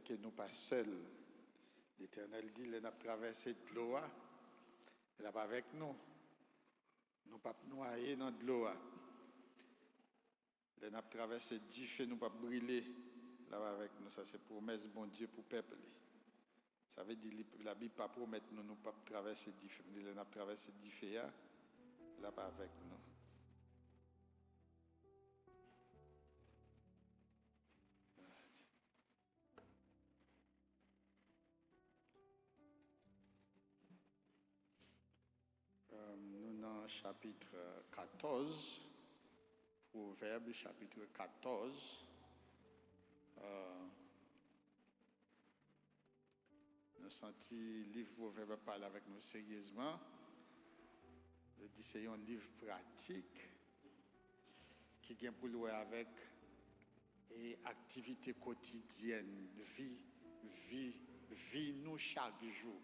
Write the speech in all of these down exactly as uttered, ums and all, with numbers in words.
ke nou pa sèl. Letènèl di, lè n ap travèse dlo a, l ap avèk nou. Nou p ap nwaye nan dlo a. Lè n ap travèse dife, nou p ap brile. L ap avèk nou. Sa se pwomès Bondye pou pèp li. Sa vle di, li, Labib pa pwomèt nou, nou p ap travèse dife. Li di, lè n ap travèse dife a, l ap avèk nou. Euh, nou nan chapit katòz, Pwovèb, chapit katòz. Euh, nou santi liv Pwovèb ap pale avèk nou seryezman. Yo di se yon liv pratik ki gen pou l wè avèk e aktivite kotidyèn, vi, vi, vi nou chak jou.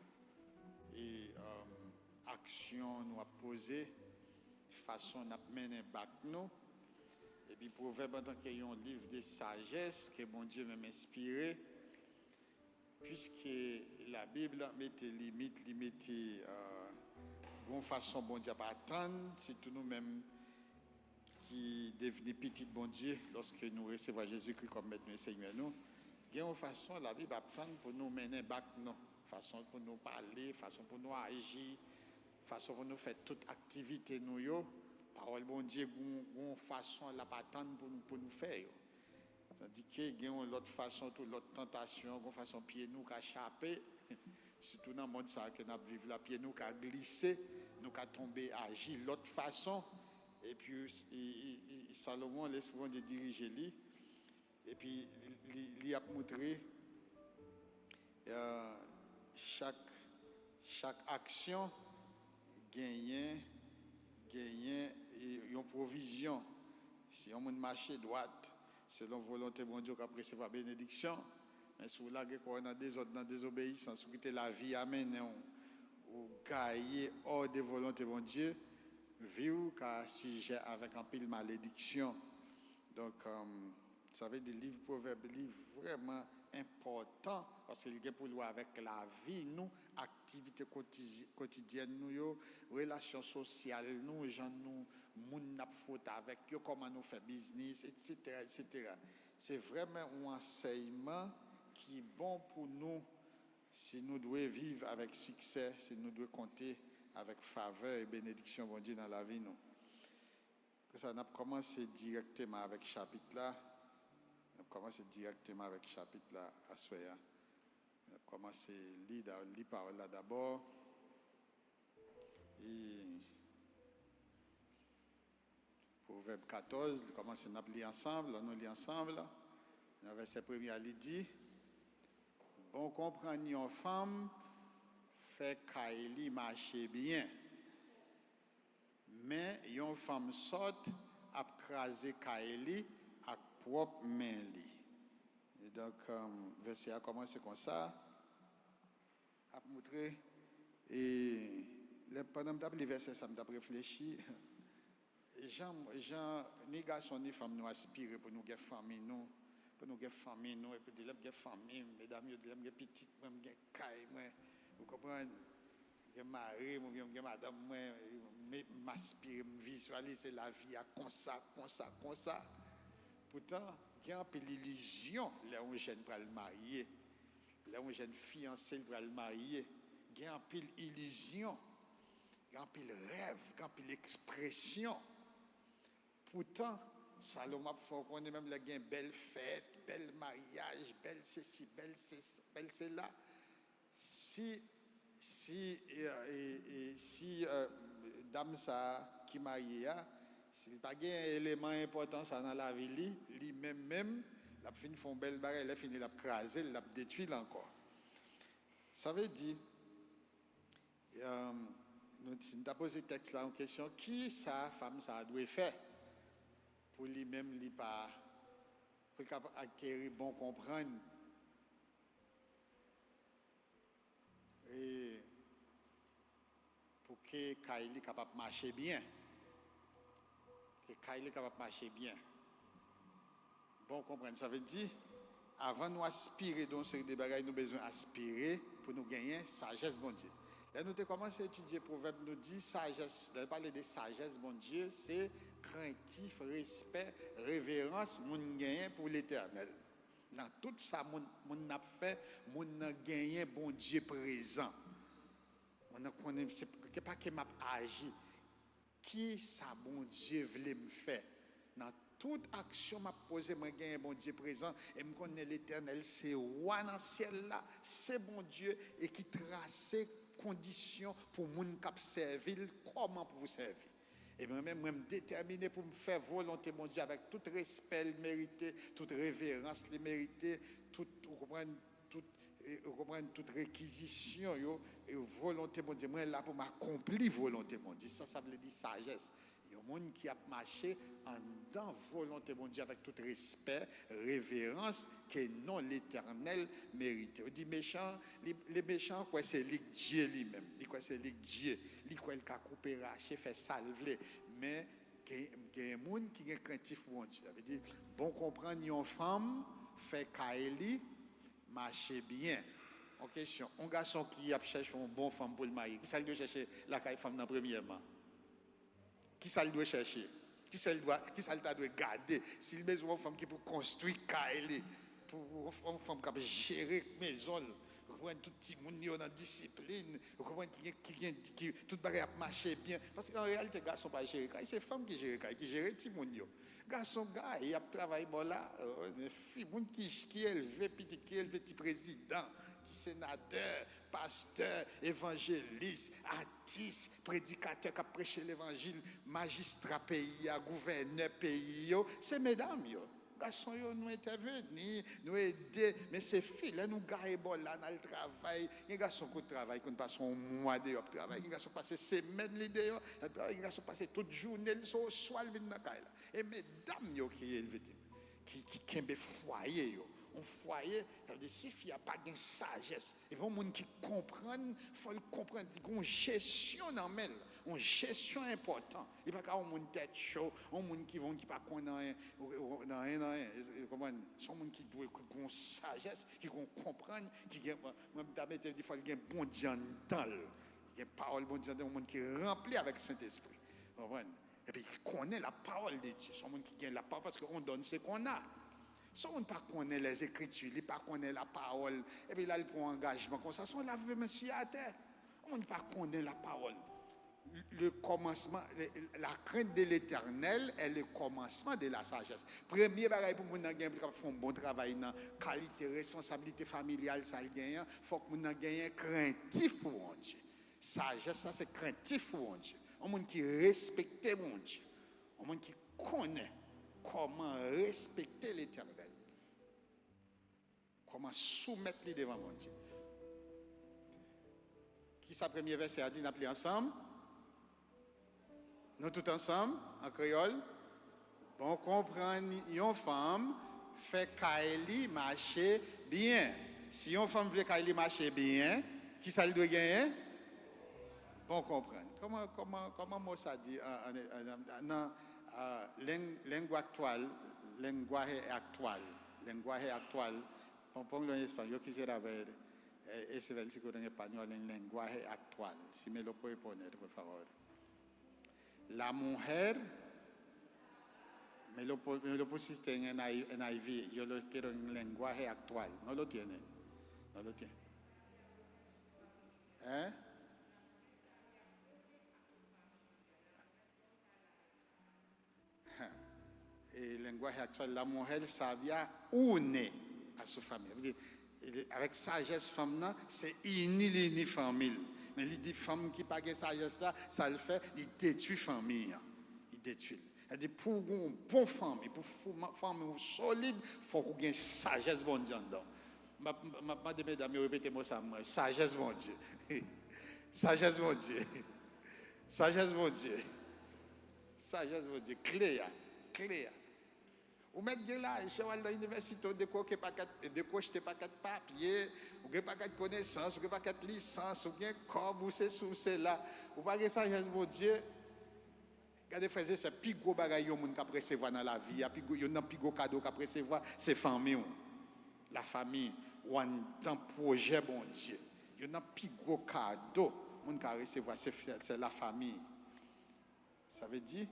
E, um, aksyon nou ap poze, fason n ap mennen bak nou. Epi Pwovèb antanke yon liv de sajès ke Bondye menm enspire, piske Labib la mete limit, li mete, euh, gon fason Bondye ap atann, sitou nou menm ki devni pitit Bondye, lòske nou resevwa Jezikri kòm Mèt nou e Senyè nou, gen yon fason Labib ap tann pou nou mennen bak nou, fason pou nou pale, fason pou nou aji, fason pou nou fè tout aktivite nou yo. Pawòl Bondye gon, gon fason l ap atann pou nou, pou nou fè yo. Tandike gen yon lòt fason tou, lòt tantasyon, gon fason pye nou ka chape. Sitou nan mond sa a ke n ap viv la, pye nou ka glise, nou ka tonbe aji lòt fason. Epi, e, e, e, Salomon, Lespri Bondye dirije li. Epi, li, li ap moutre, e, chak, chak aksyon genyen, genyen, e, yon pwovizyon. Si yon moun mache dwat, selon volonte Bondye, w ka resevwa benediksyon. Men si w lage kò w nan dezòd, nan dezobeyisans, ou kite lavi a mennen w, ou gaye hors de volonte Bondye, vi w ka sijè avèk anpil malediksyon. Donk, um, sa vle di liv Pwovèb, li vrèman enpòtan, paske li gen pou l wè avèk lavi nou, aktivite kotizi-, kotidyèn nou yo, relasyon sosyal nou, jan nou, moun n ap fwote avèk yo, kòman nou fè biznis, etsetera, etsetera. Se vrèman yon ansèyman ki bon pou nou si nou dwe viv avèk siksè, si nou dwe konte avèk favè e benediksyon Bondye nan lavi nou. Konsa, n ap kòmanse dirèkteman avèk chapit la. N ap kòmanse dirèkteman avèk chapit la aswè a. N ap kòmanse li, da-, li pawòl la dabò. E Pwovèb katòz, li kòmanse, n ap li ansanm, ann nou li ansanm. Nan vèsè premye a, li di, bon konprann yon fanm fè kay li mache byen. Men yon fanm sòt ap kraze kay li ak pwòp men li. E donk, um, vèsè a kòmanse konsa, ap moutre, e lè, pandan m t ap li vèsè sa, m t ap reflechi, jan, jan ni gason ni fanm nou aspire pou nou gen fanmi nou, pou nou gen fanmi nou, epi di lè m gen fanmi m, medam yo di lè m gen pitit mwen, m gen kay mwen, ou konprann? Gen mari m oubyen m gen madanm mwen, m, m aspire, m vizyalize lavi a konsa, konsa, konsa. Poutan, gen anpil ilizyon lè yon jèn pral marye, lè yon jèn fiyanse l pral marye. Gen anpil ilizyon, gen anpil rèv, gen anpil ekspresyon. Poutan, Salomon ap fè w konnen menm lè gen bèl fèt, bèl maryaj, bèl sesi, bèl se, bèl sela, si, si, e, e, e, si, e, dam sa a ki marye a, si l pa gen eleman enpòtan sa nan lavi li, li menm menm, l ap fin fè yon bèl bagay, lè fini l ap kraze l, l ap detwi l ankò. Sa vle di, Em, nou, si n ta poze tèks la yon kesyon, ki sa fanm sa a dwe fè pou li menm li pa, pou li kapab akeri bon konprann? E pou ke kay li kapab mache byen. Ke kay li kapab mache byen. Bon konprann, sa vle di, Avan nou aspire de yon seri de bagay, nou bezwen aspire pou nou genyen sajès Bondye. Lè nou te kòmanse etidye Pwovèb, nou di sajès, lè l pale de sajès Bondye, se krentif, respè, reverans moun genyen pou Letènèl. Nan tout sa moun, moun nan ap fè, moun nan genyen Bondye prezan. Moun nan konnen se pa ke m ap aji. Ki sa Bondye vle m fè? Nan tout aksyon m ap poze, mwen genyen Bondye prezan e m konnen Letènèl se wa nan syèl la, se Bondye e ki trase kondisyon pou moun k ap sèvi l, kòman pou w sèvi. E mwen menm, mwen m detèmine pou m fè volonte Bondye avèk tout respè l merite, tout reverans li merite, tout, ou konprann, tout, e, ou konprann, tout rekizisyon yo, e volonte Bondye. Mwen la pou m akonpli volonte Bondye. Sa, sa vle di sajès. Yon moun ki ap mache anndan volonte Bondye avèk tout respè, reverans ke non Letènèl merite. Ou di mechan, li, le mechan kwè se li k Dye li menm. Li kwè se li k Dye. Li kwè l ka koupe, rache, fè sa l vle. Men gen, gen moun ki gen krentif Bondye. Sa vle di, bon konprann yon fanm fè kay li mache byen. Yon kesyon, yon gason ki ap chèche yon bon fanm pou l marye, ki sa l dwe chèche lakay fanm nan premyèman? Ki sa l dwe chèche? Ki sa l dwe, ki sa l ta dwe gade? Si l bezwen yon fanm ki pou konstwi kay li, pou yon fanm k ap jere mezon l, ou konprann, tout timoun yo nan disiplin, ou konprann, ki gen, ki gen, ki, tout bagay ap mache byen. Paske an reyalite, gason pa jere kay, se fanm ki jere kay, ki jere timoun yo. Gason gaye ap travay bò la, men fi, moun ki, ki elve pitit, ki elve ti prezidan, ti senatè, pastè, evanjelis, atis, predikatè k ap preche levanjil, majistra peyi a, gouvènè peyi yo, se medam yo. Gason yo, nou entèveni, nou ede, men se fi, lè nou gaye bò la, n al travay. Gen gason ki travay, konn pase yon mwa deyò ap travay, gen gason k pase semèn li deyò, l ap travay, gen gason k pase tout jounen li, se oswa l vin nan kay la. E medam yo ki elve timoun, ki, ki kenbe fwaye yo. Yon fwaye, sa vle di si fi a pa gen sajès, epi yon moun ki konprann, fò l konprann, li gen yon jesyon nan men l, yon jesyon enpòtan. Li pa ka yon moun tèt cho, yon moun ki, yon ki pa konn anyen, ou, ou, nan anyen, nan anyen, ou konprann? Se yon moun ki dwe, ki gen yon sajès, ki gen yon konprann, ki gen, mwen, mwen, m ta mete di fò l gen Bondye anndan l. Gen pawòl Bondye anndan, yon moun ki ranpli avèk Sentespri. Ou konprann? Epi ki konnen la pawòl de Dye. Se yon moun ki gen la pawòl, paske on donne ce qu'on a. Se yon moun pa konnen lèzekriti, li pa konnen la pawòl, epi la, li pran yon angajman konsa, se yon lave men sou atè. Yon moun pa konnen la pawòl. Le commencement, la crainte de l'Éternel est le commencement de la sagesse. Premye bagay pou moun nan gen, pou l kapab fè yon bon travay nan kalite responsablite familyal sa l genyen an, fòk moun nan genyen krentif pou Bondye. Sajès la, se krentif pou Bondye. Yon moun ki respekte Bondye. Yon moun ki konnen kòman respekte Letènèl. Kòman soumèt li devan Bondye. Kisa premye vèsè a di? N ap li ansanm. Nou tout ansanm, an kreyòl. Bon konprann yon fanm fè kay li mache byen. Si yon fanm vle kay li mache byen, kisa l dwe genyen? Bon konprann. Kòman, kòman, kòman mo sa di an, an, an, nan, ah, leng-, lengua aktual, lenguaje actual, lenguaje actual, pongo en español, yo quisiera ver, eh, ese versículo en español, en lenguaje actual, si me lo puede poner, por favor. La mujer, me lo, pu-, me lo pusiste en N I V, yo lo quiero en lenguaje actual. No lo tiene. No lo tiene. ¿Eh? E lenguaje actual, la mujer sabia une a su familia. Vle di, avèk sajès fanm nan, se ini li ini fanmi l. Men li di fanm ki pa gen sajès la, sa l fè, li detwi fanmi an. Li detwi l. Sa di pou w gen yon bon fanmi, pou fanmi w solid, fòk ou gen sajès Bondye anndan w. M ap, m ap mande medam yo repete mo sa, mwen, sajès Bondye. Sajès Bondye. Sajès Bondye. Sajès Bondye. Kle a. Kle a. Ou mèt gen lajan, w al nan inivèsite, w dekwoke pakèt, dekwochte pakèt papye, ou gen pakèt konesans, ou gen pakèt lisans, ou gen kòb, ou sesi, ou sela. Ou pa gen sajès Bondye. Gade, frè e sè, pi gwo bagay yon moun k ap resevwa nan lavi a, pi gwo, youn nan pi gwo kado w k ap resevwa, se fanmi w. Lafanmi, ou anndan pwojè Bondye. Youn nan pi gwo kado moun ka resevwa, se, se, se lafanmi. Sa vle di,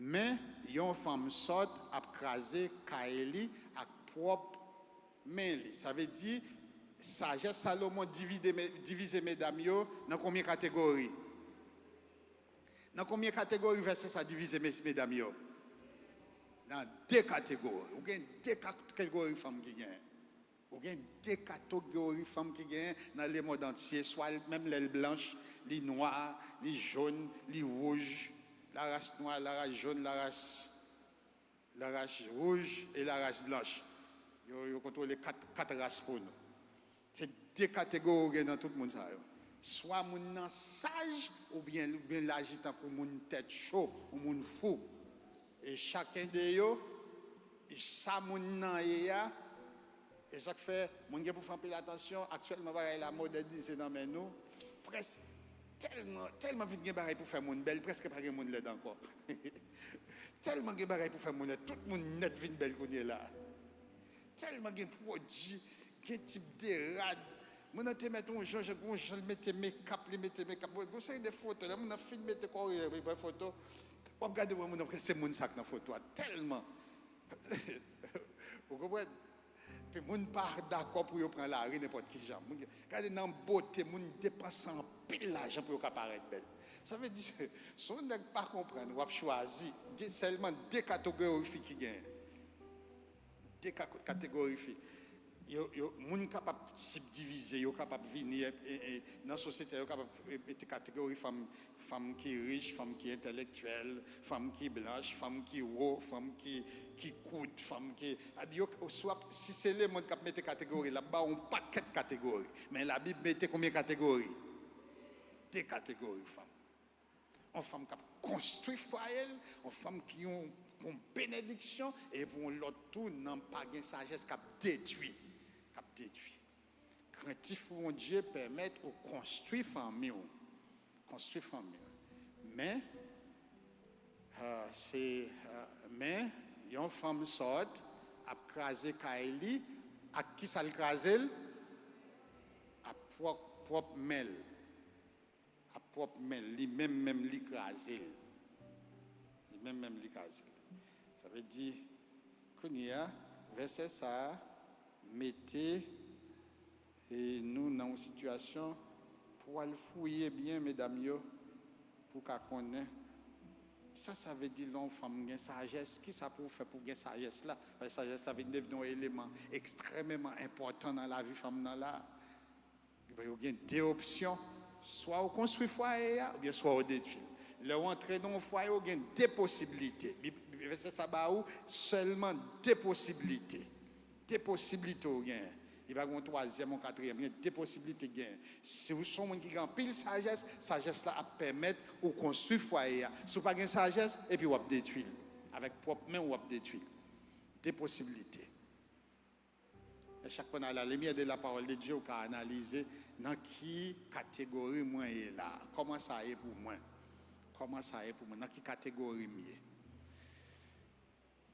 men yon fanm sòt ap kraze kay li ak pwòp men li. Sa vle di, sajès Salomon divide, divize medam yo nan konbyen kategori? Nan konbyen kategori vèsè sa divize mes-, medam yo? Nan de kategori. Ou gen de kategori fanm ki genyen. Ou gen de kategori fanm ki genyen nan lemonn antye, swa menm lè l blanch, li nwa, li jòn, li wouj, la ras nwa, la ras jòn, la ras, la ras wouj e la ras blanch. Yo, yo kontwole kat, kat ras pou nou. Se de kategori ou gen nan tout moun sa yo. Swa moun nan saj, oubyen, oubyen l aji tankou moun tèt cho, yon moun fou. E chaken de yo, e sa moun nan ye a, e sa k fè moun gen pou fè anpil atansyon. Aktyèlman, bagay la modènize nan men nou. Près, tèlman, tèlman vin gen bagay pou fè moun bèl, prèske pa gen moun lèd ankò. Tèlman gen bagay pou fè moun lèd, tout moun nèt vin bèl kounye la. Tèlman gen pwodui, gen tip de rad. Moun nan te mèt yon jan, jan, yon jan, li mete mekap, li mete mekap. Bon, gon seri de foto, lè moun nan fin mete kòrye, li pran foto. W ap gade, w wè moun nan, se moun sa k nan foto a, tèlman. Ou konprann? Epi moun pa dakò pou yo pran lari nenpòt ki jan. Moun, gade nan bote, moun depanse anpil lajan pou yo ka parèt bèl. Sa vle di, si yon nèg pa konprann, w ap chwazi, gen sèlman de kategori fi ki genyen. De ka-, kategori fi. Yo, yo, moun kapab sibdivize, yo kapab vini, e, e, e, nan sosyete, yo kapab, e, mete kategori fanm, fanm ki rich, fanm ki entèlektyèl, fanm ki blanch, fanm ki wo, fanm ki, ki kout, fanm ki, a di yo, si w ap, si se lemonn k ap mete kategori, l ap ba w yon pakèt kategori. Men Labib mete konbyen kategori? De kategori fanm. Yon fanm k ap konstwi fwaye l, yon fanm ki yon, yon benediksyon, e pou yon lòt tou, nan pa gen sajès k ap detwi, k ap detwi. Krentif pou Bondye pèmèt ou konstwi fanmi w, konstwi fanmi w. Men, ah, se, ah, men, yon fanm sòt ap kraze kay li, ak ki sa l kraze l? Ak pwòp, pwòp men l. Ak pwòp men l, li menm menm li kraze l. Li menm menm li kraze l. Sa vle di, kounye a, vèsè sa a mete, e, nou nan yon sitiyasyon pou w al fouye byen, medam yo, pou w ka konnen. Sa sa vle di lè yon fanm gen sajès? Kisa pou w fè pou w gen sajès la? Paske sajès la vin devni yon eleman ekstrèmeman enpòtan nan lavi fanm nan la. Yo gen de opsyon. Swa ou konstwi fwaye a, oubyen swa ou detwi l. Lè ou antre nan yon fwaye, ou gen de posiblite. Bib, vèsè sa ba ou sèlman de posiblite. De posiblite ou genyen. Li pa gen yon twazyèm, yon katriyèm. Gen de posiblite genyen. Si ou se yon moun ki gen anpil sajès, sajès la ap pèmèt ou konstwi fwaye a. Si ou pa gen sajès, epi w ap detwi l. Avèk pwòp men w, w ap detwi l. De posiblite. E chak moun, à la lumière de la parole de Dieu, ou ka analize nan ki kategori mwen ye la. Kòman sa ye pou mwen? Kòman sa ye pou mwen? Nan ki kategori m ye?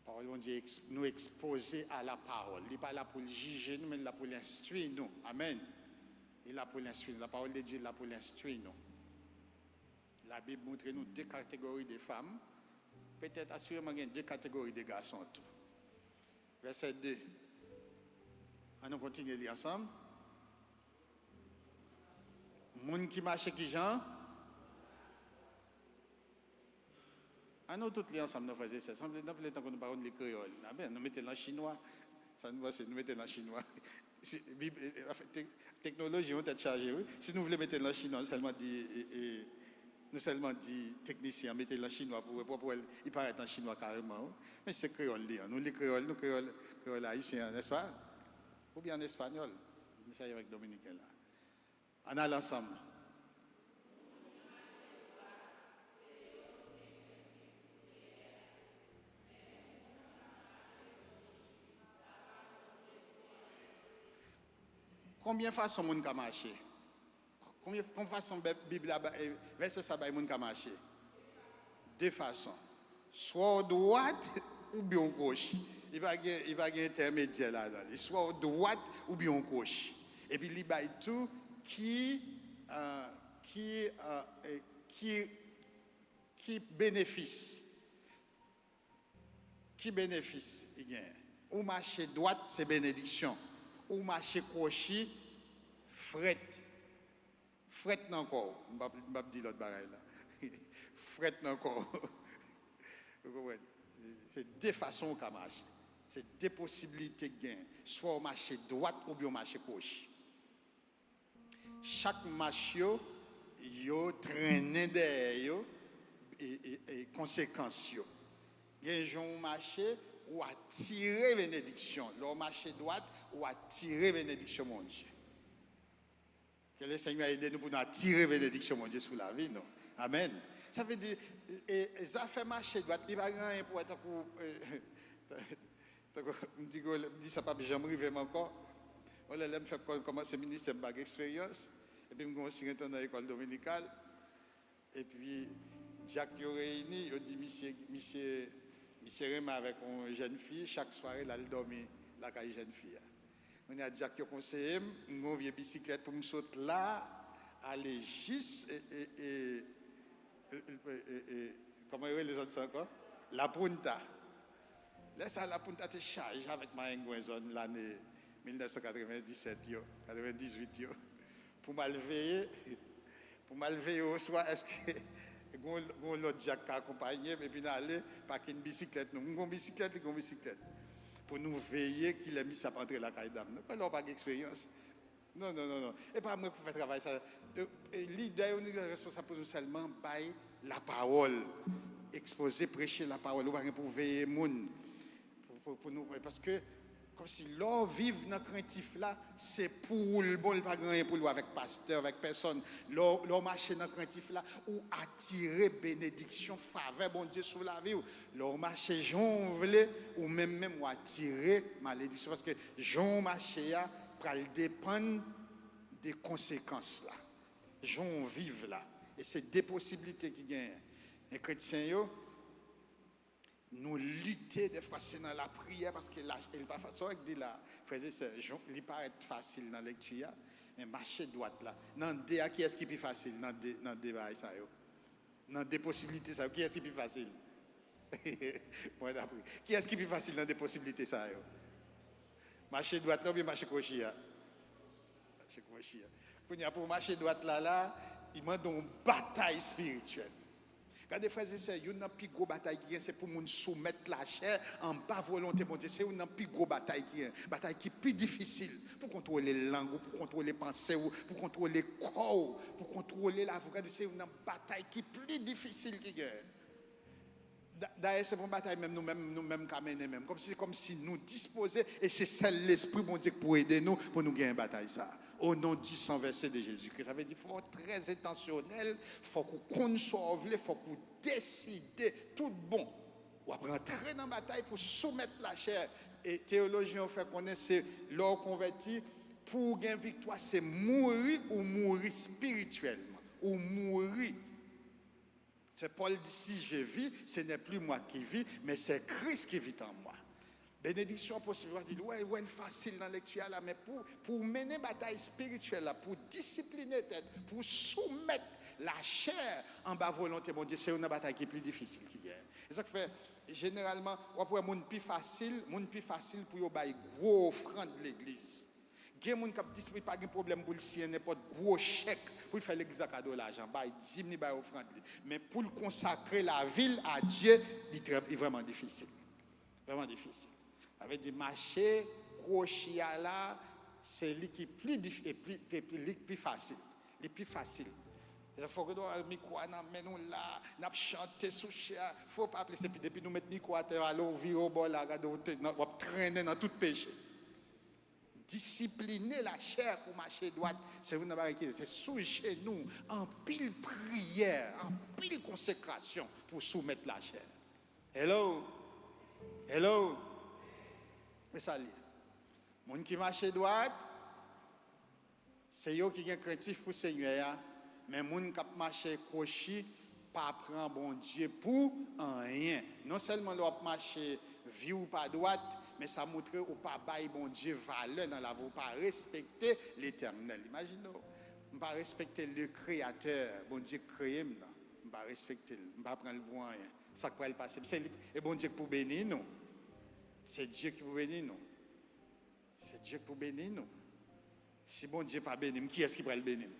Pawòl Bondye, nou ekspoze a la pawòl. Li pa la pou l jije nou, men li la pou l enstwi nou. Amèn. Li la pou l enstwi nou. La parole de Dieu la pou l enstwi nou. Labib montre nou de kategori de fanm. Petèt, asireman, gen de kategori de gason tou. Vèsè de. An nou kontinye li ansanm. Moun ki mache ki jan? An nou tout li ansanm, non, frè e sè. Sanble, sanble tankou nou pa konn li kreyòl. Amen. Nou mete l an chinwa. Sa nou panse, nou mete l an chinwa. Si, Bib, e, e, anfen, tek-, teknoloji, yon tèt chaje, wi. Si nou vle mete l an chinwa, nou sèlman di, e, e, nou sèlman di teknisyen an, mete l an chinwa pou, pou, pou wè l, li parèt an chinwa kareman, wi. Men se kreyòl li an. Nou li kreyòl, nou kreyòl, kreyòl ayisyen an, nèspa? Oubyen an espanyòl. Nou chaje avèk dominiken la. Ann al ansanm. Konbyen fason moun ka mache? Konbyen, konbyen fason Bib, Bib la ba-, eh, vèsè sa bay moun ka mache? De fason. Swa w dwat oubyen w kwochi. Li pa gen, li pa gen entèmedyè ladan li. Swa w dwat oubyen w kwochi. Epi li bay tou ki, euh, ki, euh, eh, ki, ki benefis. Ki benefis li genyen? Ou mache dwat, se benediksyon. Ou mache kwochi, frèt. Frèt nan kò w. M p ap, m p ap di lòt bagay la. Frèt nan kò w. Ou konprann? Se de fason ou ka mache. Se de posiblite k genyen. Swa w mache dwat oubyen w mache kwochi. Chak mach yo, yo trennen dèyè yo e, e, e konsekans yo. Gen jan w mache, ou atire benediksyon. Lè w mache dwat, ou atire benediksyon Bondye. Ke le Senyè ede nou pou nou atire benediksyon Bondye sou lavi nou. Amèn. Sa vle di, e, e, zafè mache dwat, li pa gen anyen pou wè tankou, e, tankou, m di, m di sa p ap janm rive m ankò. Yon lè, lè m fèk kò-, kòmanse ministè, m pa gen eksperyans. Epi m gen yon sirentan nan lekòl dominikal. Epi, dyak yo reyini, yo di misye, misye, misye renmen avèk yon jèn fi, chak sware l al dòmi lakay jèn fi a. Kounye a, dyak yo konseye m, m gen yon vye bisiklèt pou m sot la, ale jis, e, e, e, e, e, e, kòman yo rele zòn sa ankò? La Punta. Lè sa a, La Punta te chaje avèk mayengwen zòn lane mil nèf san katrevenndisèt yo, katrevenndizwit yo, pou m al veye, pou m al veye oswa èske gen yon, gen yon lòt dyak ka akonpanye m, epi n ale pakin bisiklèt nou. M gen yon bisiklèt, li gen yon bisiklèt. Pou nou veye kilè misye ap antre lakay dam nan. Lè w pa gen eksperyans. Non, non, non, non. E pa mwen pou fè travay sa. E, e, lidè yo, nou responsab pou nou sèlman bay lapawòl, ekspoze, preche lapawòl. Ou pa gen pou veye moun. Pou, pou, pou nou, paske, kòmsi lè w viv nan krentif la, se pou ou l bon, li pa gen anyen pou l wè avèk pastè, avèk pèsòn. Lè w, lè w mache nan krentif la, ou atire benediksyon, favè Bondye sou lavi w. Lè w mache jan w vle, ou menm menm, w atire malediksyon, paske jan w mache a pral depann de konsekans la. Jan w viv la. E se de posiblite ki genyen. Men kretyen yo, nou lite, dèfwa se nan lapriyè, paske la, e l pa fa-, sa w di la, frè e sè, jan, li parèt fasil nan lekti a, men mache dwat la, nan de a, kiyès ki pi fasil nan de, nan de bagay sa yo? Nan de posiblite sa yo, kiyès ki pi fasil? Mwen dapre. Kiyès ki pi fasil nan de posiblite sa yo? Mache dwat la oubyen mache kwochi a? Mache kwochi a. Kounye a, pou w mache dwat la, la, li mande yon batay espirityèl. Gade, frè e sè, youn nan pi gwo batay ki gen, se pou moun soumèt lachè anba volonte Bondye. Se youn nan pi gwo batay ki gen. Batay ki pi difisil. Pou kontwole lang ou, pou kontwole panse ou, pou kontwole kò ou, pou kontwole lavi w. Gade, se youn nan batay ki pli difisil ki gen. Da-, dayè, se pa yon batay menm nou menm, nou menm ka mennen menm. Kòmsi, kòmsi nou dispoze, e se sèl Lespri Bondye ki pou ede nou pou nou genyen batay sa a. Au nom du sang versé de Jésus-Christ. Sa vle di, fò w trè entansyonèl, fòk ou konn sa w vle, fòk ou deside tout bon. W ap rantre nan batay pou soumèt lachè. E teyolojyen yo fè konnen se lè w konvèti, pou w gen viktwa, se mouri ou mouri espirityèlman. Ou mouri. Se Pòl di, si je vis, ce n'est plus moi qui vis, mais c'est Christ qui vit en moi. Benediksyon posib, w a di, wè, wè l fasil nan lekti a la, men pou, pou w mennen batay espirityèl la, pou w disipline tèt, pou w soumèt lachè anba volonte Bondye, se youn nan batay ki pli difisil ki genyen. E sa k fè, jeneralman, w ap wè moun pi fasil, moun pi fasil pou yo bay gwo ofrann legliz. Gen moun k ap disponib, pa gen pwoblèm pou l siyen nenpòt gwo chèk pou l fè legliz la kado lajan, bay dim li, bay ofrann li. Men pou l konsakre lavi l a Dye, li trè, li vrèman difisil. Vrèman difisil. Sa vle di mache kwochi a la, se li ki pli dif-, e pli, e pli, li pi fasil. Li pi fasil. Se fòk nou al mikwo a nan men nou la, n ap chante sou chè a. Fò w pa aple, se pi depi nou met mikwo atè, ale w vire w bò la, gade w te nan, w ap trennen nan tout peche. Disipline lachè pou mache dwat, se youn nan bagay ki, se sou jenou, anpil priyè, anpil konsekrasyon pou soumèt lachè. Hello? Hello? E sa l ye. Moun ki mache dwat, se yo ki gen krentif pou Senyè a, men moun k ap mache kwochi, Pa pran Bondye pou anyen. Non sèlman lè w ap mache, vi w pa dwat, men sa montre ou pa bay Bondye valè nan lavi w, ou pa respekte Letènèl. Imajine w, m pa respekte le Kreyatè, Bondye k kreye m nan. M pa respekte l, m pa pran l pou anyen. Sa k pral pase m, se li, e Bondye k pou beni nou. Se Dye ki pou beni nou. Se Dye k pou beni nou. Si Bondye pa beni m, kiyès ki pral beni m?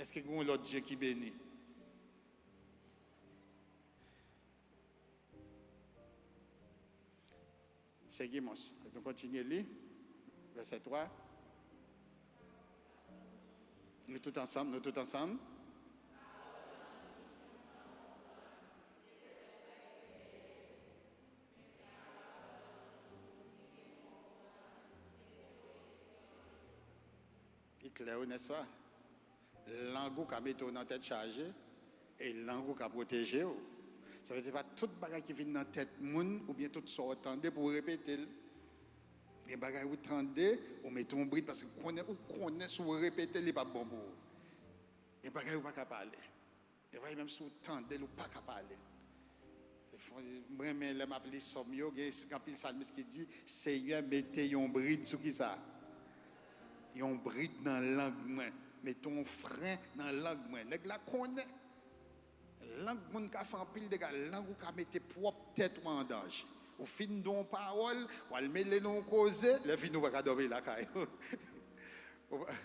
Èske gen yon lòt Dye ki beni? Se Gimons. Nou kontinye li. Vèsè twa. Nou tout ansanm, nou tout ansanm. Li klè wi, nèspa? Lang ou ka mete w nan tèt chaje, e lang ou ka pwoteje w. Sa vle di, se pa tout bagay ki vin nan tèt moun, oubyen tout sa w tande pou w repete l. Gen bagay ou tande, ou mete yon brid, paske konnen, ou konnen si w repete l, li p ap bon pou ou. Gen bagay ou pa ka pale. Gen bagay menm si w tande l, ou pa ka pale l. M renmen lè m ap li sòm yo, gen anpil salmis ki di, Senyè, mete yon brid sou kisa? Yon brid nan lang mwen. Mete yon fren nan lang mwen. Nèg la konnen. Lang moun ka fè anpil dega. Lang ou ka mete pwòp tèt ou an danje. Ou fin di yon pawòl, w al mele nan yon koze, lè fini ou pa ka dòmi lakay ou. Ou pa,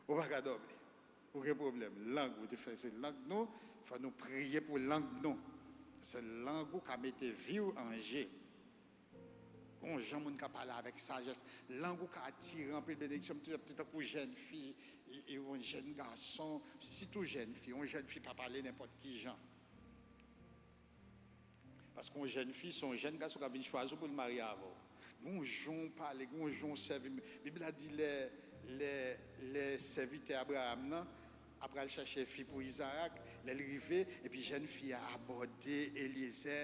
ou pa ka dòmi. Ou gen pwoblèm. Lang ou te fè, se lang nou, fò nou priye pou lang nou. Se lang ou ka mete vi w an je. Gon jan moun ka pale avèk sajès. Lang ou ka atire anpil benediksyon. M toujou ap di tankou jèn fi, e, e yon jèn gason, sitou jèn fi, yon jèn fi pa pale nenpòt ki jan. Paske yon jèn fi, se yon jèn gason k ap vin chwazi w pou l marye avè w. Gon jan w pale, gon jan w sèvi. Bib la di lè, lè, lè sèvitè Abraram nan, ap pral chèche fi pou Izarak, lè l rive, epi jèn fi a abòde Elyezè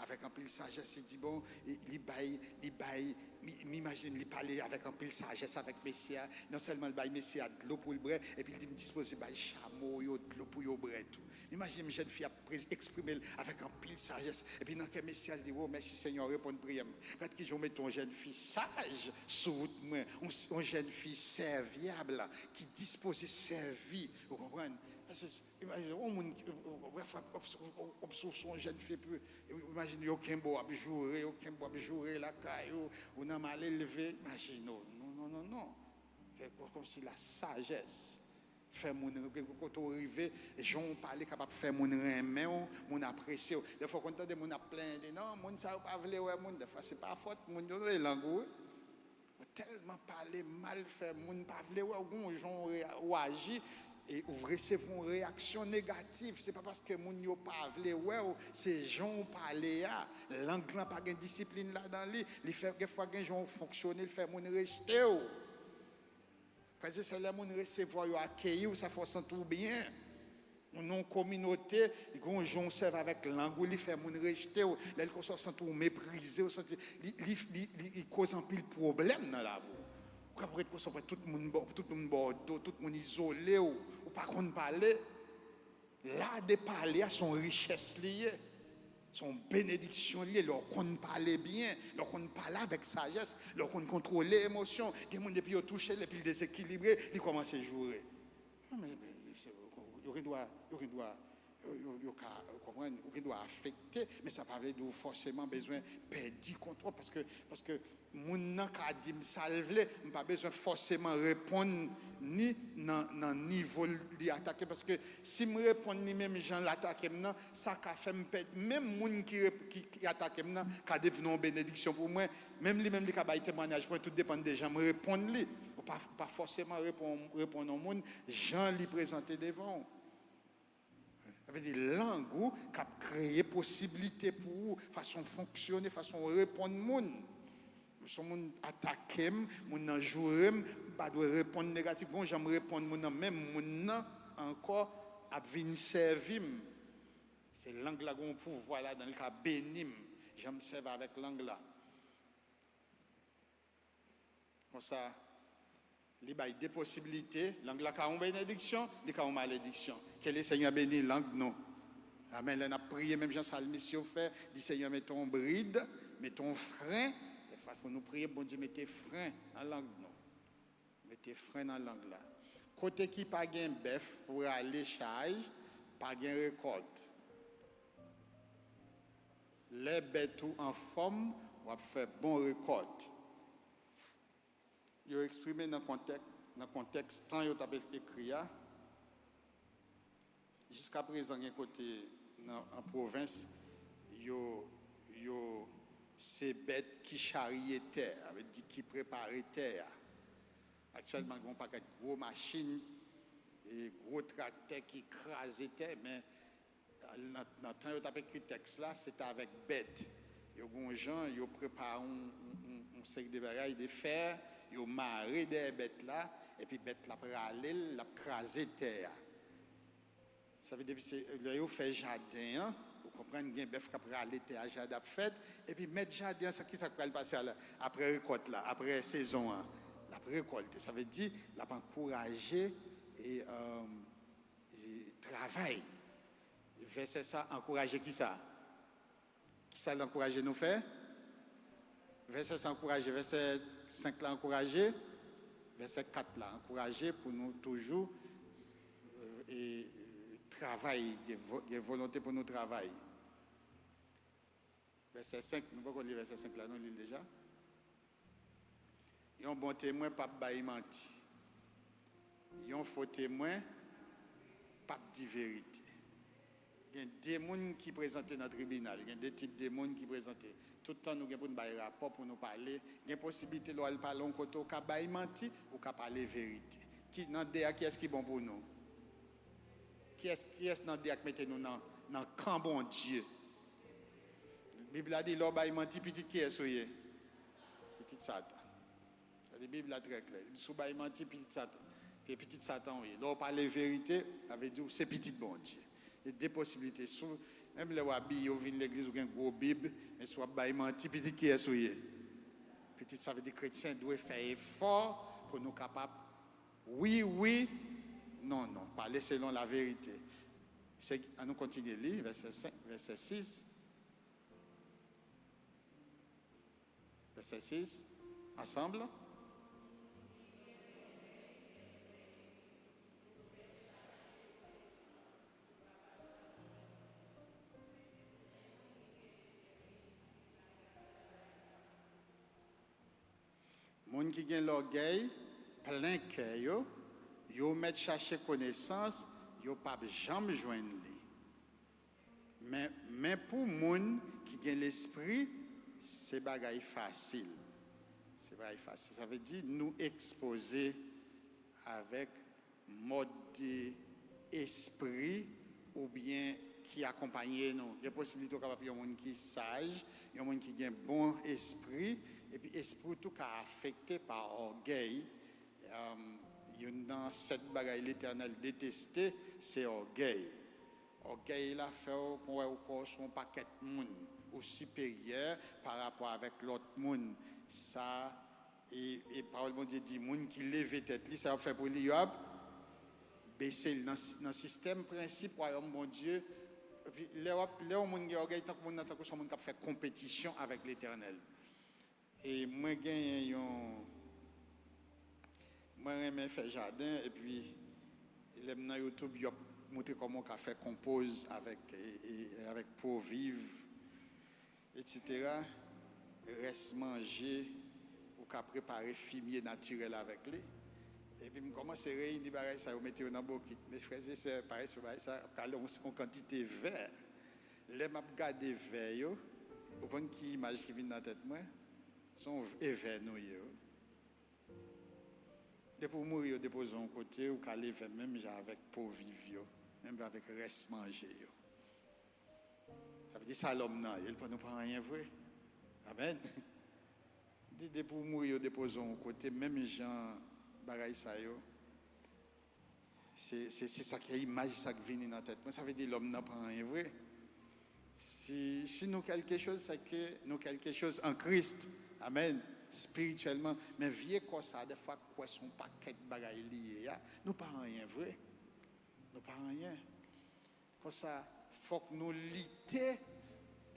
avèk anpil sajès, li di, bon, li bay, li bay, m imajine m, li pale avèk anpil sajès avèk mesye a, non sèlman l bay mesye a dlo pou l bwè, epi l di, m dispoze bay chamo yo dlo pou yo bwè tou. M imajine m, jèn fi a ap pre-, eksprime l avèk anpil sajès. Epi nan kè mesye a, l di, o, mèsi Senyè, w reponn priyè m. Gad kijan w mete yon jèn fi saj sou wout mwen, yon, yon jèn fi sèvyab la, ki dispoze sèvi, ou konprann? Paske, imajine, yon moun ki, w ap, w ap, w ap, w ap sou, sou yon jèn fi, epi, imajine, yo kenbe w ap joure, yo kenbe w ap joure lakay ou, ou nan malelve, imajine w, non, non, non, non. Se kò-, kòmsi la sajès. Fè moun, gen kote w rive, jan w pale kapab fè moun renmen w, moun apresye w. Dèfwa w konn tande moun ap plenyen, di, non, moun sa yo pa vle wè moun. Dèfwa se pa fòt moun yo, non, e lang ou wi. Ou tèlman pale mal, fè moun pa vle wè w, gon jan w rea-, w aji, e ou resevwa yon reyaksyon negatif. Se pa paske moun yo pa vle wè w, se jan w pale a. Lang lan pa gen disiplin ladan li. Li fè, gen fwa gen jan w fonksyone, l fè moun rejte w. Frè e sè, lè moun resevwa w, yo akeyi w, sa fè w santi w byen. Ou nan yon kominote, gen yon jan w sèvi avèk lang ou, li fè moun rejte w. Lè l konsa, w santi w meprize, w santi li, li, li, li, li koz anpil pwoblèm nan lavi w. Ou ka ret konsa, w wè tout moun ba w, tout moun ba w do, tout moun izole w, ou pa konn pale. La de pale a, se yon richès li ye. Se yon benediksyon li ye, lè w konn pale byen, lè w konn pale avèk sajès, lè w konn kontwole emosyon. Gen moun, depi yo touche l, epi l dezekilibre, li kòmanse joure. Non, men, men, se, yo gen dwa, yo gen dwa, yo, yo, yo ka, ou konprann, ou gen dwa afekte, men sa pa vle di w fòseman bezwen pèdi kontwòl, paske, paske moun nan ka di m sa l vle, m pa bezwen fòseman reponn ni nan, nan nivo li atake, paske si m reponn li menm jan l atake m nan, sa ka fè m pèdi. Menm moun ki rep-, ki, ki atake m nan ka devni yon benediksyon pou mwen. Menm li menm, li ka bay temwayaj pou mwen, tout depann de jan m reponn li. Ou pa, ou pa fòseman reponn, reponn yon moun jan li prezante devan w. Sa vle di, lang ou k ap kreye posiblite pou ou, fason w fonksyone, fason w reponn moun. Si yon moun atake m, moun nan joure m, m pa dwe reponn negatif. Gon jan m reponn moun nan, menm moun nan ankò ap vin sèvi m. Se lang la gen yon pouvwa ladan l, li ka beni m, jan m sèvi avèk lang la. Konsa, Li bay de posiblite. Lang la ka yon benediksyon, li ka yon malediksyon. Ke le Senyè beni lang nou. Amèn. Lè n ap priye, menm jan salmis yo fè, di, Senyè, mete yon brid, mete yon fren. Defwa, pou nou priye, Bondye mete fren nan lang nou. Mete fren nan lang la. Kote ki pa gen bèf pou rale chaj, pa gen rekòt. Lè bèt ou anfòm, w ap fè bon rekòt. Yo eksprime nan kontèk-, nan kontèks tan yo t ap ekri a. Jiskaprezan, gen kote nan, an pwovens, yo, yo, se bèt ki charye tè, sa vle di ki prepare tè a. Aktyèlman, gen yon pakèt gwo machin, e gwo traktè ki kraze tè, men nan, nan tan yo t ap ekri tèks la, se te avèk bèt. Yo gen yon jan, yo prepare yon, yon, yon, yon seri de bagay, de fè, yo mare dèyè bèt la, epi bèt la prale l, l ap kraze tè a. Sa vle di, depi se, lè yo fè jaden an, ou konprann, gen bèf k ap rale tè a, jaden ap fèt, epi mèt jaden an, sa, kisa k pral pase a la, apre rekòt la, apre sezon an? L ap rekòlte. Sa vle di, l ap ankouraje e, e, travay. Vèsè sa ankouraje kisa? Kisa l ankouraje nou fè? Vèsè sa ankouraje, vèsè senk la ankouraje, vèsè kat la ankouraje pou nou toujou, e, e, travay, gen vo-, gen volonte pou nou travay. Vèsè senk, nou poko li vèsè senk la, nou li l deja. Yon bon temwen p ap bay manti. Yon fo temwen p ap di verite. Gen de moun ki prezante nan tribinal, gen de tip de moun ki prezante. Tout tan nou gen pou n bay rapò, pou nou pale, gen posiblite lè w al pale yon kote, ou ka bay manti, ou ka pale verite. Ki, nan de a, kiyès ki bon pou nou? Kiyès, kiyès nan de a k mete nou nan, nan kan Bondye? Bib la di, lè w bay manti, pitit kiyès ou ye? Pitit Satan. Sa di, Bib la trè klè. Li di, si w bay manti, pitit Satan. Pitit Satan ou ye. Lè w pale verite, sa vle di w se pitit Bondye. Gen de posiblite. Si w, menm lè w abiye, w vin legliz, ou gen gwo Bib, men si w ap bay manti, pitit kiyès ou ye? Pitit, sa vle di kretyen dwe fè efò pou nou kapab wi, wi, non, non. Pale selon laverite. Se, ann nou kontinye li, vèsè senk, vèsè sis. Vèsè sis, ansanm. Moun ki gen lògèy plen kè yo, yo mèt chache konesans, yo p ap janm jwenn li. Men, men pou moun ki gen lespri, se bagay fasil. Se bagay fasil. Sa vle di nou ekspoze avèk mòd de espri oubyen ki akonpanye nou. Gen posiblite w kapab yon moun ki saj, yon moun ki gen bon espri, epi espri w tou ka afekte pa ògèy. Youn nan sèt bagay Letènèl deteste, se ògèy. Ògèy la fè w konn wè ou kò w sou yon pakèt moun, ou siperyè pa rapò avèk lòt moun. Sa, e, e pawòl Bondye di, moun ki leve tèt li, sa y ap fè pou li, y ap bese l nan, nan sistèm prensip wayòm Bondye. Epi lè w ap, lè yon moun gen ògèy, tankou moun nan, tankou se yon moun k ap fè konpetisyon avèk Letènèl. E mwen genyen yon, mwen renmen fè jaden, epi lè m nan YouTube, yo ap montre kòman w ka fè konpoz avèk, e, e, avèk Proviv, etsetera. Rès manje, ou ka prepare fimye natirèl avèk li. Epi m kòmanse reyini bagay sa yo, mete yo nan bokit. Men frè e sè, pa espre bagay sa ap ka ale yon, yon kantite vè. Lè m ap gade vè yo, ou konn ki imaj ki vin nan tèt mwen? Se yon v-, e vè nou ye, wi. Depi w mouri, yo depoze w yon kote, ou ka leve menm jan avèk po viv yo, menm jan avèk rès manje yo. Sa vle di sa lòm nan ye, l pa, nou pa anyen vre. Amèn. Di depi w mouri, yo depoze w yon kote, menm jan bagay sa yo. Se, se, se sa ki imaj sa k vini nan tèt mwen. Sa vle di lòm nan pa anyen vre. Si, si nou kèlkechoz, se ke nou kèlkechoz an Kris. Amèn. espirityèlman, men vye kò sa a, dèfwa, kwè se yon pakèt bagay li ye a, nou pa anyen vre. Nou pa anyen. Konsa, fòk nou lite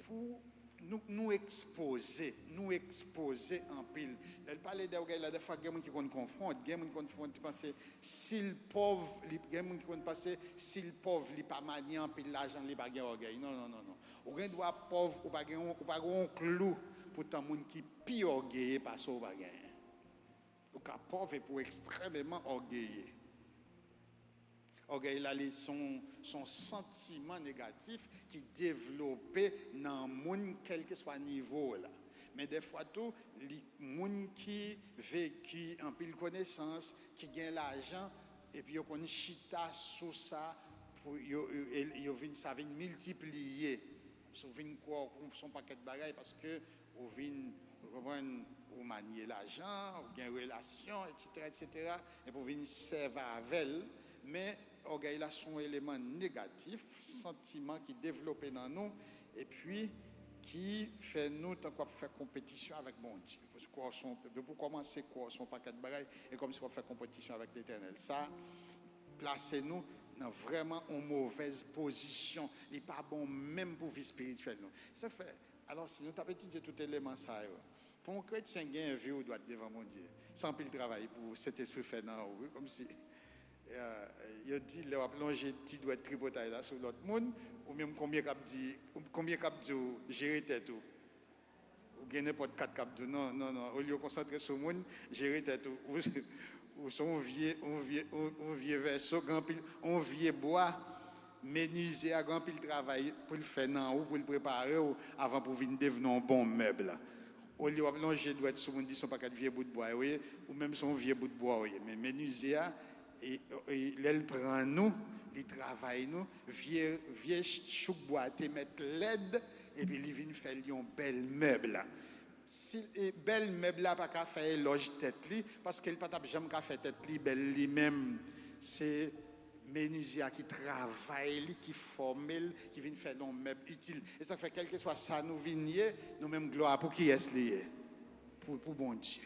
pou nou, nou ekspoze, nou ekspoze anpil. Lè l pale de ògèy la, dèfwa, gen moun ki konn konfonn, gen moun ki konn konfonn, ki panse si l pòv, li, gen moun ki konn panse si l pòv, li pa manye anpil lajan, li pa gen ògèy. Non, non, non, non. Ou gen dwa pòv, ou pa gen, ou pa gen yon klou pou tan moun ki pi ògeye pase w pa genyen. Ou ka pòv epi w ekstrèmeman ògeye. Ògèy la, li se yon, se yon santiman negatif ki devlope nan moun, kèlkeswa nivo w la. Men dèfwa tou, li, moun ki veki anpil konesans, ki gen lajan, epi yo konn chita sou sa, pou yo, yo, yo vin, sa vin miltipliye. Si w vin kwè w se yon pakèt bagay, paske ou vin, ou konprann, ou manye lajan, ou gen relasyon, etsetera, etsetera, epi ou vin sèvi avè l. Men ògèy la se yon eleman negatif, santiman ki devlope nan nou, epi ki fè nou tankou ap fè konpetisyon avèk Bondye. Paske kwè w se yon, depi w kòmanse kwè w se yon pakèt bagay, e kòmsi w ap fè konpetisyon avèk Letènèl. Sa plase nou nan vrèman yon movèz pozisyon. Li pa bon menm pou vi espirityèl nou. Sa fè, alò, si nou t ap etidye tout eleman sa yo, pou yon kretyen gen vi ou dwat devan Bondye, se anpil travay pou Sentespri fè nan ou, wi, kòmsi, eh, yo di, lè w ap lonje ti dwèt tripotay la sou lòt moun, ou menm konbyen k ap di, konbyen k ap di w jere tèt ou? Ou gen nenpòt kat k ap di w, "Non, non, non, olye w konsantre sou moun, jere tèt ou." Ou, ou se yon vye, yon vye, yon, yon vye vèso, gen anpil, yon vye bwa. Menizye a gen anpil travay pou l fè nan ou, pou l prepare w avan pou w vin devni yon bon mèb la. Olye w ap lonje dwèt sou moun, di se yon pakèt vye bout bwa yo ye, ou menm se yon vye bout bwa w ye. Men menizye a, e, e, lè l pran nou, li travay nou, vye, vye chouk bwa te mèt lèd, epi li vin fè l yon bèl mèb la. Si, e, bèl mèb la pa ka fè elòj tèt li, paske l pa t ap janm ka fè tèt li bèl li menm. Se menizye a ki travay li, ki fòme l, ki vin fè l yon mèb itil. E sa fè, kèlkeswa sa nou vin ye, nou menm, glwa pou kiyès li ye? Pou, pou Bondye.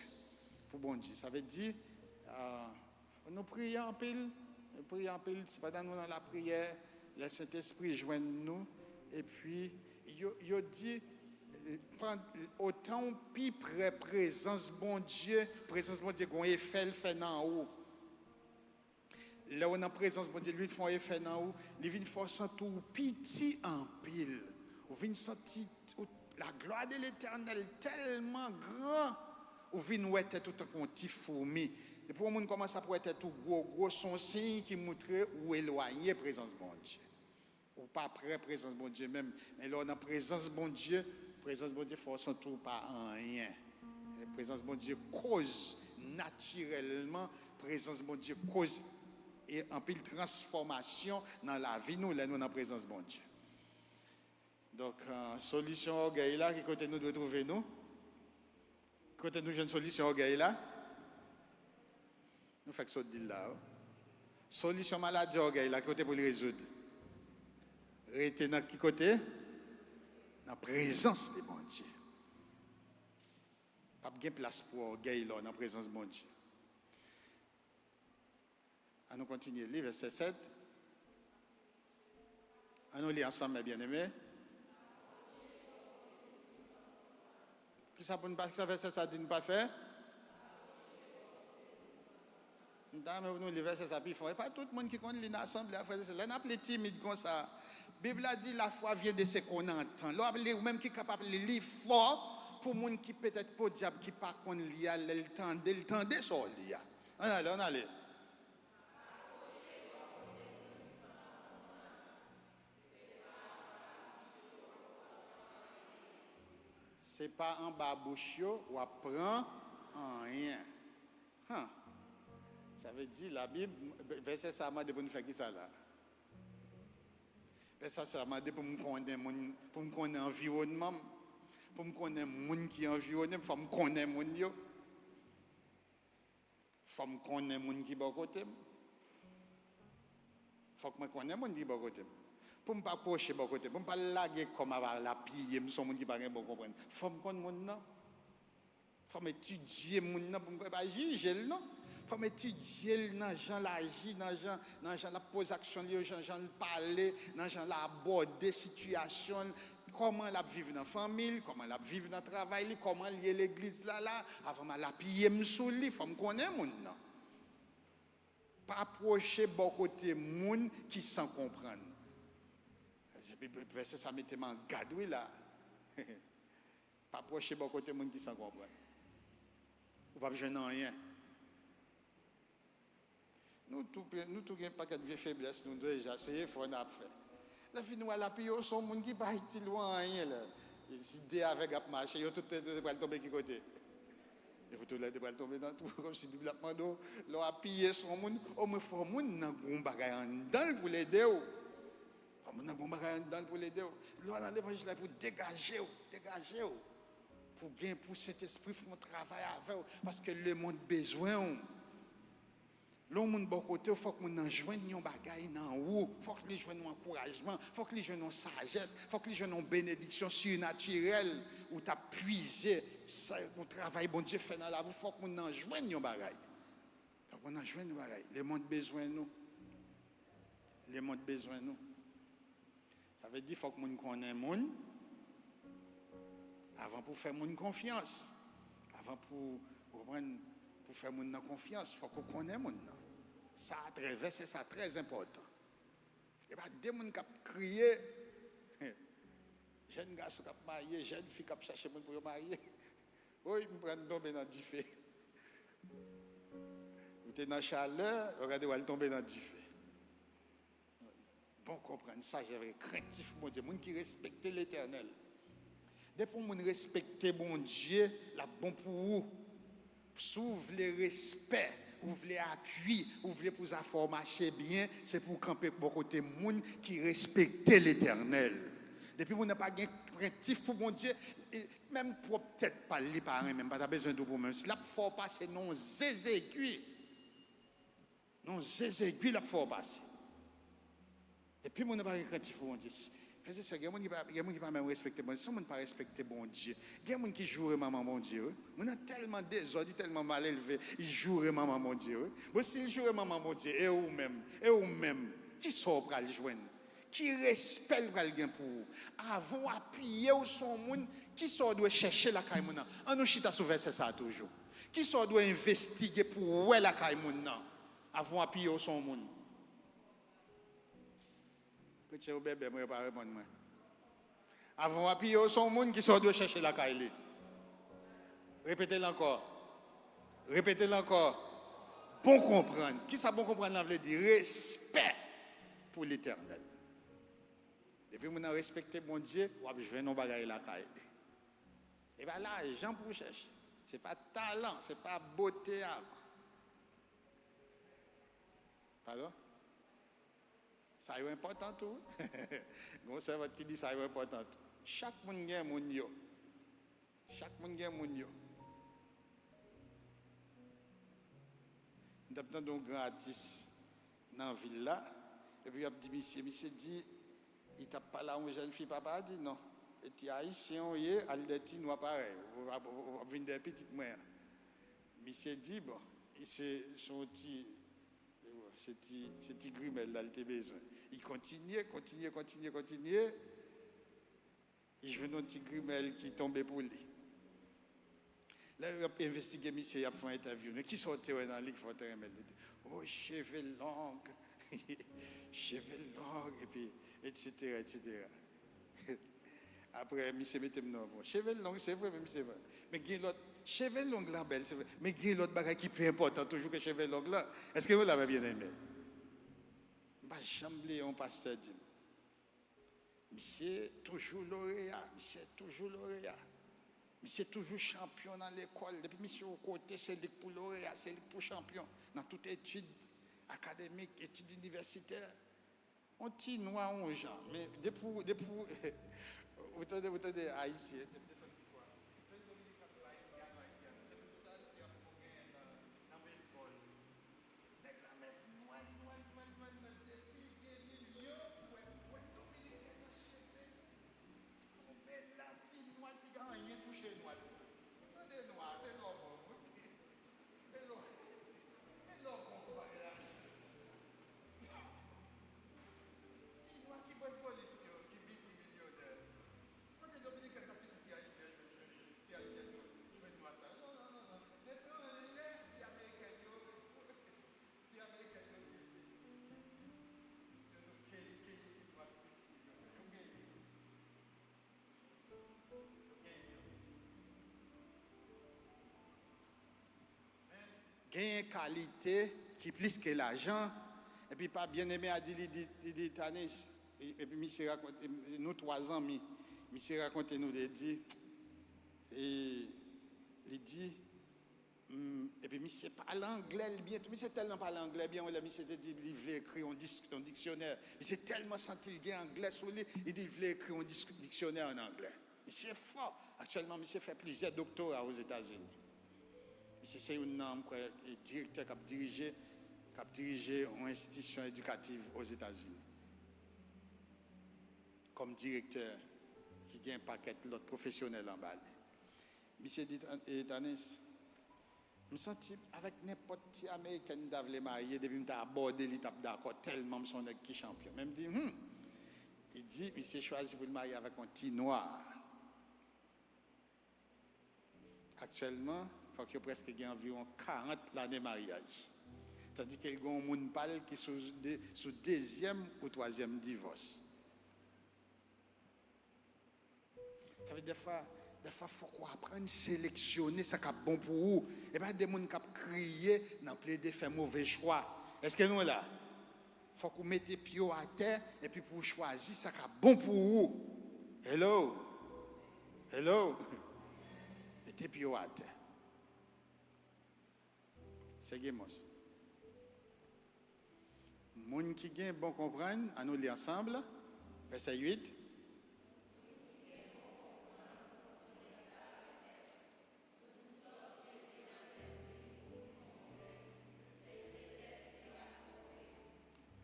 Pou Bondye. Sa vle di, ah, fò nou priye anpil. Nou priye anpil. Se pandan nou nan lapriyè, lè Sentespri jwenn nou. Epi, yo, yo di, pan-, otan w pi pre prezans Bondye, prezans Bondye gen yon efè l fè nan ou. Lè w nan prezans Bondye, li vin fè yon efè nan ou, li vin fè w santi w piti anpil. Ou vin santi ou, la gloire de l'Éternel tèlman gran, ou vin wè tèt ou tankou yon ti foumi. Depi yon moun kòmanse ap wè tèt ou gwo gwo, se yon siy ki montre ou elwanye prezans Bondye. Ou pa pre prezans Bondye menm. Men lè w nan prezans Bondye, prezans Bondye fè w santi w pa anyen. E prezans Bondye koz, natirèlman, prezans Bondye koz e anpil transfòmasyon nan lavi nou lè nou nan prezans Bondye. Donk, eh, solisyon ògèy la, ki kote nou dwe twouve nou? Kote nou jwenn solisyon ògèy la? Nou fèk sot di l la, wi. Solisyon maladi ògèy la, ki kote pou l rezoud? Rete nan ki kote? Nan prezans de Bondye. P ap gen plas pou ògèy lè w nan prezans Bondye. An nou kontinye li, vèsè sèt. An nou li ansanm, mes bien-aimés. Kisa pou n pa, kisa vèsè sa di n pa fè? M ta renmen pou nou li vèsè sa pi fò. E pa tout moun ki konn li nan asanble a, frè e sè. Lè n ap li timid konsa, Bib la di, lafwa vyen de se konn antan. Lè w ap li, ou menm ki kapab li, li fò pou moun ki petèt podyab, ki pa konn li a, lè l tande, l tande sa w li a. Ann ale, ann ale. Se pa anba bouch yo w ap pran anyen. Han. Sa vle di, Labib, vèsè sa a mande pou n fè kisa la? Vèsè sa a mande pou m konnen moun, pou m konnen anviwònman m, pou m konnen moun ki anviwone m, fò m konnen moun yo. Fò m konnen moun ki bò kote m. Fòk mwen konnen moun ki bò kote m. Pou m pa pwoche bò kote m, pou m pa lage kò m ap al apiye m sou moun ki pa gen bon konprann. Fò m konn moun nan. Fò m etidye moun nan pou m, pa jije l non. Fò m etidye l nan jan l aji, nan jan, nan jan l ap poze aksyon li yo, jan, jan l pale, nan jan l abòde sitiyasyon l, kòman l ap viv nan fanmi l, kòman l ap viv nan travay li, kòman l ye legliz la la, avan m al apiye m sou li, fò m konnen moun nan. Pa pwoche bò kote moun ki san konprann. Vèsè sa mete m an gad wi la. Pa pwoche bò kote moun ki san konprann. Ou p ap jwenn anyen. Nou tou, nou tou gen pakèt vye feblès nou deja, se efò n ap fè. Lè fini w al apiye w se yon moun ki pa itil ou anyen la. Si de avèg ap mache, yo tout te, te pral tonbe ki kote? Yo tout lè te pral tonbe nan twou, kòmsi Bib la ap mande w, lè w apiye se yon moun, omwen fò moun nan gen yon bagay anndan l pou l ede w. Fò moun nan gen yon bagay anndan l pou l ede w. Lè w nan levanjil la pou degaje w, degaje w. Pou gen, pou Sentespri fè yon travay avè w, paske lemonn bezwen w. Lè yon moun bò kote w, fòk moun nan jwenn yon bagay nan ou. Fòk li jwenn yon ankourajman, fòk li jwenn yon sajès, fòk li jwenn yon benediksyon sinatirèl ou t ap pwize, sa, yon travay Bondye fè nan lavi w, fòk moun nan jwenn yon bagay. Fòk moun nan jwenn yon bagay. Lemonn bezwen nou. Lemonn bezwen nou. Sa vle di fòk moun konnen moun avan pou fè moun konfyans. Avan pou, ou konprann, pou fè moun nan konfyans, fòk ou konnen moun nan. Sa, vèsè sa trè enpòtan. E pa de moun k ap kriye. Jèn gason k ap marye, jèn fi k ap chache moun pou yo marye. Woy, m pral tonbe nan dife. Ou te nan chalè, yo gade w al tonbe nan dife. Bon konprann, sajès, krentif Bondye, moun ki respekte Letènèl. Depi yon moun respekte Bondye, l ap bon pou ou. Si w vle respè, ou vle apui, ou vle pou zafè w mache byen, se pou w kanpe bò kote moun ki respekte Letènèl. Depi moun nan pa gen krentif pou Bondye, e menm pwòp tèt pa l, li pa renmen, m pa ta bezwen di w pou mwen. L ap fè w pase nan yon zezegwi. Non, zezegwi l ap fè w pase. Depi moun nan pa gen krentif pou Bondye. Frè e sè, gen moun ki pa, gen moun ki pa menm respekte Bondye. Si yon moun pa respekte Bondye, gen moun ki joure manman Bondye, wi. Moun nan tèlman dezòd, li tèlman malelve, li joure manman Bondye, wi. Bon, si l joure manman Bondye, e ou menm, e ou menm, kisa w pral jwenn? Ki respè l pral gen pou ou? Avan w apiye w sou yon moun, kisa w dwe chèche lakay moun nan? Ann nou chita sou vèsè sa a toujou. Kisa w dwe envestige pou w wè lakay moun nan? Avan w apiye w sou yon moun. Kretyen yo bèbè, mwen, yo pa reponn mwen. Avan w apiye w sou yon moun, kisa w dwe chèche lakay li? Repete l ankò. Repete l ankò. Bon konprann. Kisa bon konprann lan vle di? Respè pou Letènèl. Depi moun nan respekte Bondye, w ap jwenn yon bagay lakay li. E pa lajan pou w chèche. Se pa talan, se pa bote avan. Padon? Sa yo enpòtan tou, wi. Gen yon sèvant ki di sa yo enpòtan tou. Chak moun gen moun yo. Chak moun gen moun yo. M t ap tande yon gran atis nan vil la, epi y ap di misye, misye di, li t ap pale a yon jèn fi, papa a di, "Non, e ti ayisyen w ye, al dèyè ti nwa parèy, w ap, w ap vin dèyè pitit mwen an." Misye di, bon, se, se yon ti, se ti, se ti grimèl la l te bezwen. Li kontinye, kontinye, kontinye, kontinye. Li jwenn yon ti grimèl ki tonbe pou li. Lè y ap envestige misye, y ap fè yon entèvyou. Men kisa w te wè nan li ki fè w te renmen l? Li di, "Oh, cheve long, cheve long, epi, etsetera, etsetera." Apre, misye mete m nan, bon, cheve long, se vre, men misye, men gen lòt, cheve long lan bèl, se vre, men gen lòt bagay ki pi enpòtan toujou ke cheve long lan. Èske nou la, mè byeneme? M pa janm bliye yon pastè di m, misye toujou loreya, misye toujou loreya. Misye toujou chanpyon nan lekòl. Depi misye yon kote, se li k pou loreya, se li k pou chanpyon nan tout etid akademik, etid inivèsitè. Yon ti nwa, yon jan. Men depi w, depi w, ou tande, ou tande Ayisyen, depi desann pi kwa. Tande Dominik ap bay gad Ayisyen, se pou tout Ayisyen ap tou genyen nan, nan bezbòl. Nèg la mèt nwèl, nwèl, nwèl, nwèl, nwèl, depi l gen milyon, ou wè, ou wè Dominiken nan cheve l. Konbe la ti nwa ki gen anyen touche nwa l. Tande nwa, se nwa Genyen kalite ki plis ke lajan. Epi pa byeneme a di, li di, li di, Tanis, e- epi misye rakonte, nou twa zanmi, misye rakonte nou, li di, e, li di, mm, epi misye pale anglè li byen tou. Misye tèlman pale anglè byen, yon lè misye te di li vle ekri yon dis- yon diksyonè. Misye tèlman santi l gen anglè sou li, li di li vle ekri yon dis- diksyonè an anglè. Misye fò. Aktyèlman, misye fè plizyè doktora Ozetazini. Misye se youn nan, m kwè, e, direktè k ap dirije, k ap dirije yon enstitisyon edikativ Ozetazini. Kòm direktè ki gen pakèt lòt pwofesyonèl anba li. Misye di, "Tan- e, Tanis, m santi avèk nenpòt ti amerikèn m ta vle marye, depi m ta abòde li, t ap dakò, tèlman m se yon nèg ki chanpyon." Men m di, "Hmm." Li di, misye chwazi pou l marye avèk yon ti nwa. Aktyèlman, fòk yo prèske gen anviwon karant lane maryaj. Tandike l gen yon moun pa l ki sou de- sou dezyèm ou twazyèm divòs. Sa vle di, dèfwa, dèfwa fòk ou aprann seleksyone sa k ap bon pou ou. E pa de moun k ap kriye nan plede fè move chwa. Èske nou la? Fòk ou mete pye w atè epi pou w chwazi sa k ap bon pou ou. Hello? Hello? Mete pye w atè. Segimos. Moun ki gen bon konprann, ann nou li ansanm, vèsè uit.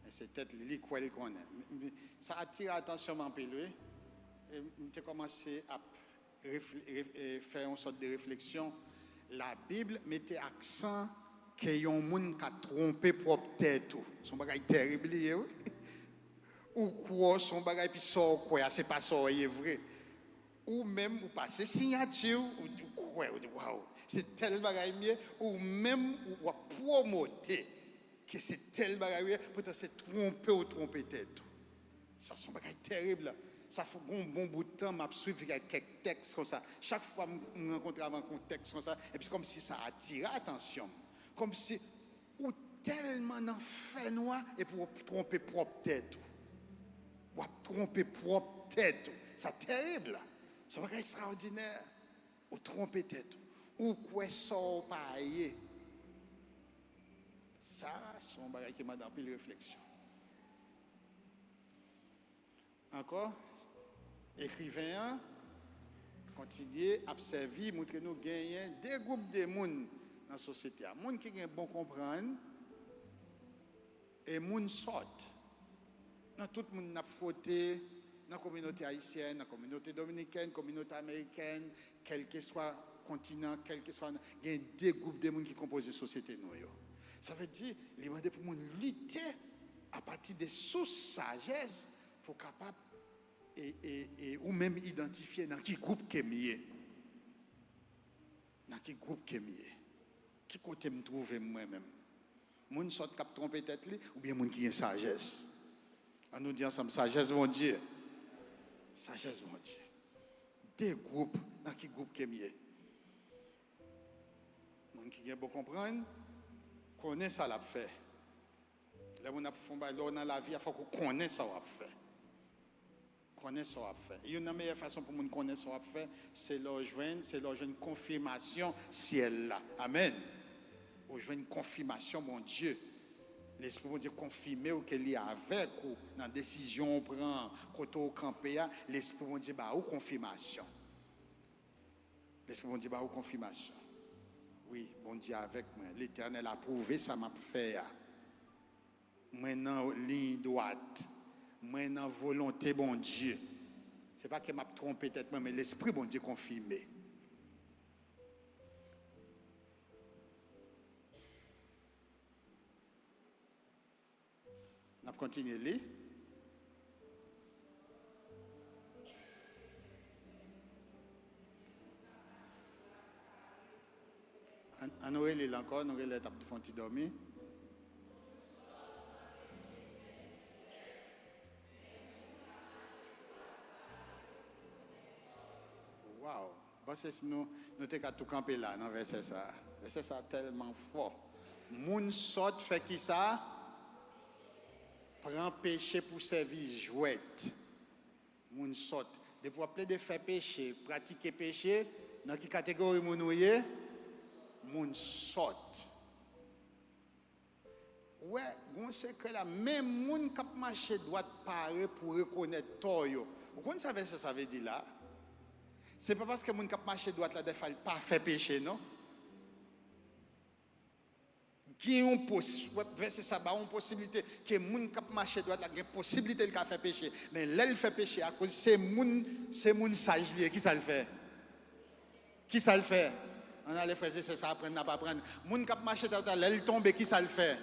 Men se tèt li, li kwè l konnen. M- m- Sa atire atansyon m anpil, wi. E m te kòmanse ap refle- re- e, fè yon sòt de refleksyon. Labib mete aksan ke yon moun ka twonpe pwòp tèt ou. Se yon bagay tèrib li ye, wi. Ou kwè se yon bagay, pi sa w kwè a, se pa sa w ye vre. Ou menm, ou pase siyati w, ou, ou kwè, ou di, "Waw, se tèl bagay m ye." Ou menm, ou, w ap pwomote ke se tèl bagay ou ye, poutan se twonpe w twonpe tèt ou. Sa se yon bagay tèrib la. Sa fè yon bon bout tan m ap swiv kèk tèks konsa. Chak fwa m, m rankontre avèk yon tèks konsa, epi se kòmsi sa atire atansyon m. Kòmsi ou tèlman nan fènwa epi w ap twonpe pwòp tèt ou. W ap twonpe pwòp tèt ou. Sa tèrib la. Se yon bagay ekstraòdinè. Ou twonpe tèt ou. Ou kwè sa w pa ye. Sa, se yon bagay ki mande anpil refleksyon. Ankò, ekriven an kontinye ap sèvi, montre nou genyen de gwoup de moun nan sosyete a. Moun ki gen bon konprann e moun sòt. Nan tout moun n ap fwote, nan kominote ayisyèn, nan kominote dominikèn, kominote amerikèn, kèlkeswa kontinan, kèlkeswa, gen de gwoup de moun ki konpoze sosyete nou yo. Sa vle di, li mande pou moun lite apati de sous sajès pou w kapab e, e, e ou menm idantifye nan ki gwoup ke m ye. Nan ki gwoup ke m ye? Ki kote m twouve m mwen menm? Moun sòt k ap twonpe tèt li, oubyen moun ki gen sajès? Ann nou di ansanm, sajès Bondye. Sajès Bondye. De gwoup, nan ki gwoup ke m ye? Moun ki gen bon konprann, konnen sa l ap fè. Lè moun ap fè yon bagay, lè w nan lavi a, fòk ou konnen sa w ap fè. Konnen sa w ap fè. Youn nan meyè fason pou moun konnen sa w ap fè, se lè w jwenn, se lè w jwenn konfimasyon syèl la. Amèn. Ou jwenn konfimasyon Bondye. Lespri Bondye konfime w ke li avèk ou nan desizyon w pran, kote w kanpe a. Lespri Bondye ba ou konfimasyon. Lespri Bondye ba ou konfimasyon. Wi, Bondye avèk mwen. Letènèl apwouve sa m ap fè a. Mwen nan liy dwat. Mwen nan volonte Bondye. Se pa ke m ap twonpe tèt mwen, men Lespri Bondye konfime. N ap kontinye li. Ann, ann nou reli l ankò, nou genlè t ap fè yon ti dòmi. Waw! M panse si nou, nou te ka tou kanpe la nan vèsè sa a. Vèsè sa a tèlman fò. Moun sòt fè kisa? Pran peche pou sèvi jwèt. Moun sòt. Depi w ap plede fè peche, pratike peche, nan ki kategori moun ou ye? Moun sòt. Ou wè, gen yon sekrè la. Men moun k ap mache dwat pare pou rekonèt tò yo. Ou konn sa vèsè sa vle di la? Se pa paske moun k ap mache dwat la, dèfwa, l pa fè peche, non. Gen yon pos, wè, vèsè sa ba yon posiblite ke moun k ap mache dwat la gen posiblite l ka fè peche. Men lè l fè peche, akoz se moun, se moun saj li ye, kisa l fè? Kisa l fè? Ann ale, frè e sè, sa aprann n ap aprann. Moun k ap mache dwat la, lè l tonbe, kisa l fè?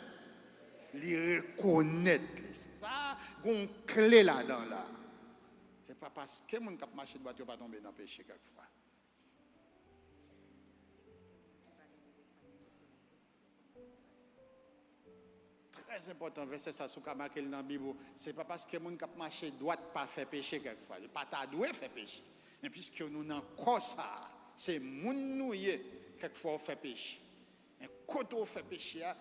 Li rekonèt li. Sa, gen yon kle ladan la. Se pa paske moun k ap mache dwat yo pa tonbe nan peche kèkfwa. Trè enpòtan, vèsè sa, si w ka make l nan Bib ou, se pa paske moun k ap mache dwat pa fè peche kèkfwa. Li pa ta dwe fè peche. Men piske nou nan kò sa a, se moun nou ye, kèkfwa w fè peche. Men kote w fè peche a,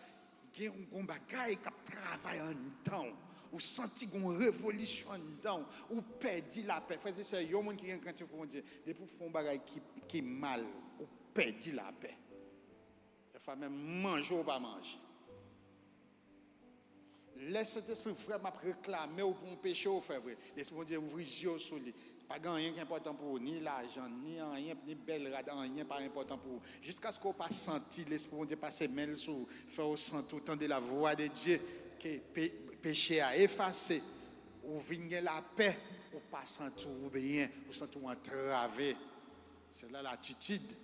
gen yon, yon bagay k ap travay anndan w. Ou santi gen yon revolisyon anndan w. Ou pèdi lapè. Frè e sè, yon moun ki gen krent pou Bondye, depi w fè yon bagay ki, ki mal, ou pèdi lapè. Dèfwa menm manje w pa manje. Lè Sentespri vrèman ap reklame w pou yon peche w fè vre, Lespri Bondye ouvri zye w sou li. Pa gen anyen ki enpòtan pou ou, ni lajan, ni anyen, ni bèl rad, anyen pa enpòtan pou ou. Jiskaske w pa santi Lespri Bondye pase men l sou ou, fè w santi w tande lavwa de Dye, ke pe-, peche a efase, ou vin gen lapè, ou pa santi w byen, ou santi w antrave. Se la latitid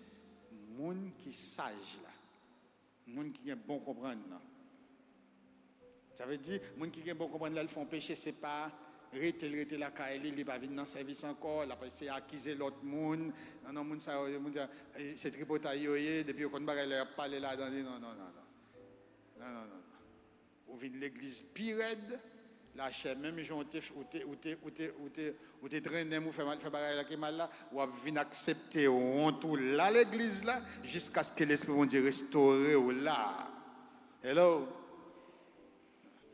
moun ki saj la. Moun ki gen bon konprann nan. Sa vle di, moun ki gen bon konprann, lè l fè yon peche, se pa rete l rete lakay li, li pa vin nan sèvis ankò, l ap eseye akize lòt moun. Non, non, moun sa yo, moun sa, eh, se tripotay yo ye, depi yo konn bagay la, y ap pale ladan li. Non, non, non, non. Non, non, non, non. Ou vin legliz pi rèd, lachè menm jan ou te, ou te, ou te, ou te, ou te, ou te trennen m, ou fè mal, fè bagay la ki mal la, w ap vin aksepte wont ou la legliz la, jiskaske Lespri Bondye restore w la. Hello?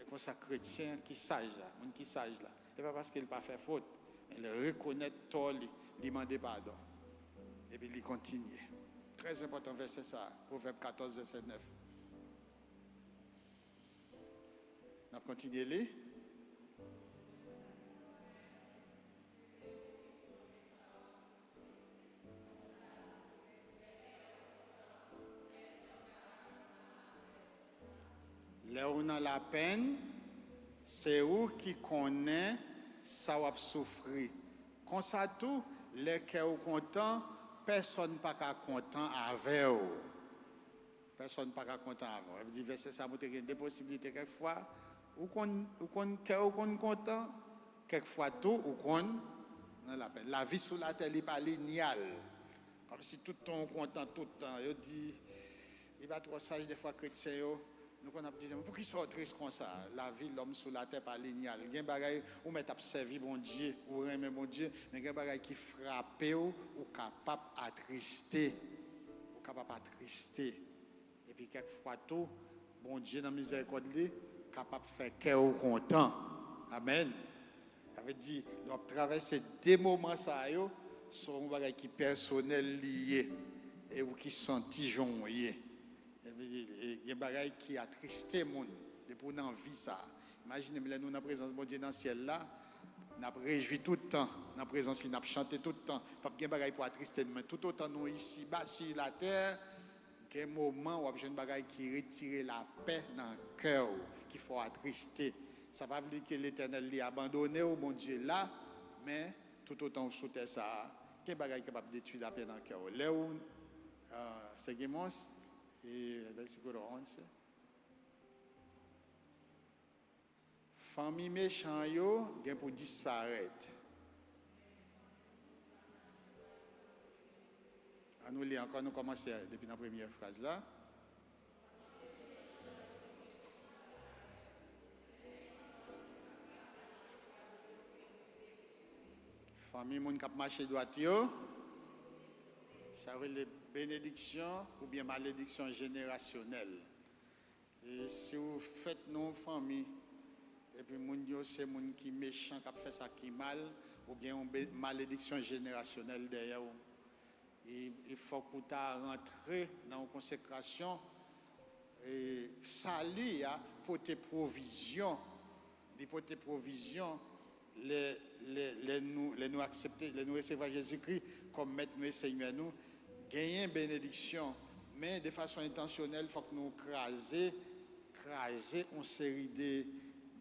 E konsa kretyen ki saj la, moun ki saj la, e pa paske l pa fè fot, men l rekonèt tò li, li mande padon, epi li kontinye. Trè enpòtan vèsè sa, Pwovèb katòz, vèsè nèf. N ap kontinye li. Lè w nan lapenn, se ou ki konnen sa w ap soufri. Konsa tou, lè kè w kontan, pèsonn pa ka kontan avè w. Pèsonn pa ka kontan avè w. Sa vle di, vèsè sa montre gen de posiblite. Kèk fwa, ou konn, ou konn kè w konn kontan, kèk fwa tou, ou konn nan lapenn. Lavi sou latè, li pa linyal. Kòmsi tout tan ou kontan, tout tan. Yo di, li pa twò saj, dèfwa, kretyen yo, nou konn ap di, "Men poukisa w tris konsa?" Lavi lòm sou latè pa linyal. Gen bagay, ou mèt ap sèvi Bondye, ou renmen Bondye, men gen bagay ki frape w, ou kapab atriste. Ou kapab atriste. Epi kèk fwa tou, Bondye nan mizèrikòd li kapab fè kè w kontan. Amèn. Sa vle di, lè w ap travèse de moman sa yo, se yon bagay ki pèsonèl li ye, e ou ki santi jan w ye. Epi, e, gen bagay ki atriste moun, depi w nan vi sa. Imajine m, lè nou nan prezans Bondye nan syèl la, n ap rejwi tout tan nan prezans li, n ap chante tout tan. P ap gen bagay pou atriste nou, men toutotan nou isiba, si latè, gen moman w ap jwenn bagay ki retire lapè nan kè w, ki fè w atriste. Sa pa vle di ke Letènèl li abandone w, Bondye la, men toutotan w sou tè sa a, gen bagay ki kapab detwi lapè nan kè w. Lè w, euh, seguimos, y el versículo once. Fanmi mechan yo gen pou disparèt. An nou li ankò, nou kòmanse depi nan premyè fraz la. Fanmi moun k ap mache dwat yo, sa rele benediksyon oubyen malediksyon jenerasyonèl. E si w fèt nan yon fanmi, epi moun yo se moun ki mechan, k ap fè sa ki mal, ou gen yon be- malediksyon jenerasyonèl dèyè w. E, e fòk ou ta rantre nan yon konsekrasyon. E sali a pote pwovizyon. Li pote pwovizyon lè, lè, lè nou, lè nou aksepte, lè nou resevwa Jezikri kòm Mèt nou e Senyè nou. Genyen benediksyon, men de fason entansyonèl, fòk nou kraze, kraze yon seri de,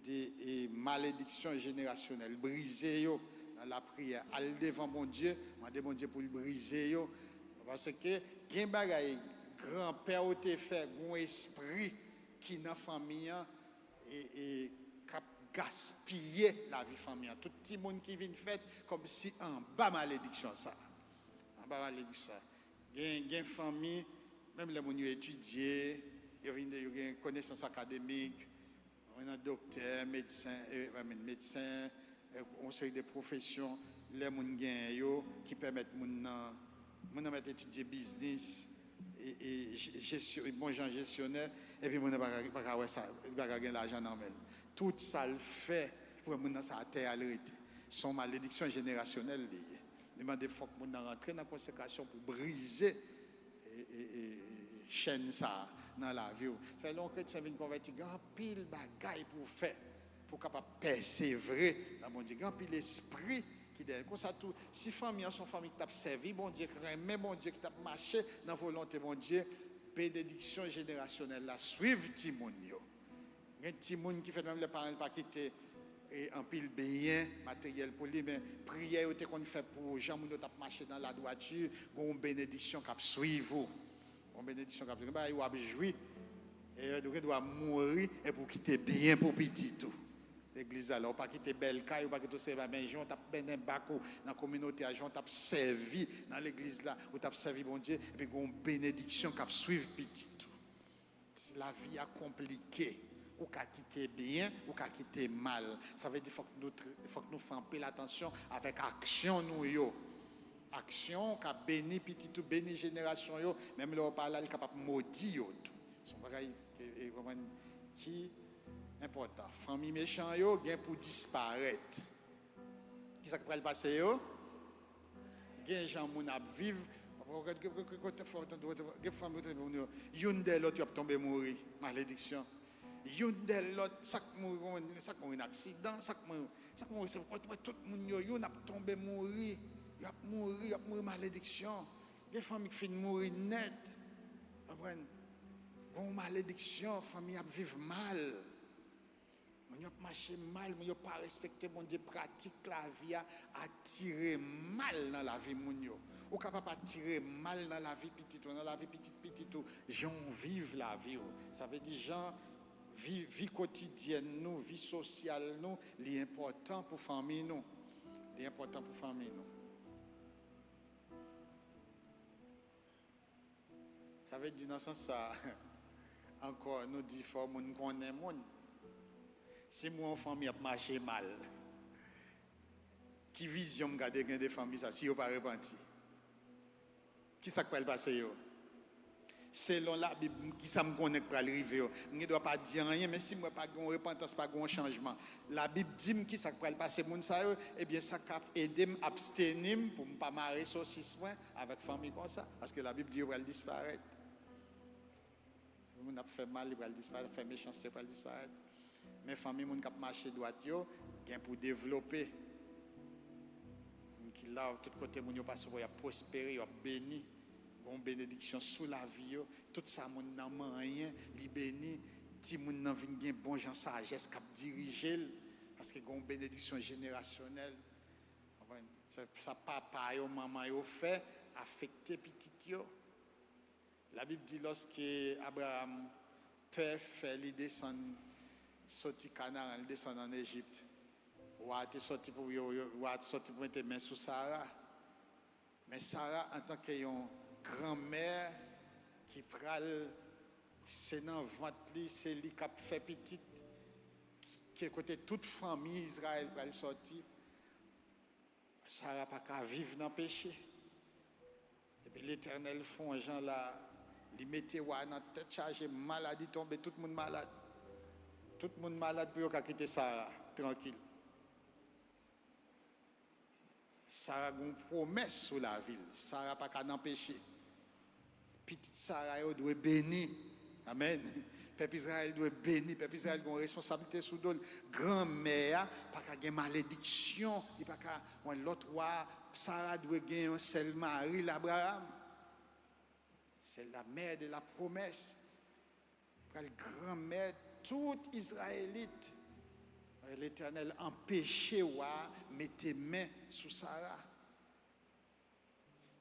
de e, malediksyon jenerasyonèl, brize yo nan lapriyè. Al devan Bondye, mande Bondye pou l brize yo. Paske gen bagay granpè w te fè, gen yon espri ki nan fanmi an, e, e k ap gaspiye lavi fanmi an. Tout timoun ki vin fèt kòmsi anba malediksyon sa. Anba malediksyon sa. Gen, gen fanmi, menm lè moun yo etidye, yo vin, yo gen konesans akademik, ou nan doktè, medsen, e, I mean, medsen, e, yon seri de pwofesyon, lè moun genyen yo, ki pèmèt moun nan, moun nan mèt etidye biznis, e, e, je- jesyon, bon jan jesyonè, epi moun nan pa ka, pa ka wè sa, li pa ka gen lajan nan men l. Tout sa l fè pou moun nan sa atè a l rete. Se yon malediksyon jenerasyonèl li ye. Li mande fòk moun nan rantre nan konsekrasyon pou brize e, e, e, e, chèn sa a nan lavi w. Sa fè lè yon kretyen vin konvèti, gen anpil bagay pou w fè pou w kapab pèsevre nan Bondye. Gen anpil espri ki dèyè. Konsa tou, si fanmi an se yon fanmi ki t ap sèvi Bondye, k renmen Bondye, ki t ap mache nan volonte Bondye, benediksyon jenerasyonèl la swiv timoun yo. Gen timoun ki fèt menm lè paran l pa kite e, anpil byen materyèl pou li, men priyè yo te konn fè pou jan moun yo t ap mache nan ladwati, gen yon benediksyon k ap swiv ou. Gen yon benediksyon k ap swiv ou. Gen bagay w ap jwi, e ou gen dwa mouri epi w kite byen pou pitit ou. Legliz la, la, ou pa kite bèl kay, ou pa kite w sèvi a, men jan w t ap mennen bak ou nan kominote a, jan w t ap sèvi nan legliz la, ou t ap sèvi Bondye, epi gen yon benediksyon k ap swiv pitit ou. Lavi a konplike. Ou ka kite byen, ou ka kite mal. Sa vle di fòk nou, tr- fòk nou fè anpil atansyon avèk aksyon nou yo. Aksyon w ka beni pitit ou, beni jenerasyon yo, menm lè w pa la, li kapab modi yo tou. Se yon bagay, e, e, konprann, ki enpòtan. Fanmi mechan yo gen pou disparèt. Kisa k pral pase yo? Gen jan moun ap viv, gen fanmi, moun yo, youn dèyè lòt, yo ap tonbe mouri. Malediksyon. Youn dèyè lòt, sa k mouri, sa k mouri nan aksidan, sa k mouri, sa k mouri, se, w wè tout moun yo, youn ap tonbe mouri. Yo ap mouri, yo ap mouri, malediksyon. Gen fanmi k fin mouri nèt. Konprann? Gon malediksyon, fanmi ap viv mal. Moun yo ap mache mal, moun yo pa respekte Bondye, pratik lavi a atire mal nan lavi moun yo. Ou kapab atire mal nan lavi pitit ou, nan lavi pitit pitit ou, jan w viv lavi w. Sa vle di jan vi, vi kotidyèn nou, vi sosyal nou, li enpòtan pou fanmi nou. Li enpòtan pou fanmi nou. Sa vle di nan sans sa, ankò, nou di fò moun konnen moun. Si m wè yon fanmi ap mache mal, ki vizyon m ka te gen de fanmi sa, si yo pa repanti? Kisa k pral pase yo? Selon Labib, kisa m konnen k pral rive yo? M gen dwa pa di anyen, men si m wè pa gen yon repantans, pa gen yon chanjman, Labib di m kisa k pral pase moun sa yo, ebyen, sa k ap ede m absteni m pou m pa mare sosis mwen avèk fanmi konsa, paske Labib di yo pral disparèt. Moun ap fè mal, li pral disparèt, ap fè mechanste, pral disparèt. Men fanmi moun k ap mache dwat yo gen pou devlope. Moun ki la, tout kote moun yo pase, y ap pwospere, y ap beni. Gen yon benediksyon sou lavi yo. Tout sa moun nan manyen, li beni. Timoun nan vin gen bon jan sajès k ap dirije l. Paske gen yon benediksyon jenerasyonèl. Konprann? Sa, sa papa yo, manman yo fè afekte pitit yo. Labib di lòske Abraram, pè fè li desann, soti Kanaran, li desann ann Ejip. Wa a te sòti pou yo, yo- wa a te sòti pou mete men sou Sara. Men Sara, antanke yon granmè ki pral, se nan vant li, se li k ap fè pitit, ki, kote tout fanmi Izrayèl pral sòti, Sara pa ka viv nan peche. Epi Letènèl fè yon jan la, Li mete wa nan tèt chaje, maladi tonbe, tout moun malad. Tout moun malad pou yo ka kite Sara trankil. Sara gen yon pwomès sou lavi l. Sara pa ka nan peche. Pitit Sara yo dwe beni. Amèn. Pèp Izrayèl dwe beni. Pèp Izrayèl gen yon responsablite sou do l. Granmè a pa ka gen malediksyon. Li pa ka, yon lòt wa, Sara dwe gen yon sèl mari l, Abraram. C'est la mère de la promesse. Li pral granmè tout Izrayelit. Letènèl anpeche wa mete men sou Sara.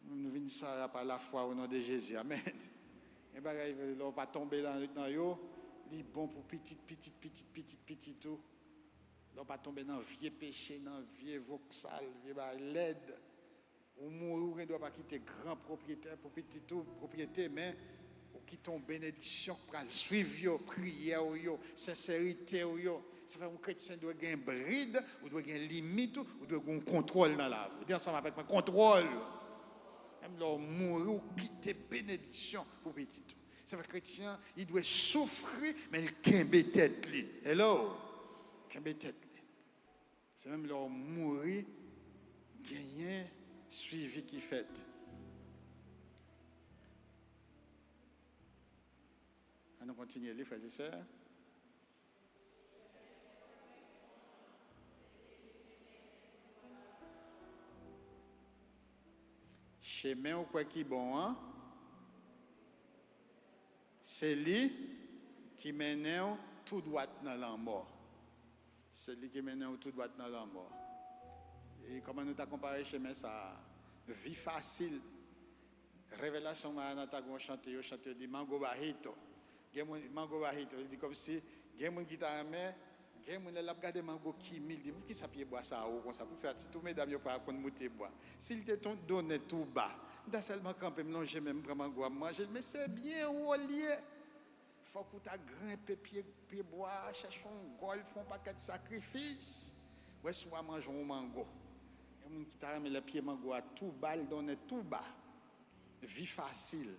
Nou vin Sara pa lafwa o non de Jezi. Amèn. Gen bagay, lè w pa tonbe nan, nan yo, li bon pou pitit, pitit, pitit, pitit, pitit ou. Lè w pa tonbe nan vye peche, nan vye voksal, vye bagay lèd. Ou mouri, ou gen dwa pa kite gran pwopyete pou pitit ou, pwopyete, men ou kite yon benediksyon k pral swiv yo, priyè w yo, senserite w yo. Sa fè yon kretyen dwe gen brid, ou dwe gen limit ou, ou dwe gen yon kontwòl nan lavi w. Di ansanm avèk mwen, kontwòl. Menm lè w mouri, ou kite benediksyon pou pitit ou. Sa fè kretyen an, li dwe soufri, men l kenbe tèt li. Hello? Kenbe tèt li. Se menm lè w mouri, genyen swivi ki fèt. Ann nou kontinye li, frè e sè. Chemen ou kwè ki bon an, se li ki mennen w tou dwat nan lanmò. Se li ki mennen w tou dwat nan lanmò. E kòman nou ta konpare chemen sa a? Vi fasil. Revelasyon Maranata gen yon chante, yo chante, yo di, "Mango bajito." Gen moun, mango bajito, li di kòmsi, gen moun ki ta renmen, gen moun lè l ap gade mango ki mi, li di, "Poukisa pyebwa sa a wo konsa? Poukisa ti tou medam yo pa konn moute bwa?" Si l te ton donnen tou ba, m ta sèlman kanpe, m lonje men m, m pran mango a, m manje l, men se byen wo l ye. Fòk ou ta grenpe pye, pyebwa a, chèche yon gòl, fè yon pakèt sakrifis. Wè si w a manje yon mango. Gen moun ki ta renmen lè pye mango a tou ba, l donnen tou ba. Vi fasil.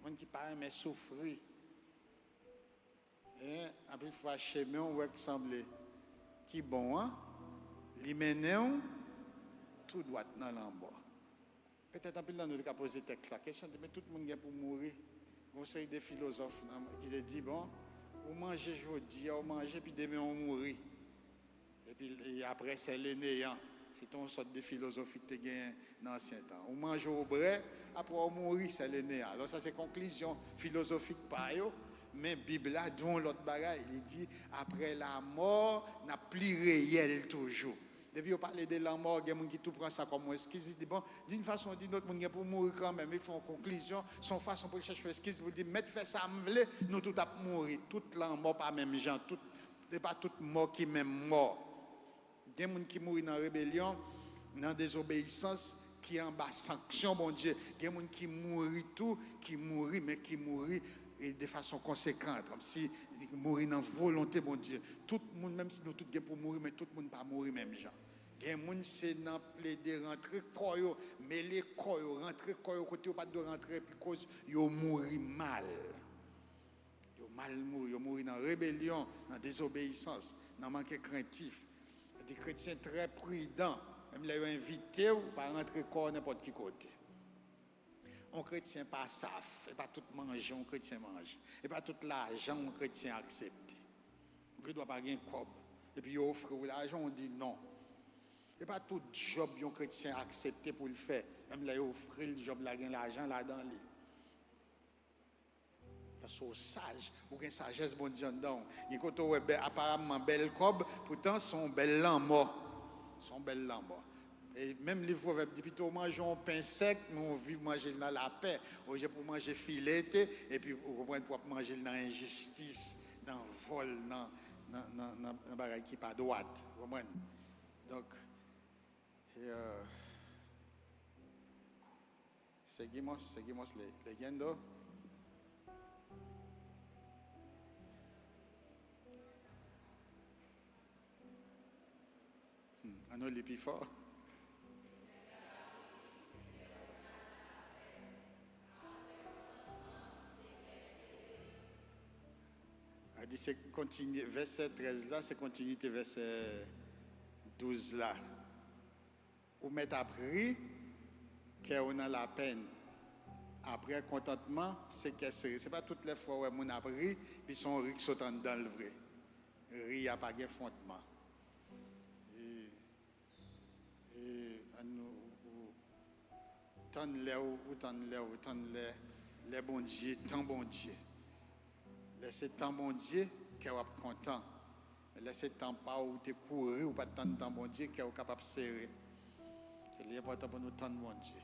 Moun ki pa renmen soufri. E, anpil fwa, chemen w wè k sanble ki bon an, li mennen w tou dwat nan lanmò. Petèt anpil nan nou te ka poze tèks la kesyon, di, men tout moun gen pou mouri. Gen yon seri de filozòf nan, ki te di, bon, ou manje jodi a, ou manje, epi demen ou mouri. Epi, e apre, c'est le néant. Se te yon sòt de filozofi ki te genyen nan ansyen tan. Ou manje, ou bwè, apre ou mouri, c'est le néant. Alò, sa se konklizyon filozofik pa yo, men Bib la di yon lòt bagay. Li di, apre lamò, n ap pli reyèl toujou. Depi yo pale de lanmò, gen moun ki tou pran sa kòm yon eskiz. Li di, bon, d'une façon ou d'une autre, moun gen pou mouri kanmenm. Li fè yon konklizyon, se yon fason pou l chèche yon eskiz, pou l di, mèt fè sa m vle, nou tout ap mouri. Tout lanmò pa menm jan, tout, se pa tout mò ki menm mò. Gen moun ki mouri nan rebelyon, nan dezobeyisans, ki anba sanksyon Bondye. Gen moun ki mouri tou, ki mouri, men ki mouri, e, de fason konsekan, kòmsi li mouri nan volonte Bondye. Tout moun, menm si nou tout gen pou mouri, men tout moun pa mouri menm jan. Gen moun se nan plede rantre kò yo, mele kò yo, rantre kò yo kote yo pa t dwe rantre, epi koz yo mouri mal. Yo mal mouri, yo mouri nan rebelyon, nan dezobeyisans, nan manke krentif. Sa di kretyen trè pridan, menm lè yo envite w, ou pa rantre kò w nenpòt ki kote. Yon kretyen pa saf, e pa tout manje yon kretyen manje, e pa tout lajan yon kretyen aksepte. Ou gen dwa pa gen kòb, epi yo ofri w lajan, ou di non. E pa tout djòb yon kretyen aksepte pou l fè, menm lè yo ofri l djòb la, gen lajan ladan li. Paske w saj, ou gen sajès Bondye anndan w. Gen kote w wè bè, aparamman bèl kòb, poutan se yon bèl lanmò. Se yon bèl lanmò. E menm liv Pwovèb di, pito w manje yon pen sèk, men w viv manje l nan lapè, olye pou w manje filete, epi ou konprann pou w ap manje l nan enjistis, nan vòl, nan, nan, nan, nan, nan bagay ki pa dwat. Ou konprann? Donk, e, euh, Seguimos, seguimos le-, leyendo. Hmm, ann nou li pi fò. Di se kontinye, vèsè trèz la, se kontinite vèsè douz la. Ou mèt ap ri, kè w nan lapenn. Apre kontantman, se kè sere. Se pa tout lè fwa w wè moun ap ri, pi se yon ri k sot anndan l vre. Ri a pa gen fondman. E, e, ann nou, ou, ou, tann lè w, ou tann lè w, tann lè, lè Bondye, tan Bondye. Lè se tan Bondye, kè w ap kontan. Men lè se tan pa w, ou te kouri, ou pa t tann tan Bondye, kè w kapab sere. Se li enpòtan pou nou tann Bondye.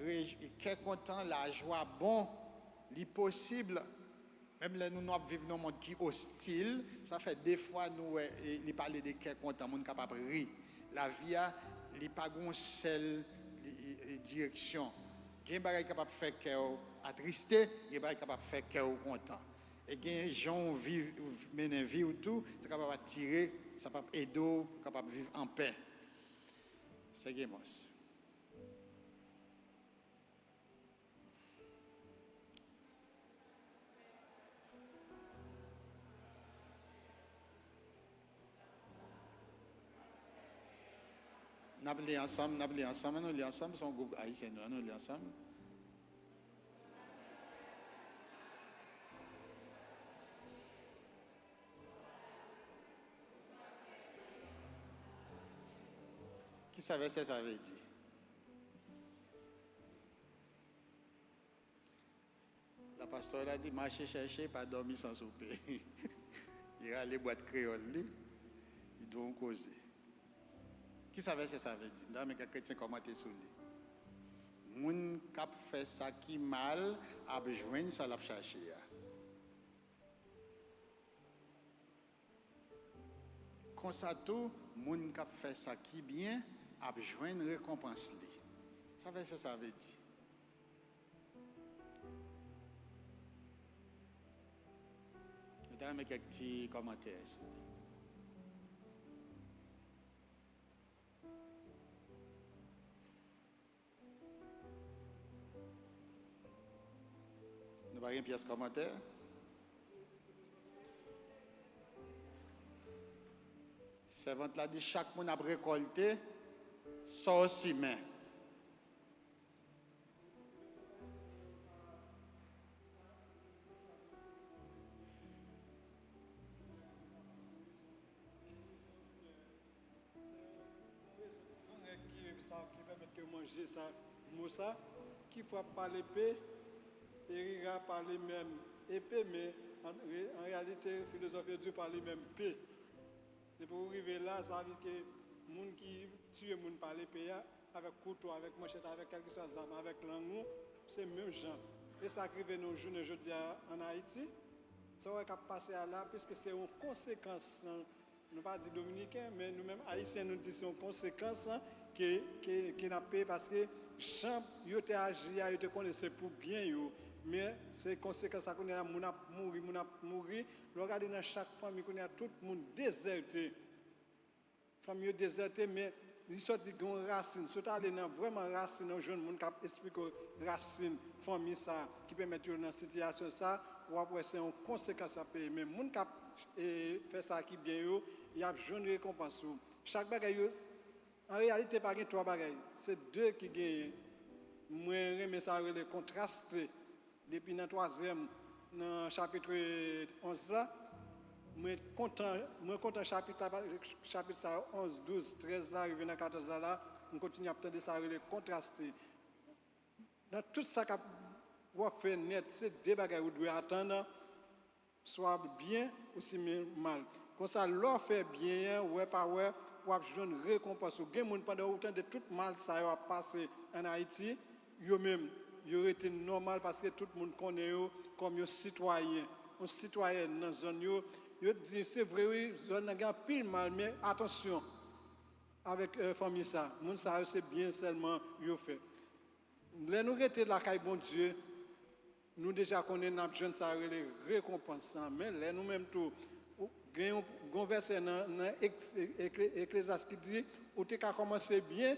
Rej-, kè kontan, lajwa bon, li posib. Menm lè nou, nou ap viv nan yon mond ki ostil, sa fè defwa nou wè, e, li pale de kè kontan, moun k ap ap ri. Lavi a, li pa gen yon sèl, li, e, direksyon. Gen bagay k ap ap fè kè w atriste, gen bagay k ap ap fè kè w kontan. E gen jan w viv, w mennen vi w tou, sa kapab atire, sa p ap ede w kapab viv anpè. Sègye Mons. N ap li ansanm, n ap li ansanm, ann nou li ansanm, se yon gwoup ayisyen nou, ann nou li ansanm. Kisa vèsè sa vle di? La pastè la di, mache chèche, pa dòmi san soupe. Li rale bwat kreyòl li, li di w yon koze. Kisa vèsè sa vle di? M ta renmen kèk kretyen kòmante sou li. Moun k ap fè sa ki mal ap jwenn sa l ap chache a. Konsa tou, moun k ap fè sa ki byen ap jwenn rekonpans li. Sa vèsè sa vle di? Nou ta renmen kèk ti kòmantè sou li. Nou pa gen pyès kòmantè? Sèvant la di, chak moun ap rekòlte sa w simen. Yon règ ki, sa, ki pèmèt ke manje sa, mo sa, qui frappe par l'épée périra par le même épée, men an, an reyalite, filozòf yo di par le même pé. Depi ou rive la, sa vle di ke moun ki tiye moun pa lepe a, avèk kouto, avèk manchèt, avèk kèlkeswa zam, avèk lang ou, se menm jan. E sa k rive nou jounen jodi a ann Ayiti, sa w wè k ap pase a la, piske se yon konsekans, nou pa di dominiken, men nou menm ayisyen, nou di se yon konsekans ke, ke, ke n ap peye, paske jan yo te aji a, yo te konnen se pou byen yo, men se konsekans sa kounye a, moun ap mouri, moun ap mouri. Lè w gade nan chak fanmi kounye a, tout moun dezète. Fanmi yo dezète, men li sòti gen yon rasin. Si w ta ale nan vrèman rasin nan, w jwenn moun k ap esplike w rasin fanmi sa a ki pèmèt yo nan sitiyasyon sa a, w ap wè se yon konsekans y ap peye. Men moun k ap, e, fè sa ki byen yo, y ap jwenn rekonpans yo. Chak bagay yo, an reyalite, pa gen twa bagay, se de ki genyen. Mwen renmen sa yo rele kontraste. Depi nan twazyèm, nan chapit onz la, mwen kontan, mwen kontan chapit la, chapit sa yo, onz, douz, trèz la, rive nan katòz la, la, m kontinye ap tande sa rele kontraste. Nan tout sa k ap, w ap fè nèt, se de bagay ou dwe atann, swa byen ou simen mal. Konsa, lè w fè byen an, wè pa wè, w ap jwenn rekonpans ou. Gen moun, pandan ou tande tout mal sa yo ap pase ann Ayiti, yo menm, yo rete nòmal paske tout moun konnen yo kòm yon sitwayen, yon sitwayèn nan zòn yo. Yo di, se vre wi, zòn nan gen anpil mal, men atansyon avèk, eh, fanmi sa. Moun sa yo, se byen sèlman yo fè. Lè nou rete lakay Bondye, nou deja konnen n ap jwenn sa yo rele rekonpans lan. Men lè nou menm tou, ou, gen yon, gen yon vèsè nan, nan Eks-, Ekle-, Eklezyas ki di, ou te ka kòmanse byen,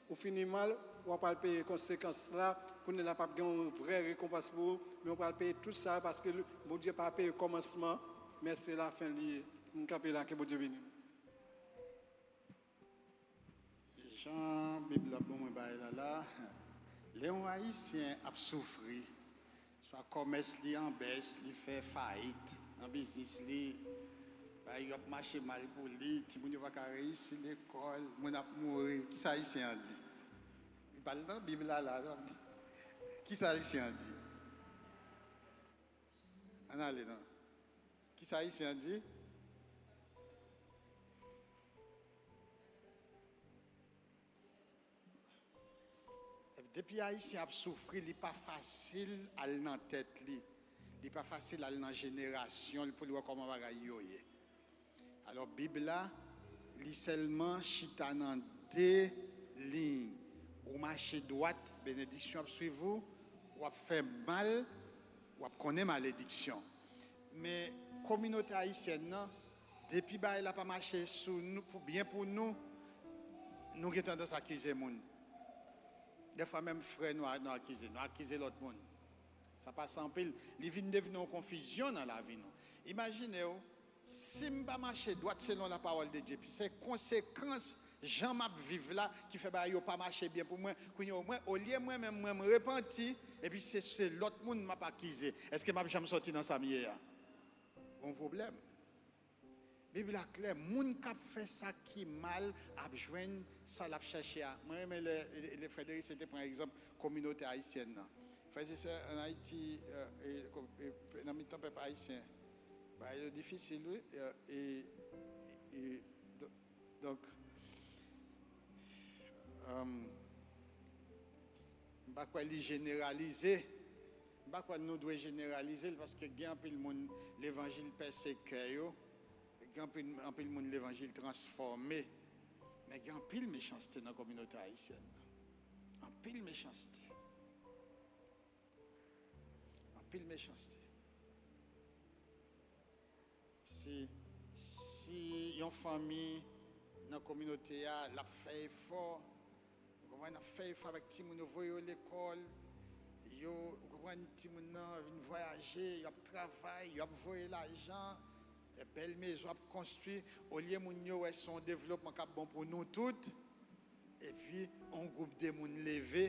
ou fini mal, w ap pral peye konsekans la. Kounye a la p ap gen yon vrè rekonpans pou ou, men w pral peye tout sa yo paske l-, Bondye pa peye kòmansman Mèsi, se lafen li ye. M kanpe la, ke Bondye beni nou. Jan Bib la ban mwen bagay la la, lè yon Ayisyen ap soufri, swa kòmès li an bès, li fè fayit nan biznis li, bagay yo ap mache mal pou li, timoun yo pa ka reyisi lekòl, moun ap mouri, kisa Ayisyen an di? Li pa l nan Bib la la, sa m di. Kisa Ayisyen an di? Ann ale non. Kisa Ayisyen an di? Depi Ayisyen ap soufri, li pa fasil al nan tèt li. Li pa fasil al nan jenerasyon l pou l wè kòman bagay yo ye. Alò, Bib la, li sèlman chita nan de liy. Ou mache dwat, benediksyon ap swiv ou, w ap fè mal, w ap konnen malediksyon. Men, kominote ayisyèn nan, depi bagay la pa mache sou nou, pou byen pou nou, nou gen tandans akize moun. Dèfwa menm frè nou a, nou akize, nou akize lòt moun. Sa pase anpil. Li vin devni yon konfizyon nan lavi nou. Imajine w, si m pa mache dwat selon lapawòl de Dye, epi se konsekans jan m ap viv la ki fè bagay yo pa mache byen pou mwen. Kounye a, mwen, olye mwen menm, mwen, m repanti, epi se, se lòt moun m ap akize. Èske m ap janm sòti nan sa m ye a? Gon pwoblèm. Bib la klè, moun k ap fè sa ki mal ap jwenn sa l ap chèche a. Mwen renmen lè, lè Frè Dericien te pran egzanp kominote ayisyèn nan. Frè e sè, ann Ayiti, e, e, e, nan mitan pèp ayisyen, bagay yo difisil, wi. E, e, e, do-, donk, um, m pa kwè li jeneralize. M pa kwè nou dwe jeneralize l, paske gen anpil moun levanjil pèse kè yo, gen anpil, anpil moun levanjil transfòme, men gen anpil mechanste nan kominote ayisyèn nan. Anpil mechanste. Anpil mechanste. Si, si yon fanmi nan kominote a, l ap fè efò, ou konprann, ap fè efò avèk timoun yo, voye yo lekòl, yo, ou konprann, timoun nan vin vwayaje, yo ap travay, yo ap voye lajan, e bèl mezon ap konstwi, olye moun yo wè se yon devlopman k ap bon pou nou tout, epi yon gwoup de moun leve,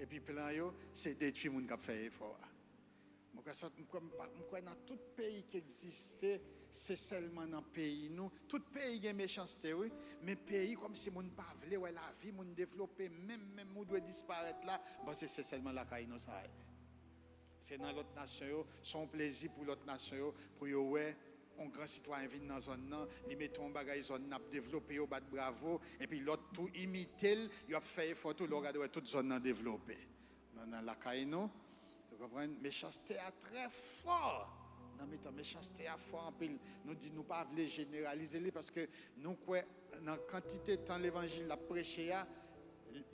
epi plan yo, se detwi moun k ap fè efò a. Mwen kwè sa, mwen kwè, m pa, mwen kwè nan tout peyi ki egziste, se sèlman nan peyi nou. Tout peyi gen mechanste, wi. Men peyi kòmsi moun pa vle wè lavi moun devlope, menm, menm ou dwe disparèt la, m panse se sèlman lakay nou sa ye. Se nan lòt nasyon yo, se yon plezi pou lòt nasyon yo, pou yo wè yon gran sitwayen vin nan zòn nan, li mete yon bagay, zòn nan ap devlope, yo bat bravo, epi lòt tou imite l, yo ap fè efò tou, lè w gade wè tout zòn nan devlope. Nan, nan lakay nou, nou konprann, mechanste a trè fò. Nan mitan, mechanste a fò anpil. Nou di nou pa vle jeneralize li paske nou kwè nan kantite tan levanjil ap preche a,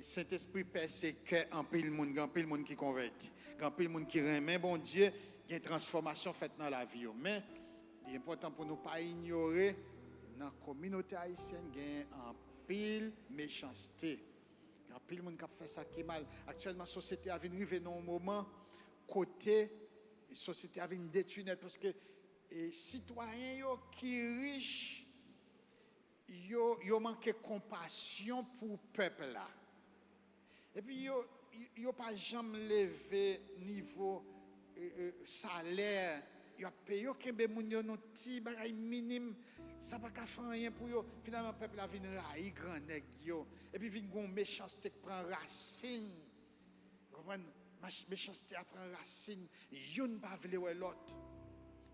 Sentespri pèse kè anpil moun, gen anpil moun ki konvèti, gen anpil moun ki renmen Bondye, gen transfòmasyon fèt nan lavi yo. Men, li enpòtan pou nou pa inyore, nan kominote ayisyèn, gen anpil mechanste. Gen anpil moun k ap fè sa ki mal. Aktyèlman, sosyete a vin rive nan yon moman kote sosyete a vin detwi nèt, paske, e, sitwayen yo ki rich, yo, yo manke konpasyon pou pèp la. Epi yo, yo pa janm leve nivo, e, e, salè y ap peye. Yo kenbe moun yo nan ti bagay minim. Sa pa ka fè anyen pou yo. Finalman, pèp la vin rayi gran nèg yo. Epi vin gen yon mechanste k pran rasin. Ou konprann? Mach-, mechanste a pran rasin. Youn pa vle wè lòt.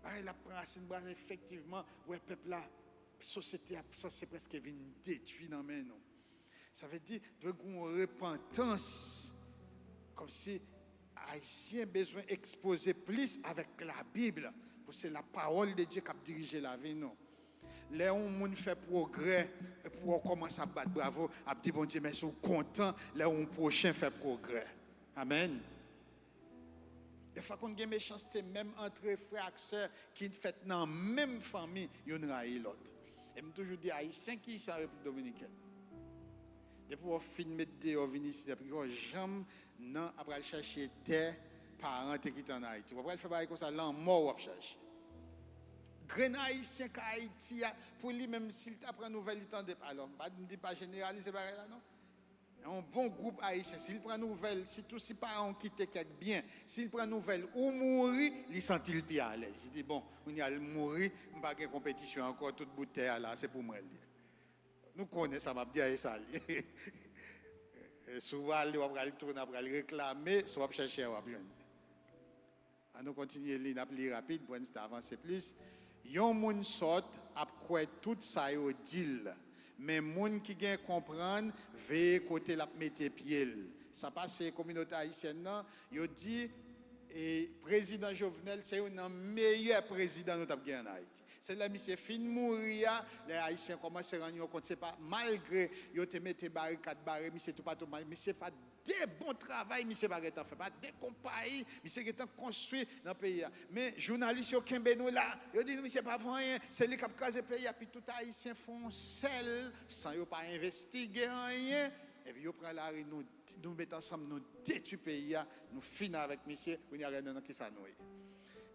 Bagay la pran rasin, pran rasin, efektivman, wè pèp la, sosyete a sanse prèske vin detwi nan men nou. Sa vle di, dwe gen yon repantans. Kòmsi Ayisyen bezwen ekspoze plis avèk Labib, pou se lapawòl de Dye k ap dirije lavi nou. Lè yon moun fè pwogrè, epi w kòmanse ap bat bravo, ap di Bondye mèsi, ou kontan lè yon pwochen fè pwogrè. Amèn. Defwa konn gen mechanste menm antre frè ak sè ki fèt nan menm fanmi, youn rayi lòt. E m toujou di Ayisyen ki isit an Repiblik Dominikèn, depi w fin met deyò vin isit, epi w janm nan ap al chèche tè, Paran te kite ann Ayiti. W ap pral fè bagay konsa, lanmò w ap chache. Grenn Ayisyen k Ayiti a, pou li menm, si l ta pran nouvèl, li tande. Alò, m pa di m pa jeneralize bagay la, non. Yon bon gwoup Ayisyen, si l pran nouvèl, sitou si paran w kite kèk byen, si l pran nouvèl ou mouri, li santi l pi alèz. Li di, bon, kounye a l mouri, m pa gen konpetisyon ankò, tout bout tè a la, se pou mwen l ye. Nou konnen sa m ap di a, e sa l ye. Si w ale, w ap pral tounen, w ap pral reklame, sa w ap chache a, w ap jwenn li. An nou kontinye li, n ap li rapid, pou n avanse plis. Yon moun sòt ap kwè tout sa yo di l, men moun ki gen konprann, veye kote l ap mete pye l. Sa pase kominote ayisyèn nan, yo di, e, prezidan Jovenel se youn nan meyè prezidan nou t ap gen ann Ayiti. Se lè misye fin mouri a, lè Ayisyen kòmanse rann yo kont, se pa, malgre yo te mete barikad, bare misye toupatou, misye pa de bon travay misye pa gentan fè, pa de konpayi misye gentan konstwi nan peyi a. Men jounalis yo kenbe nou la, yo di nou misye pa fè anyen, se li k ap kraze peyi a, pi tout Ayisyen fè yon sèl, san yo pa envestige anyen, epi yo pran lari, nou, nou met ansanm, nou detwi peyi a, nou fini avèk misye, kounye a gade nan kisa nou ye.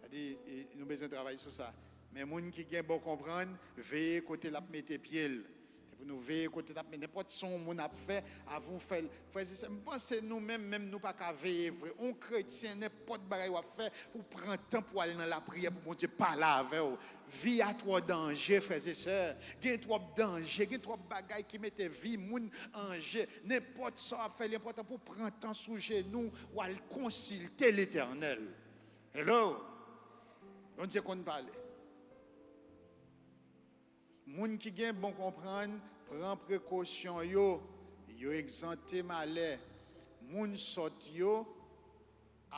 Sa di, e, nou bezwen travay sou sa. Men moun ki gen bon konprann, veye kote l ap mete pye l. Se pou nou veye kote n ap, men nenpòt sa yon moun ap fè, avan w fè l. Frè e sè, m panse nou menm, menm nou pa ka veye vre. On kretyen, nenpòt bagay w ap fè, pou w pran tan pou w al nan lapriyè, pou Bondye pale avè w. Vi a twò danje, frè e sè. Gen twòp danje, gen twòp bagay ki mete vi moun an je. Nenpòt sa w ap fè, li enpòtan pou w pran tan sou jenou, w al konsilte Letènèl. Hello! Bondye konn pale. Moun ki gen bon konprann pran prekosyon yo, yo egzante malè. Moun sòt yo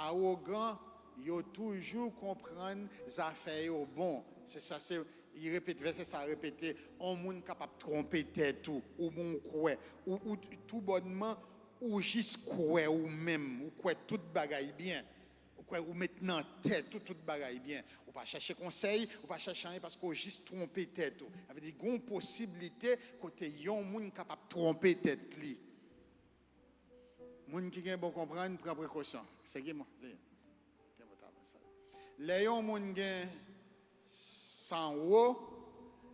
awogan, yo toujou konprann zafè yo bon. Se sa, se, li repete, vèsè sa repete, on moun kapab twonpe tèt ou, ou bon kwè, ou, ou toubònman, ou jis kwè ou menm, ou kwè tout bagay byen. Ou kwè ou met nan tèt ou tout bagay byen. Ou pa chache konsèy, ou pa chache anyen paske ou jis twonpe tèt ou. Sa vle di, gen yon posiblite kote yon moun kapab twonpe tèt li. Moun ki gen bon konprann, pran prekosyon. Se gen moun, li, gen moun ta fè sa. Lè yon moun gen sanwo,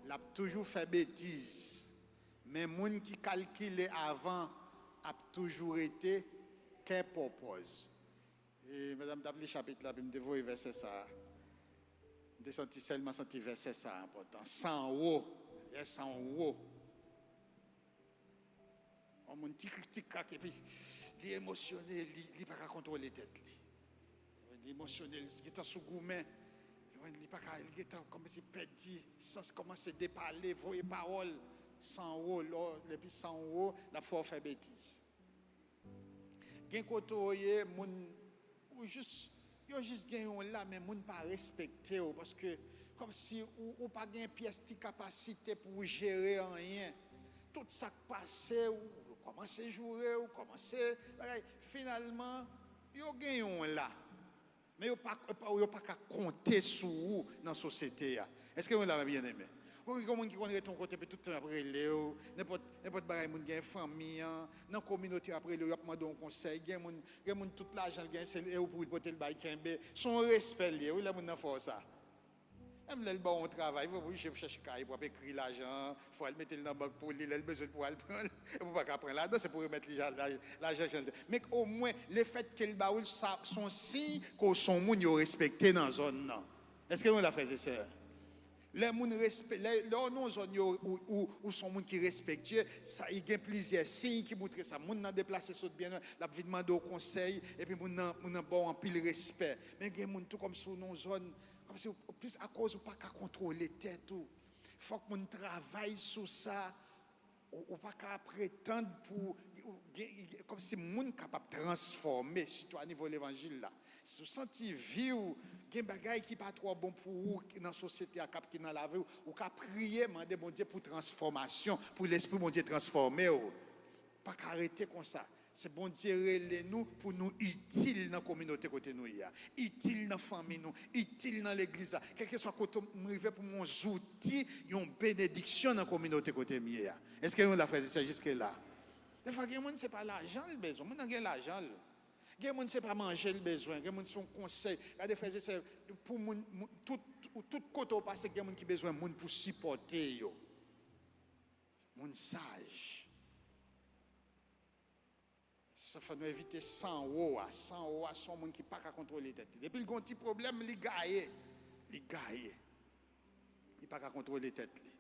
l ap toujou fè betiz. Men moun ki kalkile avan ap toujou rete kè pòpòz. E, pandan m t ap li chapit la, epi m te voye vèsè sa a. M te santi, sèlman santi vèsè sa a enpòtan. Sanwo. Lè sanwo. Yon moun ti krik, ti krak, epi li emosyone, li, li pa ka kontwole tèt li. Li emosyone, li gentan sou goumen. Li pa ka, li gentan kòmanse pèdi sans, kòmanse depale, voye pawòl. Sanwo, lè, epi sanwo, l ap fè w fè betiz. Gen kote w ye, moun, ou jis, yo jis gen yon la, men moun pa respekte w, paske kòmsi ou, ou pa gen pyès ti kapasite pou w jere anyen. Tout sa k pase, ou, yo kòmanse joure w, kòmanse bagay. Finalman, yo gen yon la. Men yo pa, yo pa, yo pa ka konte sou ou nan sosyete a. Èske nou la, mè byeneme? Ou gen moun ki konn rete yon kote, epi tout tan y ap rele w, nenpòt, nenpòt bagay moun gen, fanmi an, nan kominote y ap rele w, y ap mande w yon konsèy, gen moun, gen moun tout lajan l gen, se e ou pou l pote l bay kenbe. Se yon respè l ye, wi, lè moun nan fè w sa. Menm lè l ba w yon travay, vre, pou w oblije pou chèche kay, pou w ap ekri lajan an, fò l mete l nan bank pou li, lè l bezwen l pou al pran l, epi w pa ka pran ladan, se pou remèt li ja-, la-, lajan jan l te. Men omwen, lefètke l ba ou l, sa, se yon siy ke w se yon moun yo respekte nan zòn nan. Èske nou la, frè e sè? Lè moun respe-, lè, lè w nan yon zòn yo, ou, ou, ou se yon moun ki respektye, sa, gen plizyè siy ki montre sa. Moun nan deplase sot byen lwen, l ap vin mande w konsèy, epi moun nan, moun nan ba w anpil respè. Men gen moun tou kòmsi w nan yon zòn, kòmsi w, plis akoz ou pa ka kontwole tèt ou. Fòk moun travay sou sa. Ou, ou pa ka pretann pou, ou gen, gen, kòmsi moun kapab transfòme, sitou a nivo levanjil la. Si w santi vi w, gen bagay ki pa twò bon pou ou ki nan sosyete a, k ap, ki nan lavi w, ou ka priye, mande Bondye pou transfòmasyon, pou Lespri Bondye transfòme w. Pa ka rete konsa. Se Bondye rele nou pou nou itil nan kominote kote nou ye a, itil nan fanmi nou, itil nan legliz la. Kèlkeswa kote m rive pou m yon zouti, yon benediksyon nan kominote kote m ye a. Èske nou la, frè e sè, jiske la? Defwa, gen moun, se pa lajan l bezwen. Moun nan gen lajan l. Gen moun se pa manje l bezwen, gen moun se yon konsèy. Gade, frè e sè, pou moun, moun tout, tout kote w pase, gen moun ki bezwen moun pou sipòte yo. Moun saj. Sa fè nou evite sanwo a. Sanwo a se yon moun ki pa ka kontwole tèt li. Depi l gen yon ti pwoblèm, li gaye. Li gaye. Li pa ka kontwole tèt li.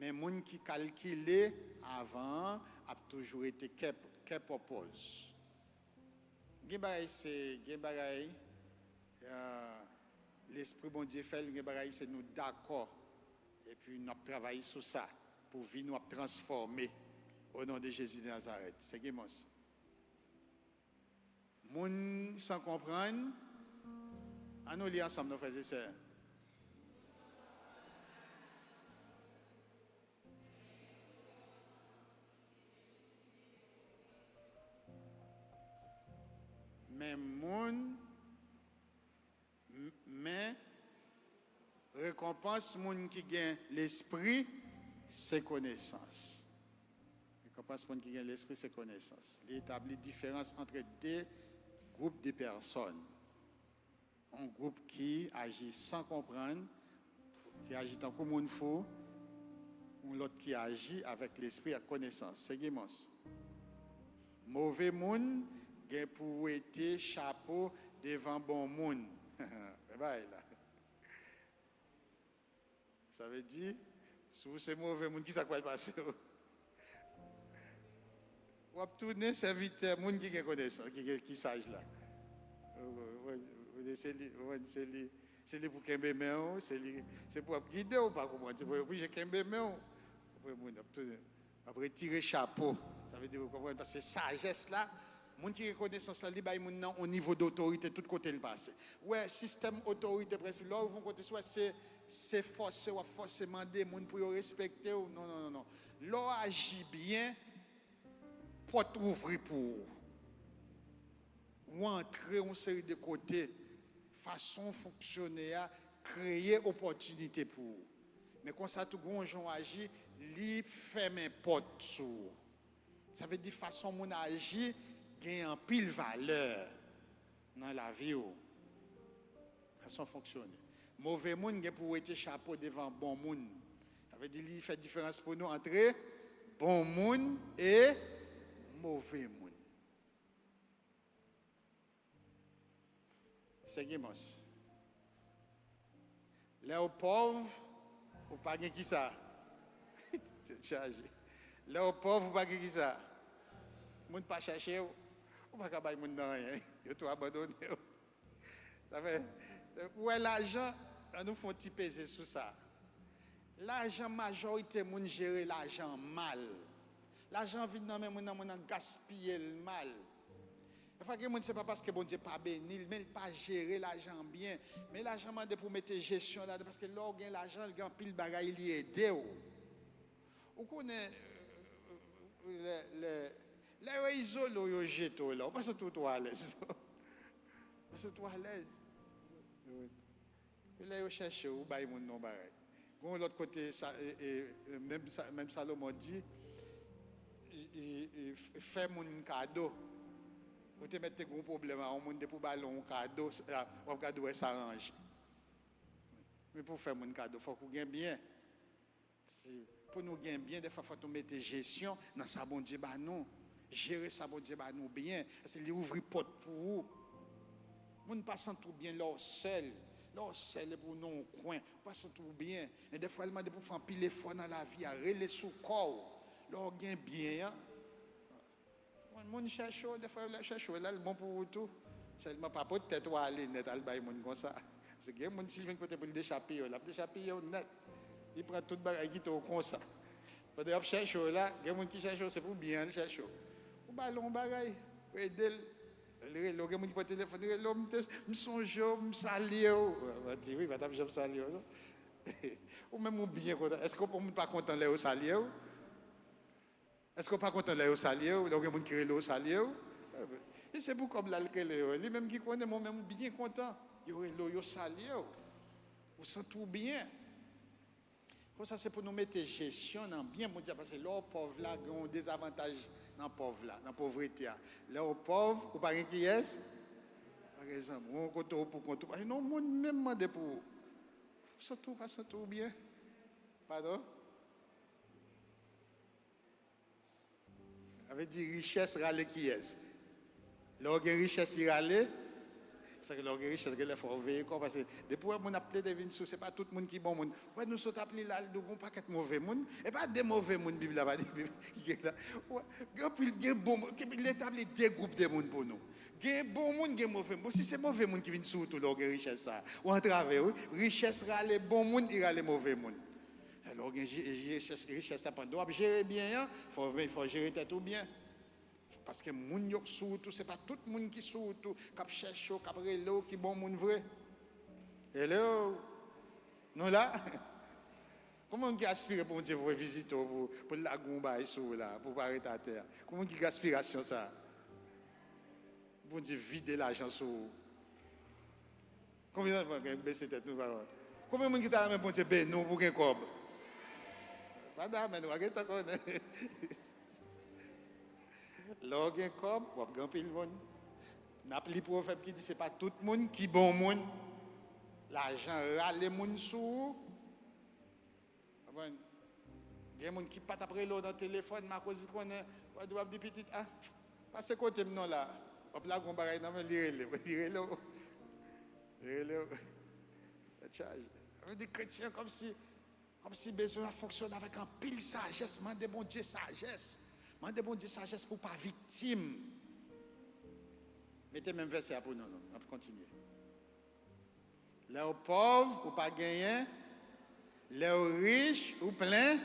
Men moun ki kalkile avan an ap toujou rete kè, kè pòpòz. Gen bagay se, gen bagay, ah, Lespri Bondye fè l, gen bagay se nou dakò. Epi n ap travay sou sa pou vi nou ap transfòme. O non de Jezi de Nazarèt. Se gen mons. Moun san konprann. An nou li ansanm, non, frè e sè. Men moun, m-, men rekonpans moun ki gen lespri, se konesans. Rekonpans moun ki gen lespri, se konesans. Li etabli diferans antre de gwoup de pèsòn. Yon gwoup ki aji san konprann, ki aji tankou moun fou, yon lòt ki aji avèk lespri ak konesans. Se gen mons. Move moun gen pou wete chapo devan bon moun. Men bagay la. Sa vle di, si w se move moun, kisa k pral pase w? W ap tounen sèvitè moun ki gen konesans, ki, ki, ki saj la. Ou, ou, ou, se li, ou, se li, se li pou kenbe men w, se li, se pou ap gide w, pa konprann, se pou oblije kenbe men w. Apre moun ap tounen. Ap retire chapo. Sa vle di, ou konprann, paske sajès la, moun ki gen konesans la, li bay moun nan yon nivo dotorite tout kote l pase. Ou wè, sistèm otorite, prensip, lè w rive yon kote, si w wè se, se fòse, w ap fòse mande moun pou yo respekte w. Non, non, non, non. Lè w aji byen, pòt ouvri pou ou. Ou antre yon seri de kote, fason w fonksyone a kreye opòtinite pou ou. Men konsa tou, gen yon jan w aji, li fèmen pòt sou ou. Sa vle di fason moun aji gen anpil valè nan lavi w. Fason w fonksyone. Move moun gen pou wete chapo devan bon moun. Sa vle di li fè diferans pou nou antre bon moun e move moun. Se gen mons. Lè w pòv, ou pa gen kisa? Tèt chaje. Lè w pòv, ou pa gen kisa? Moun pa chèche w. Ou pa ka bay moun nan anyen. Yo tou abandone w. Sa fè, ou wè lajan, ann nou fè yon ti peze sou sa. Lajan, majorite moun jere lajan mal. Lajan vin nan men moun nan, moun nan gaspiye l mal. Defwa gen moun se pa paske Bondye pa beni l, men l pa jere lajan byen. Men lajan mande pou w mete jesyon ladan, paske lè w gen lajan, gen anpil bagay li ede w. Ou konnen, lè, lè, lè yo izole w, yo jete w la, ou pa santi w twò alèz. Ou pa santi w twò alèz. Lè yo chèche w, ou bay moun nan yon bagay. Gen yon lòt kote, sa, e, e, menm sa, menm Salomon di, i, i, i, fè moun kado. Ou te mèt te gen yon pwoblèm a yon moun, depi w ba l yon kado, w ap gade w wè sa ranje. Men pou w fè moun kado, fòk ou gen byen. Si, pou nou gen byen, defwa fòk nou mete jesyon nan sa Bondye ba nou. Jere sa Bondye ba nou byen. Paske li ouvri pòt pou ou. Moun pa santi w byen lè w sèl. Lè w sèl epi w nan yon kwen, ou pa santi w byen. E defwa, li mande pou w fè anpil efò nan lavi a, rele sou kò w. Lè w gen byen an, moun, moun chèche w, defwa, lè chèche w la, l bon pou ou tou. Sèlman pa pot tèt ou ale nèt, al bay moun konsa. Paske gen moun, si l jwenn kote pou l dechapiye w, l ap dechapiye w nèt. Li pran tout bagay, kite w konsa. Pandan y ap chèche w la, gen moun ki chèche w, se pou byen an l chèche w. Ou ba l yon bagay, ou ede l. Li rele w, gen moun ki pran telefòn, li rele w, "M te, m sonje w, m salye w." Mwen di, "Wi, pa t ap janm salye w, non." Ou menm ou byen kontan. Èske yon moun pa kontan lè yo salye w? Èske w pa kontan lè yo salye w? Lè w gen moun ki rele w salye w? E se pou kòb la l rele yo. Li menm ki konnen, men ou menm ou byen kontan. Yo rele w, yo salye w. Ou santi w byen. Konsa se pou nou mete jesyon nan byen Bondye a, paske lè w pòv la, gen yon dezavantaj nan pòv la, nan povrete a. Lè w pòv, ou pa gen kiyès? Pa gen zanmi. Ou kote w pou kont ou, pa gen yon moun menm mande pou ou. Ou santi w pa santi w byen? Padon? Sa vle di richès rale kiyès? Lè w gen richès, li rale. Sa ke lè w gen richès, genlè fò w veye kò w, paske depi w wè moun ap plede vin sou, se pa tout moun ki bon moun. Wè, nou sot ap li la, li di w gon pakèt move moun. E pa de move moun Bib la pa di, Bib ki gen la. Wè, gen anpil, gen bon moun. Epi l etabli de gwoup de moun pou nou. Gen bon moun, gen move moun. Bon, si se move moun ki vin sou ou tou lè w gen richès sa, ou antrave, wi. Richès rale bon moun, li rale move moun. Lè w gen richès, richès la pandan w ap jere byen an, fò, fò w jere tèt ou byen. Paske moun yo k sou wout ou, se pa tout moun ki sou wout ou, k ap chèche w, k ap rele w, ki bon moun vre. Hello? Nou la? Konbyen moun ki aspire pou Bondye voye vizite w, pou, pou l lage yon bagay sou ou la, pou w pa ret atè a? Konbyen moun ki gen aspirasyon sa? Bondye vide lajan sou ou. Konbyen nan gen bese tèt nou, papa? Konbyen moun ki ta renmen Bondye beni w pou w gen kòb? Pa di amèn, w a gentan konnen. Lè w gen kòb, w ap gen anpil moun. N ap li pwovèb ki di se pa tout moun ki bon moun. Lajan rale moun sou ou. Konprann? Gen moun ki pa t ap rele w nan telefòn, men akoz li konnen, w ap di, w ap di pitit, ah, pase kote m non la. W ap lage yon bagay nan men l, li rele w, li rele w. Li rele w. Tèt chaje. Sa vle di kretyen kòmsi, kòmsi bezwen ap fonksyone avèk anpil sajès. Mande Bondye sajès. Mande Bondye sajès pou w pa viktim. Mete menm vèsè a pou nou, nou ap kontinye. Lè w pòv, ou pa genyen. Lè w rich, ou plen.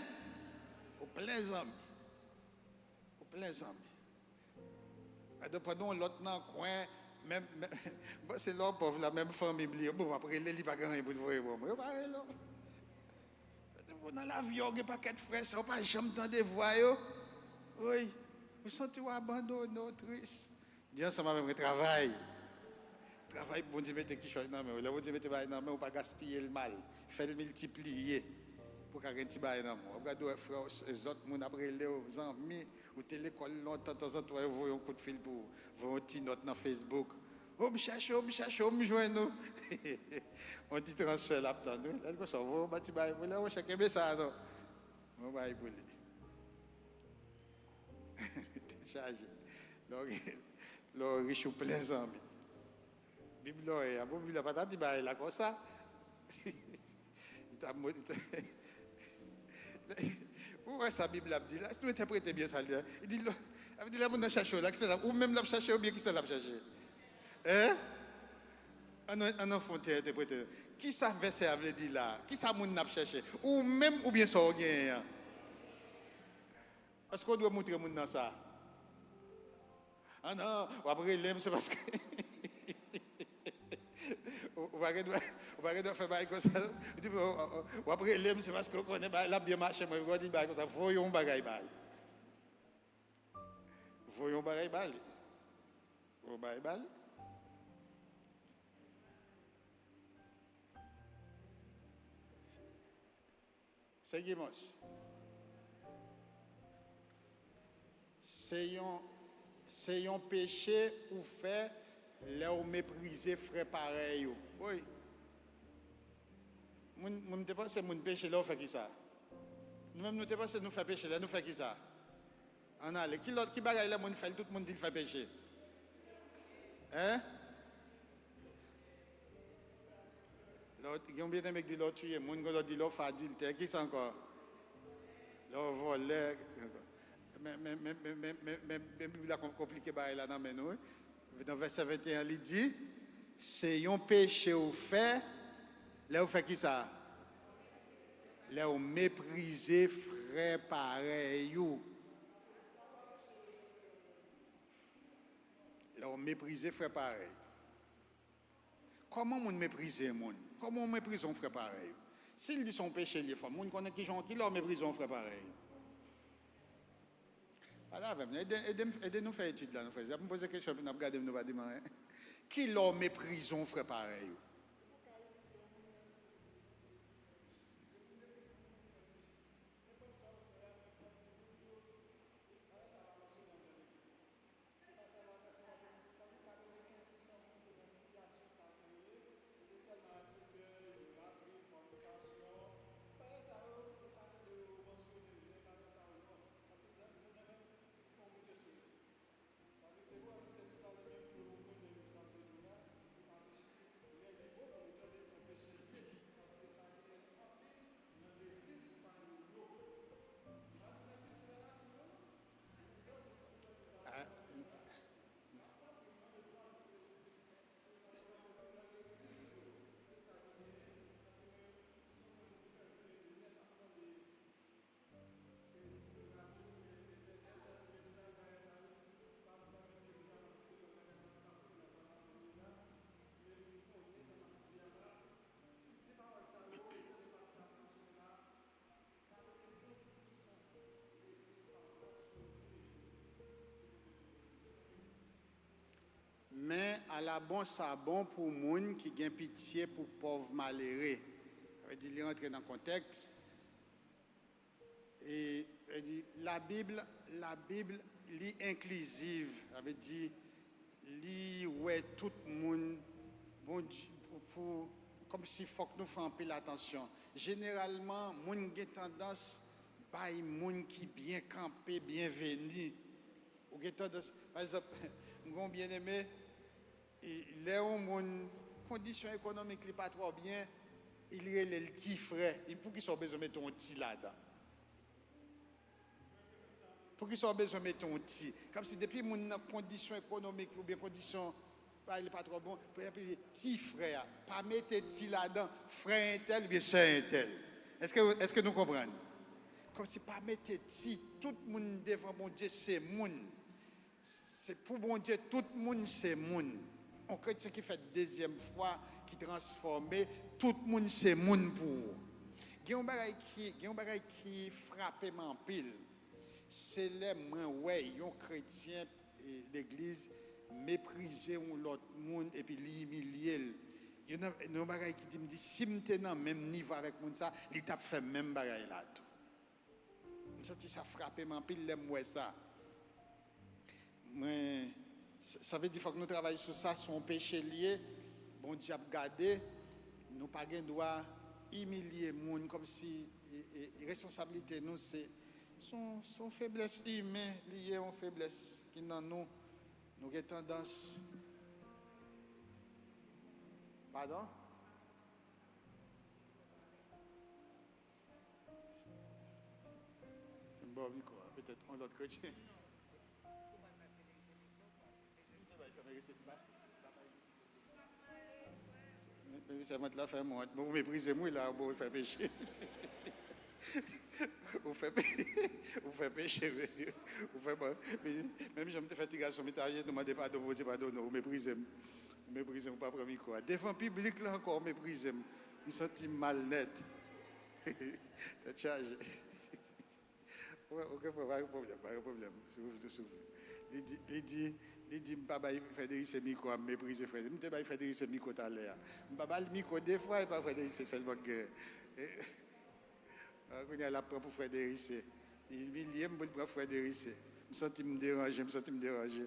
Ou plen zanmi. Ou plen zanmi. Gade, pandan yon lòt nan kwen, menm, menm, bon, se lè w pòv la, menm fanmi m li, bon, m ap rele, li pa gen anyen pou l voye ban mwen. Yo pa rele w. Gade, bon, nan lavi a, w gen pakèt frè, sè, w pa janm tande vwa yo. Wi, ou santi w abandone, w tris. Di ansanm avè mwen, travay. Travay pou Bondye mete kichòy nan men w. Lè Bondye mete bagay nan men w, pa gaspiye l mal. Fè l miltipliye pou w ka gen ti bagay nan men w. W ap gade w wè frè w, s-, zòt moun ap rele w, zanmi, ou te lekòl lontan, tanzantan yo voye yon kout fil pou ou, voye yon ti nòt nan Facebook. O, m chèche w, m chèche w, m jwenn ou. Yon ti transfè l ap tann, wi. Lè l konsa, voye yon ti bagay pou li, monchè, kenbe sa a non. Yon bagay pou li. Tèt chaje. Lè w gen, lè w rich ou plen zanmi. Bib la w ye a, bon, Bib la pa ta di bagay la konsa. Li ta mo-, li ta, ou wè sa Bib la ap di la? Si nou entèprete byen sa l di la, li di, lè, sa vle di lè moun nan chache w la, kisa l ap, ou menm l ap chache oubyen kisa l ap chache? Hein? Ann, ann, ann fè yon ti entèprete. Kisa vèsè a vle di la? Kisa moun nan ap chache? Ou menm oubyen sa w genyen an? Èske w dwe moutre moun nan sa? Ah non, w ap rele m, se paske ou, ou pa gen dwa, ou pa gen dwa fè bagay konsa. Ou di, w, w, w ap rele m, se paske w konnen bagay la ap byen mache, mwen, w di bagay konsa, voye yon bagay ba li. Voye yon bagay ba li. Voye yon bagay ba li. Sè Gimos, se yon, se yon peche ou fè lè w meprize frè parèy ou. Wi. Moun, moun te panse moun peche lè w fè kisa? Nou menm nou te panse nou fè peche lè nou fè kisa? Ann ale. Ki lòt, ki bagay lè moun fè l, tout moun di l fè peche? Hein? Lè w, gen yon byeneme ki di lè w touye moun, gen lòt di lè w fè adiltè. Kisa ankò? Lè w vòlè. Men, men, men Bib la konplike bagay la nan men nou, wi. Nan vèsè venteyen, li di, se yon peche w fè lè w fè kisa? Lè w meprize frè parèy ou. Lè w meprize frè parèy. Kòman moun meprize moun? Kòman w meprize yon frè parèy ou? Si l di se yon peche l ye, fò moun konnen kijan, kilè w meprize yon frè parèy ou. Pale avè m, ede, ede m, ede nou fè etid la, nou fè. Ap m poze kesyon, epi n ap gade m, nou pa di m anyen. Kilè w meprize yon frè parèy ou? Ala bon sa bon pou moun ki gen pitye pou pòv malere. Sa vle di, li rantre nan kontèks. E, sa vle di, Labib, Labib, li enkliziv. Sa vle di, li wè tout moun, Bondye, pou, pou, kòmsi fòk nou fè anpil atansyon. Jeneralman, moun gen tandans bay moun ki byen kanpe byenveni. Ou gen tandans, pa egzanp, m gen yon byeneme, e lè yon moun, kondisyon ekonomik li pa twò byen, li rele l ti frè. E poukisa w bezwen mete yon ti ladan? Poukisa w bezwen mete yon ti? Kòmsi depi moun nan kondisyon ekonomik oubyen kondisyon pa, li pa twò bon, pou epi ti frè a. Pa mete ti ladan, frè entèl oubyen sè entèl. Èske, èske nou konprann? Kòmsi pa mete ti, tout moun devan Bondye se moun. Se pou Bondye, tout moun se moun. Yon kretyen ki fèt dezyèm fwa, ki transfòme, tout moun se moun pou ou. Gen yon bagay ki, gen yon bagay ki frape m anpil. Se lè mwen wè yon kretyen, e, legliz meprize yon lòt moun epi li imilye l. Yon, yon bagay ki di m di, si m te nan menm nivo avèk moun sa, li t ap fè menm bagay la tou. M santi sa frape m anpil lè m wè sa. Mwen, sa, sa vle di fòk nou travay sou sa, se yon peche l ye. Bondye ap gade, nou pa gen dwa imilye moun kòmsi, e, e, e responsablite nou se, se yon, se yon feblès imen, li ye yon feblès ki nan nou. Nou gen tandans, padon? M ba w mikwo a, petèt yon lòt kretyen. M te bay frè Merise, m pa, m pa bay li. Men, men sèman la fè m wont. Bon, ou meprize m, wi, la, bon, ou fè peche. Ou fè pe-, ou fè peche, mesye. Ou fè bon. Men, menm jan m te fè ti gason m te ajenou mande padon, Bondye padone w, ou meprize m. Ou meprize m, ou pa pran mikwo a. Devan piblik la ankò, ou meprize m. M santi m mal nèt. Tèt chaje. Wè, oke, pa gen pwoblèm, pa gen pwoblèm. Souf, souf. Li di, li di, li di, m pa bay frè Derisé mikwo a, m meprize frè. M te bay frè Derisé mikwo talè a. M pa ba l mikwo de fwa, e pa frè Derisé sèlman k gen. E, a, kounye a, l ap pran pou frè Derisé. Li imilye m pou l pran frè Derisé. M santi m deranje, m santi m deranje.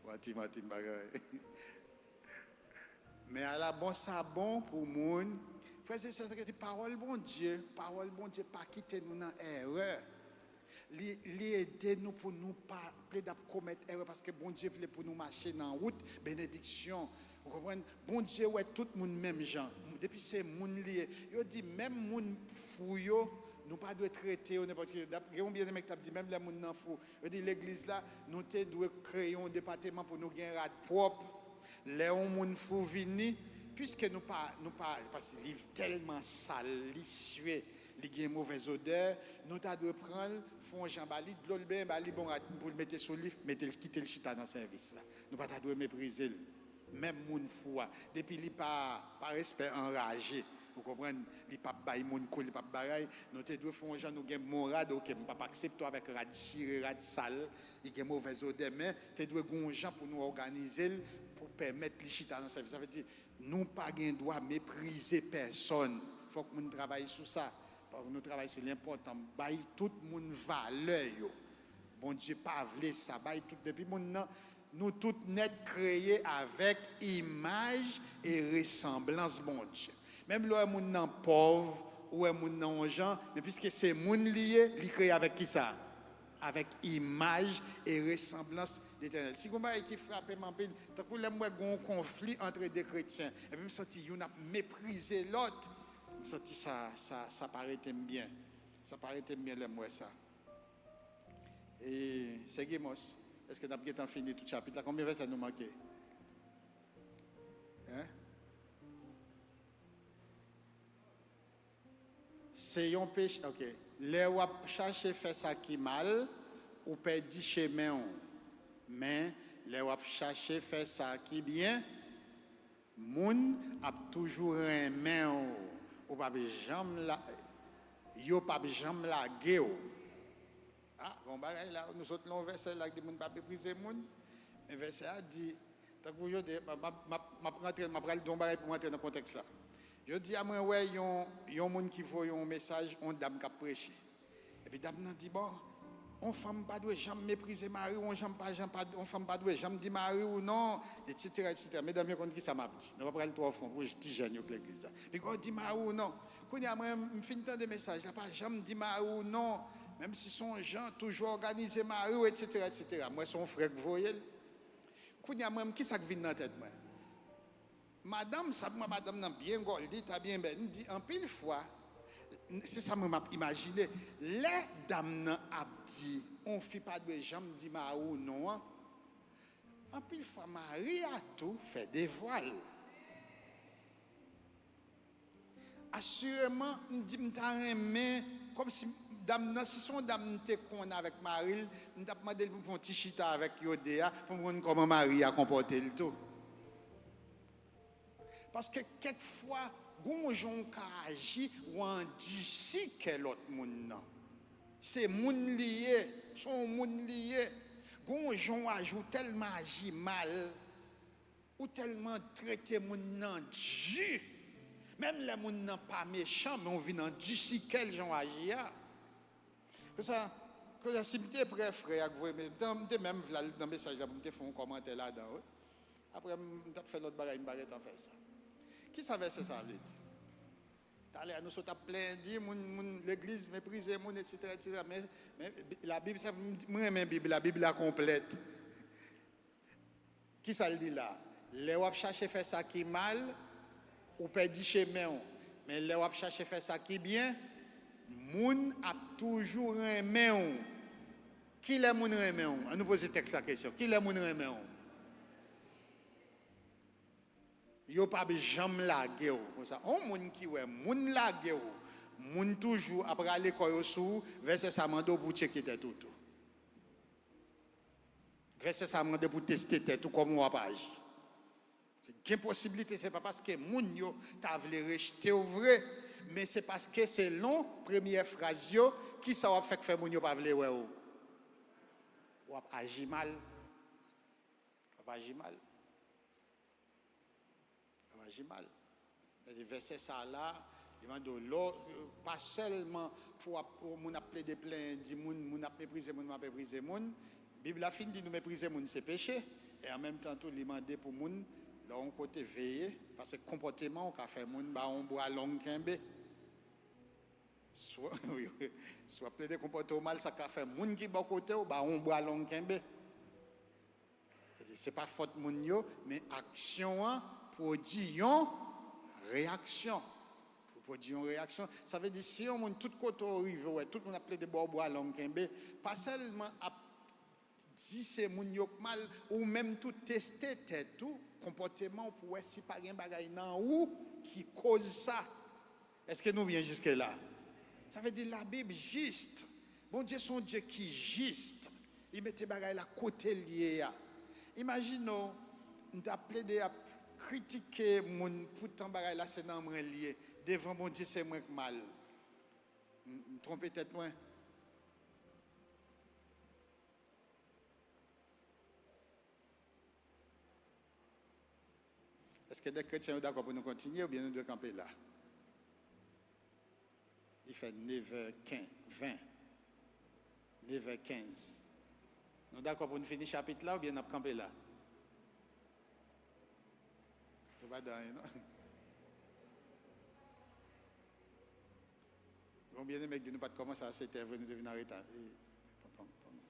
Manti, manti, m pa gen anyen. Men ala bon sa bon pou moun. Frè e sè, sa vle di pawòl Bondye, pawòl Bondye pa kite nou nan erè. Li, li ede nou pou nou pa plede ap komèt erè, paske Bondye vle pou nou mache nan wout benediksyon. Ou konprann? Bondye wè tout moun menm jan. Depi se moun li ye. Yo di menm moun fou yo, nou pa dwe trete yo nenpòt ki jan. Gen yon byeneme ki t ap di, menm lè moun nan fou, yo di legliz la, nou te dwe kreye yon depateman pou nou gen rad pwòp. Lè yon moun fou vini, piske nou pa, nou pa, paske li tèlman sal, li sye, li gen movèz odè, nou ta dwe pran l, fè yon jan ba li, dlo l benyen ba li, bon rad pou l mete sou li, mete l, kite l chita nan sèvis la. Nou pa ta dwe meprize l. Menm moun fou a, depi li pa, pa respè anraje, ou konprann, li p ap bay moun kou, li p ap bagay, nou te dwe fè yon jan, nou gen bon rad, oke, m p ap aksepte w avèk rad sire, rad sal, li gen movèz odè, men te dwe gen yon jan pou nou òganize l, pou pèmèt li chita nan sèvis. Sa vle di, nou pa gen dwa meprize pèsòn. Fòk moun travay sou sa. Fòk nou travay sou li, enpòtan. Bay tout moun valè yo. Bondye pa vle sa. Bay tout, depi moun nan, nou tout nèt kreye avèk imaj e resanblans Bondye. Menm lè w wè moun nan pòv, ou wè moun nan yon jan, men piske se moun li ye, li kreye avèk kisa? Avèk imaj e resanblans Letènèl. Si gon bagay ki frape m anpil, tankou lè m wè gon konfli antre de kretyen, epi m santi youn ap meprize lòt, m santi sa, sa, sa pa rete m byen. Sa pa rete m byen lè m wè sa. E, Sè Gemos, èske n ap gentan fini tout chapit la? Konbyen vèsè nou manke? Hein? Se yon peche, oke. Lè w ap chache fè sa ki mal, ou pèdi chemen w. Men, lè w ap chache fè sa ki byen, moun ap toujou renmen w. Ou p ap janm la, yo p ap janm lage w. A, gon bagay la, nou sot nan yon vèsè la ki di moun pa meprize moun. Men vèsè a di, Tankou jodi, m ap, m ap, m ap rantre, m ap pral di yon bagay pou m rantre nan kontèks la. Jodi a, mwen wè yon, yon moun ki voye yon mesaj, yon dam k ap preche. Epi dam nan di, bon, yon fanm pa dwe janm meprize mari w, yon janm pa, janm pa, yon fanm pa dwe janm di mari w non, etsetera, etsetera. Medam yo konn ki sa m ap di. Nou pa pral twò fon pou ti jèn yo k legliz la. Piga w di mari w non. Kounye a, mwen, m fin tande mesaj la, pa janm di mari w non. Menm si se yon jan, toujou òganize mari w, etsetera, etsetera. Mwen, se yon frè k voye l. Kounye a, mwen, ki sa k vin nan tèt mwen? Madanm sa, mwen, madanm nan byen gòl, li ta byen bèl. M di, anpil fwa, se sa mwen m ap imajine. Lè dam nan ap di, yon fi pa dwe janm di mari w non an, anpil fwa, mari a tou fè devwa l. Asireman, m di m ta renmen, kòmsi dam nan, si se yon dam m te konn avèk mari l, m t ap mande l pou m fè yon ti chita avèk yo de a, pou m konn kòman mari a konpòte l tou. Paske kèk fwa, gon jan w ka aji, w andisi kè lòt moun nan. Se moun li ye, se yon moun li ye. Gon jan w aji, w tèlman aji mal, ou tèlman trete moun nan di, menm lè moun nan pa mechan, men w vin andisi kè l jan w aji a. Konsa, konsa, si m te prè frè a k voye, m te, m te menm vle al nan mesaj la pou m te fè yon kòmantè ladan, wi. Apre, m, m t ap fè lòt bagay, m pa gentan fè sa. Ki sa vèsè sa a vle di? Talè a, nou sot ap plenyen, di moun, moun legliz meprize moun, etsetera, etsetera. Men, men Bi-, Labib, sa, m, m renmen Bib la, Bib la konplèt. Ki sa l di la? Lè w ap chache fè sa ki mal, ou pèdi chemen w. Men lè w ap chache fè sa ki byen, moun ap toujou renmen w. Kilè moun renmen w? An nou poze tèks la kesyon. Kilè moun renmen w? Yo p ap janm lage w. Konsa, yon moun ki wè moun lage w, moun toujou ap rale kò yo sou ou, vèsè sa mande w pou w tcheke tèt ou tou. Vèsè sa mande pou w teste tèt ou, kòman w ap aji. Gen posiblite se pa paske moun yo ta vle rejte w vre, men se paske selon premyè fraz yo, ki sa w ap fè k fè moun yo pa vle wè w? W ap aji mal. W ap aji mal. W ap aji mal. Vèsè sa la, li mande w, lò, pa sèlman pou ap, moun ap plede plenyen, di moun, moun ap meprize moun, moun ap meprize moun. Bib la fin di nou meprize moun se peche. E an menm tan tou, li mande pou moun, lè w yon kote, veye, paske konpòteman w ka fè moun ba w yon bwa long kenbe. Si w, wi, wi. Si w ap plede konpòte w mal, sa ka fè moun ki bò kote w ba w yon bwa long kenbe. Se pa fòt moun yo, men aksyon an pwodui yon reyaksyon. Pwodui yon reyaksyon. Sa vle di, si yon moun, tout kote w rive, w wè tout moun ap plede ba w bwa long kenbe, pa sèlman ap di se moun yo k mal, ou menm tou teste tèt ou, konpòteman w, pou w wè si pa gen bagay nan ou ki koz sa. Èske nou byen jiske la? Sa vle di Labib jis. Bondye se yon Dye ki jis. Li mete bagay la kote l ye a. Imajine w, m t ap plede ap kritike moun, poutan bagay la se nan mwen l ye. Devan Bondye, se mwen k mal. M, m twonpe tèt mwen. Èske de kretyen yo dakò pou nou kontinye oubyen nou dwe kanpe la? Li fè nevè kenz, ven. Nevè kenz. Nou dakò pou n fini chapit la oubyen n ap kanpe la? Yo pa di anyen, non? Yon byeneme k di nou pa t kòmanse a sèt è vre, nou te vin an reta. E, pam, pam, pam.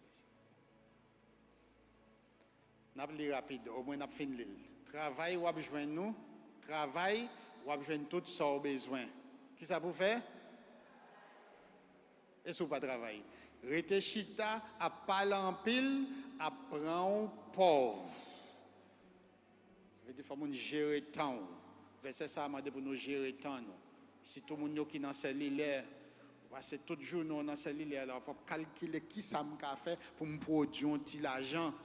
N ap li rapid, omwen n ap fin li l. Travay w ap jwenn ou, travay w ap jwenn tout sa w bezwen. Kisa pou w fè? E si w pa travay? Rete chita, ap pale anpil, ap pran w pòv. Sa vle di fò moun jere tan w. Vèsè sa a mande pou nou jere tan nou. Sitou moun yo ki nan selilè, ou pase tout jounen w nan selilè la, fò w kalkile kisa m ka fè pou m pwodui yon ti lajan.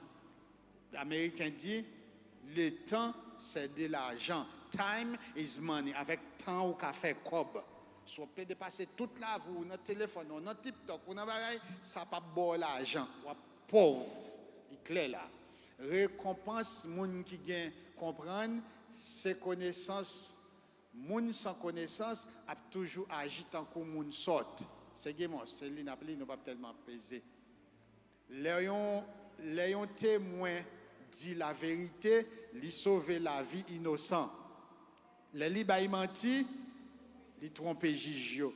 Ameriken di, le temps, c'est de l'argent. Time is money. Avèk tan ou ka fè kòb. Si w ap plede pase tout lavi w nan telefòn, ou nan TikTok, ou nan bagay, sa p ap ba w lajan. W ap pòv. Li klè la. Rekonpans moun ki gen konprann, se konesans. Moun san konesans ap toujou aji tankou moun sòt. Se Gemos, se li n ap li, nou p ap tèlman peze. Lè yon, lè yon temwen di laverite, li sove lavi inosan. Lè li bay manti, li twonpe jij yo.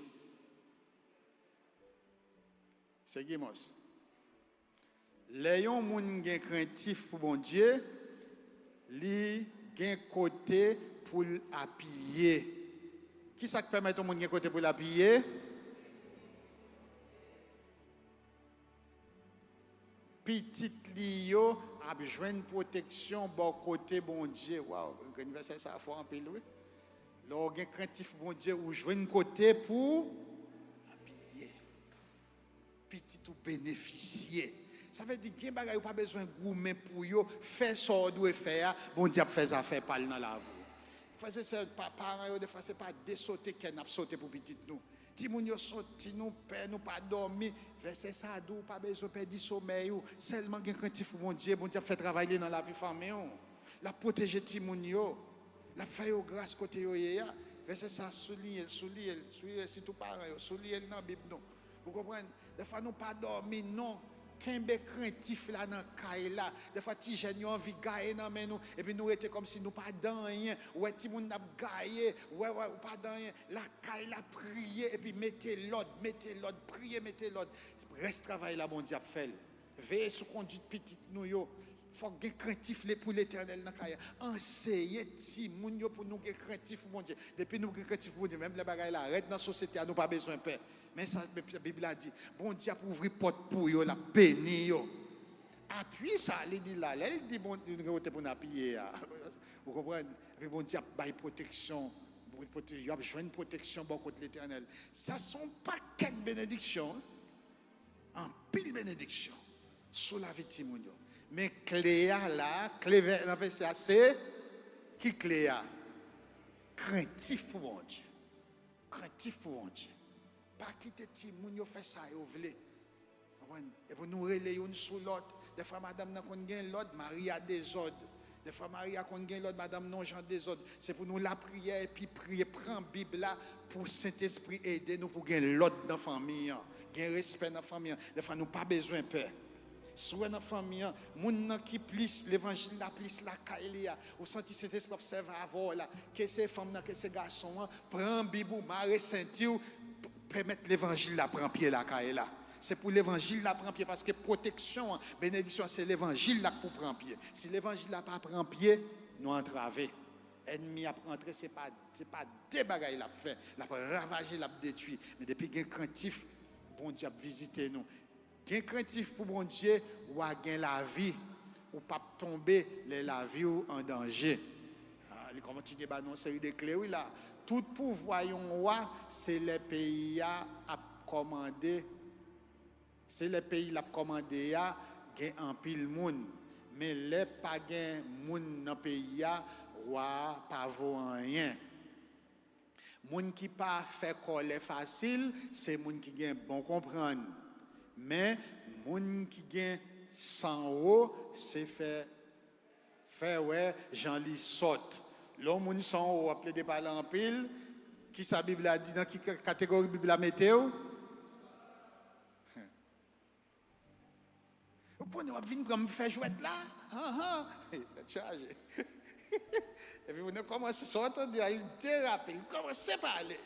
Se Gemos. Lè yon moun gen krentif pou Bondye, li gen kote pou l apiye. Ki sa k pèmèt yon moun gen kote pou l apiye? Pitit li yo ap jwenn pwoteksyon bò kote Bondye. Waw, grenn vèsè sa a fò anpil, wi. Lè w gen krentif Bondye, ou jwenn kote pou apiye. Pitit ou benefisye. Sa vle di, gen bagay ou pa bezwen goumen pou yo. Fè sa w dwe fè a, Bondye ap fè zafè pa l nan lavi w. Frè e sè, pa, paran yo, defwa, se pa de sote kè n ap sote pou pitit nou. Timoun yo soti, nou pè, nou pa dòmi. Vèsè sa a di w pa bezwen pèdi somèy ou. Sèlman gen krentif pou Bondye. Bondye ap fè travay li nan lavi fanmi w. L ap pwoteje timoun yo. L ap fè yo gras kote yo ye a. Vèsè sa a souliye l, souliye l, souliye l, sitou paran yo, souliye l nan Bib nou. Ou konprann? Defwa nou pa dòmi non. Kenbe krentif la nan kay la. Defwa ti jèn yo anvi gaye nan men nou, epi nou rete kòmsi nou pa dan anyen. Ou wè timoun ap gaye, ou wè, wè, ou pa dan anyen. Lakay la, priye, epi mete lòd, mete lòd, priye, mete lòd. Rès travay la, Bondye ap fè l. Veye sou kondwit pitit nou yo. Fòk gen krentif le-, pou Letènèl nan kay la. Anseye timoun yo pou nou gen krentif pou Bondye. Depi nou gen krentif pou Bondye, menm lè bagay la rèd nan sosyete a, nou pa bezwen pè. Men sa Bib la di, Bondye ap ouvri pòt pou yo, l ap beni yo. Apui sa, li di la, lè l di Bondye, nou gen kote pou n apiye a. Ou konprann? Epi Bondye ap bay pwoteksyon. Bondye pwote-, yo ap jwenn pwoteksyon bò kot Letènèl. Sa se yon pakèt benediksyon, wi. Anpil benediksyon sou lavi timoun yo. Men kle a la, kle vè-, nan vèsè a, se ki kle a? Krentif pou Bondye. Krentif pou Bondye. Pa kite timoun yo fè sa yo vle. Konprann? E pou nou rele youn sou lòt. Defwa madanm nan konn gen lòd, mari a dezòd. Defwa mari a konn gen lòd, madanm nan yon jan dezòd. Se pou nou lapriyè epi priye, pran Bib la pou Sentespri ede nou pou gen lòd nan fanmi an. Gen respè nan fanmi an. Defwa nou pa bezwen pè. Si w wè nan fanmi an, moun nan ki plis, levanjil la plis lakay li a, ou santi Sentespri ap sèvi avè w la, ke se fanm nan, ke se gason an, pran Bib ou, mare senti w, p-, pèmèt levanjil la pran pye lakay la. Se pou levanjil la pran pye, paske pwoteksyon an, benediksyon an, se levanjil la k pou pran pye. Si levanjil la pa pran pye, nou antrave. Ènmi ap rantre, se pa, se pa de bagay l ap fè. L ap ravaje, l ap detwi. Men depi gen krentif, Bondye ap vizite nou. Gen krentif pou Bondye, w a gen lavi. Ou p ap tonbe lè lavi w an danje. Ah, li kontinye ba nou yon seri de kle, wi, la. Tout pouvwa yon wa, se lè peyi a ap kòmande, se lè peyi l ap kòmande a gen anpil moun. Men lè pa gen moun nan peyi a, wa a pa vo anyen. Moun ki pa fè kòlè fasil, se moun ki gen bon konprann. Men, moun ki gen san wo, se fè, fè wè jan li sòt. Lè yon moun san wo ap plede pale anpil, ki sa Bib la di, nan ki ka-, kategori Bib la mete w? Ou konnen w ap vin pran m fè jwèt la? Anhan! Tèt chaje. Epi moun nan kòmanse, sa w tande a, li derape, li kòmanse pale.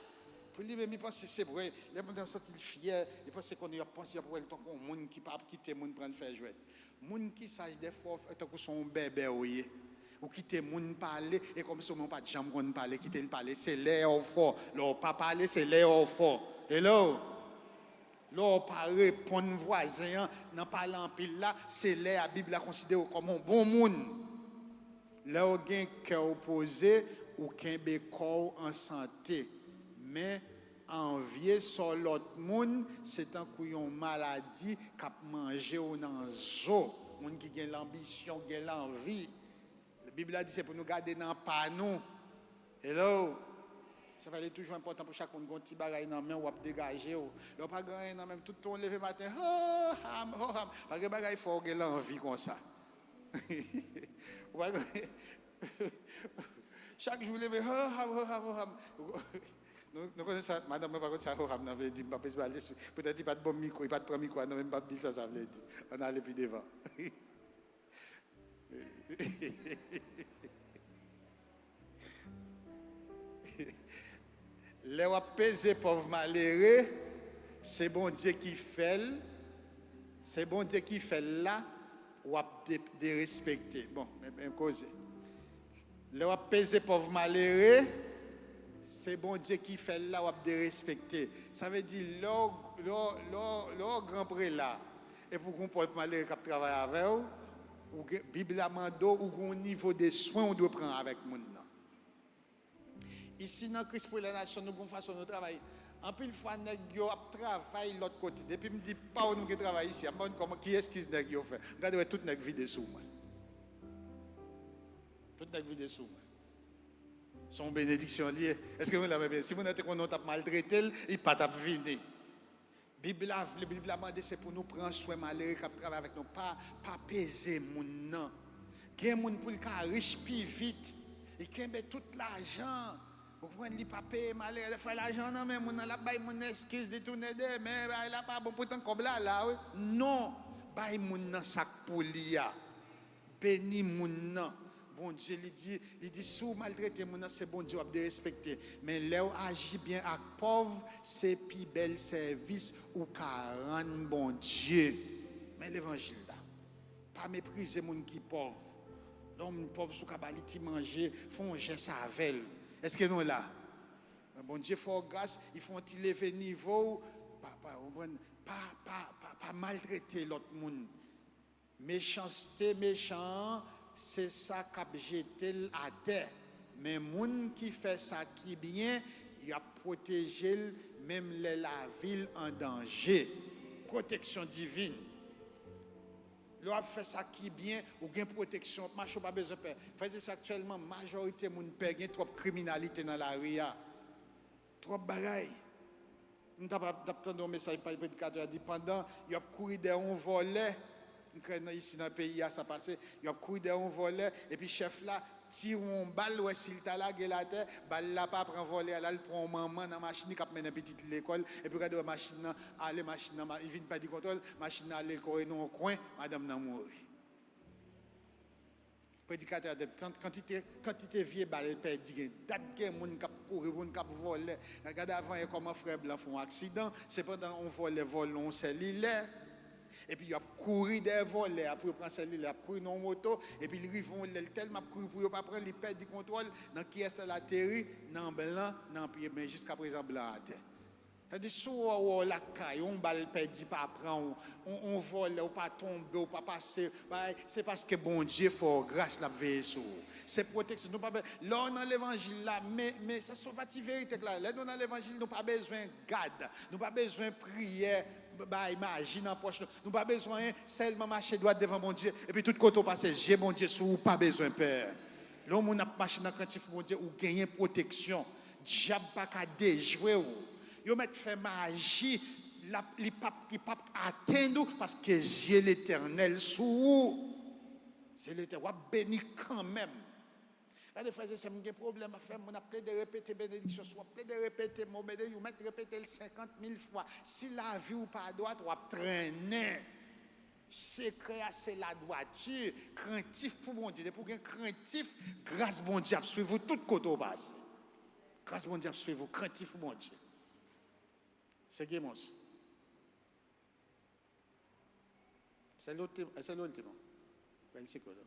Pou li menm, li panse se vre. Lè moun nan santi l fyè, li panse konnen y ap panse, y ap wè l tankou yon moun ki pa ap kite moun pran l fè jwèt. Moun ki saj, dèfwa, w fè tankou se yon bèbè w ye. Ou kite moun pale, e kòmsi w menm w pa t janm konn pale, kite l pale. Se lè a w fò. Lè w pa pale, se lè a w fò. Hello? Lè w pa reponn vwazen an nan pale anpil la, se lè a Bib la konsidere w kòm yon bon moun. Lè w gen kè w poze, ou kenbe kò w an sante. Men, anvye sò lòt moun, se tankou yon maladi k ap manje w nan zo. Moun ki gen lanbisyon, gen lanvi. Bib la di se pou nou gade nan pa nou. Hello? Sa fè li toujou enpòtan pou chak moun gen yon ti bagay nan men w, w ap degaje w. Lè w pa gen anyen nan men w, tout tan w leve maten, ho, ham, ho, ham. Pa gen bagay fè w gen lanvi konsa. Ou pa konnen? Chak jou leve, ho, ham, ho, ham, ho, ham. Nou, nou konnen sa, madanm mwen pa konn sa ho, ham nan vle di, m pa bezwen al esplike. Poutèt li pa t ban m mikwo, li pa t pran mikwo a nan men m, m p ap di l sa sa vle di. Ann ale pi devan. Lè w ap peze pòv malere, se Bondye ki fè l, se Bondye ki fè l la, w ap de, derespekte. Bon, men, men koze. Lè w ap peze pòv malere, se Bondye ki fè l la, w ap derespekte. Sa vle di, lè w, lè w, lè w, lè w gran prela, epi w gen yon pòv malere k ap travay avè w, ou gen, Bib la mande w, ou gen yon nivo de swen ou dwe pran avèk moun nan. Isi nan Kris pou lè nasyon, nou gen yon fason nou travay. Anpil fwa, nèg yo ap travay lòt kote. Depi m di pa w nou gen travay isi a, m pa konn kòman, ki eskiz nèg yo fè. M gade wè tout nèg vide sou mwen. Tout nèg vide sou mwen. Se yon benediksyon li ye. Èske nou la, men si moun nan te konnen w t ap maltrete l, li pa t ap vini. Bib la vle, Bib la mande se pou nou pran swen malere k ap travay avèk nou. Pa, pa peze moun nan. Gen moun pou l ka rich pi vit, li kenbe tout lajan. Ou konprann, li pa peye malere. Dèfwa lajan nan men moun nan, l ap bay moun nan eskiz, li tounen demen, bagay la pa bon, poutan kòb la la, wi. Non, bay moun nan sa k pou li a. Beni moun nan. Bondye, li di, li di, si w maltrete moun nan, se Bondye w ap derespekte. Men lè w aji byen ak pòv, se pi bèl sèvis ou ka rann Bondye. Men levanjil la. Pa meprize moun ki pòv. Lè yon moun pòv, si w ka ba li ti manje, fè yon jès avè l. Èske nou la? Bondye fè w gras, li fè yon ti leve nivo w. Pa, pa, konprann? Pa, pa, pa, pa maltrete lòt moun. Mechanste mechan an, se sa k ap jete l atè. Men moun ki fè sa ki byen, y ap pwoteje l menm lè lavi l an danje. Pwoteksyon divin. Lè w ap fè sa ki byen, ou gen pwoteksyon, w ap mache, ou pa bezwen pè. Frè e sè, aktyèlman, majorite moun pè, gen twòp kriminalite nan lari a. Twòp bagay. M t ap, t ap tande yon mesaj pa predikatè a di, pandan y ap kouri dèyè yon vòlè, m kwè nan, isi nan peyi a sa pase, y ap kouri dèyè yon vòlè, epi chèf la tire yon bal, wè si l ta lage l atè, bal la pa pran vòlè a, l al pran yon manman nan machin li k ap mennen pitit li lekòl, epi w gade wè machin nan ale, machin nan, ma-, li vin pèdi kontwòl, machin nan ale kore nan yon kwen, madanm nan mouri. Predikatè a te, kantite, kantite vye bal pèdi, gen dat gen moun k ap kouri, moun k ap vòlè. Gade avanyè kòman frè blan fè yon aksidan, se pandan yon vòlè vòlè yon sèlilè, epi y ap kouri dèyè vòlè a pou yo pran sèlilè, y ap kouri nan yon moto, epi li rive yon lè, l tèlman ap kouri pou yo pa pran, li pèdi kontwòl, nan kiyès l ateri, nan blan, nan pye, men jiskaprezan blan atè. Sa di, si w wè w lakay, yon bal pèdi pa pran w, yon, yon vòlè, ou pa tonbe, ou pa pase, bay, se paske Bondye fè w gras, l ap veye sou ou. Se pwoteksyon. Nou pa be-, lè w nan levanjil la, men, men sa se yon pati verite k la. Lè nou nan levanjil, nou pa bezwen gad, nou pa bezwen priyè, bay maji nan pòch nou. Nou pa bezwen anyen, sèlman mache dwat devan Bondye, epi tout kote w pase, zye Bondye sou ou, pa bezwen pè. Lè yon moun ap mache nan krentif pou Bondye, ou genyen pwoteksyon. Dyab pa ka dejwe w. Yo mèt fè maji, l ap, li p ap, li p ap atenn ou, paske zye Letènèl sou ou. Zye Letènèl, w ap beni kanmenm. Gade, frè e sè m, gen pwoblèm afè moun ap plede repete benediksyon sou w, ap plede repete mo benediksyon, ou mèt repete l senkant mil fwa. Si lavi w pa dwat, w ap trennen. Sekrè a se ladwati, krentif pou Bondye. Depi w gen krentif, gras Bondye ap swiv ou tout kote w pase. Gras Bondye ap swiv ou, krentif pou Bondye. Se Gemos. Ese es el último. Versículo.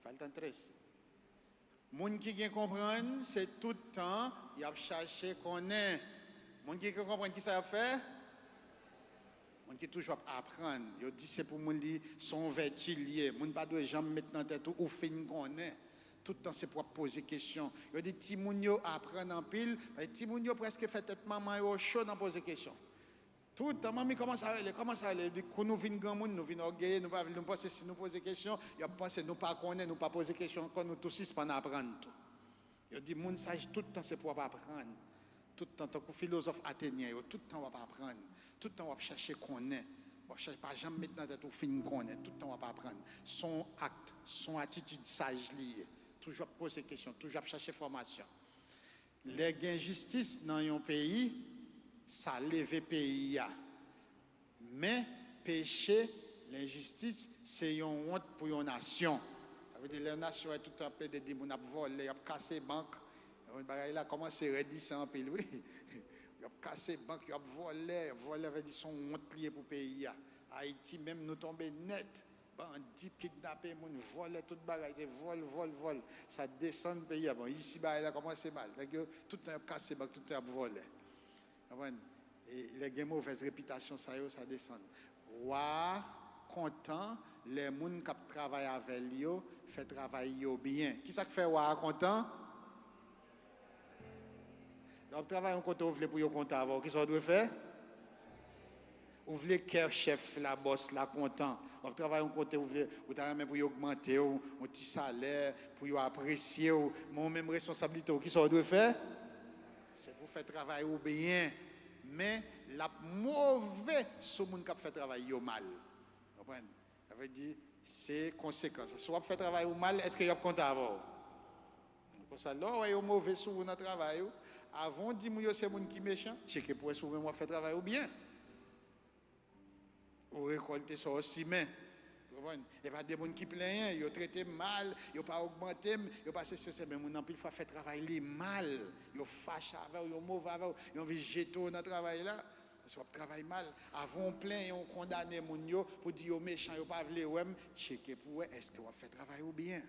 Faltan tres. Moun ki gen konprann, se tout tan y ap chache konnen. Moun ki gen konprann, kisa y ap fè? Moun ki toujou ap aprann. Yo di se pou moun li, se yon vèti l ye. Moun pa dwe janm met nan tèt ou, ou fin konnen. Tout tan se pou w ap poze kesyon. Yo di timoun yo aprann anpil, men timoun yo prèske fè tèt manman yo cho nan poze kesyon. Tout tan, manmi, kòman sa rele? Kòman sa rele? Epi kou nou vin granmoun, nou vin ògeye, nou pa vle, nou panse si nou poze kesyon, y ap panse nou pa konnen, nou pa poze kesyon ankò, nou tou sispann aprann tou. Yo di moun saj tout tan se pou w ap aprann. Tout tan, tankou filozòf atenyen yo, tout tan w ap aprann, tout tan w ap chache konnen. W ap chache, pa janm met nan tèt ou fin konnen, tout tan w ap aprann. Se yon ak, se yon atitid saj li ye. Toujou ap poze kesyon, toujou ap chache enfòmasyon. Lè gen jistis nan yon peyi, sa leve peyi a. Men, peche, lenjistis, se yon wont pou yon nasyon. Sa vle di, lè yon nasyon wè tout tan ap plede di moun ap vòlè, y ap kase bank, bagay la kòmanse rèd isan anpil, wi. Y ap kase bank, y ap vòlè, vòlè vle di se yon wont li ye pou peyi a. Ayiti menm, nou tonbe nèt. Bandi kidnape moun, vòlè, tout bagay, se vòl, vòl, vòl. Sa desann peyi a. Bon, isi bagay la kòmanse mal. Nèg yo, tout tan y ap kase bank, tout tan y ap vòlè. Konprann? E lè gen movèz repitasyon sa yo, sa desann. Wa a kontan lè moun k ap travay avè l yo fè travay yo byen. Kisa k fè wa a kontan? Lè w ap travay yon kote, ou vle pou yo kontan avè w, kisa w dwe fè? Ou vle kè chèf la, bòs la kontan. W ap travay yon kote, ou vle, ou ta renmen pou yo ogmante w yon ti salè, pou yo apresye w. Men ou menm, responsablite w, kisa w dwe fè? Se pou fè travay ou byen. Men, l ap move sou moun k ap fè travay yo mal. Konprann? Sa vle di, se konsekans. Si w ap fè travay ou mal, èske y ap kontan avè w? Konsa, lè w wè yo move sou ou nan travay ou, avan w di moun yo se moun ki mechan, tcheke pou wè si ou menm w ap fè travay ou byen. Ou rekòlte sa w simen. Ou konprann? E pa de moun ki plenyen, yo trete m mal, yo pa ogmante m, yo pa sesi, sesi, men moun anpil fwa fè travay li mal. Yo fache avè w, yo move avè w, yo anvi jete w nan travay la. Paske w ap travay mal. Avan w plenyen, w kondane moun yo pou di yo mechan, yo pa vle wè m, tcheke pou wè èske w ap fè travay ou byen.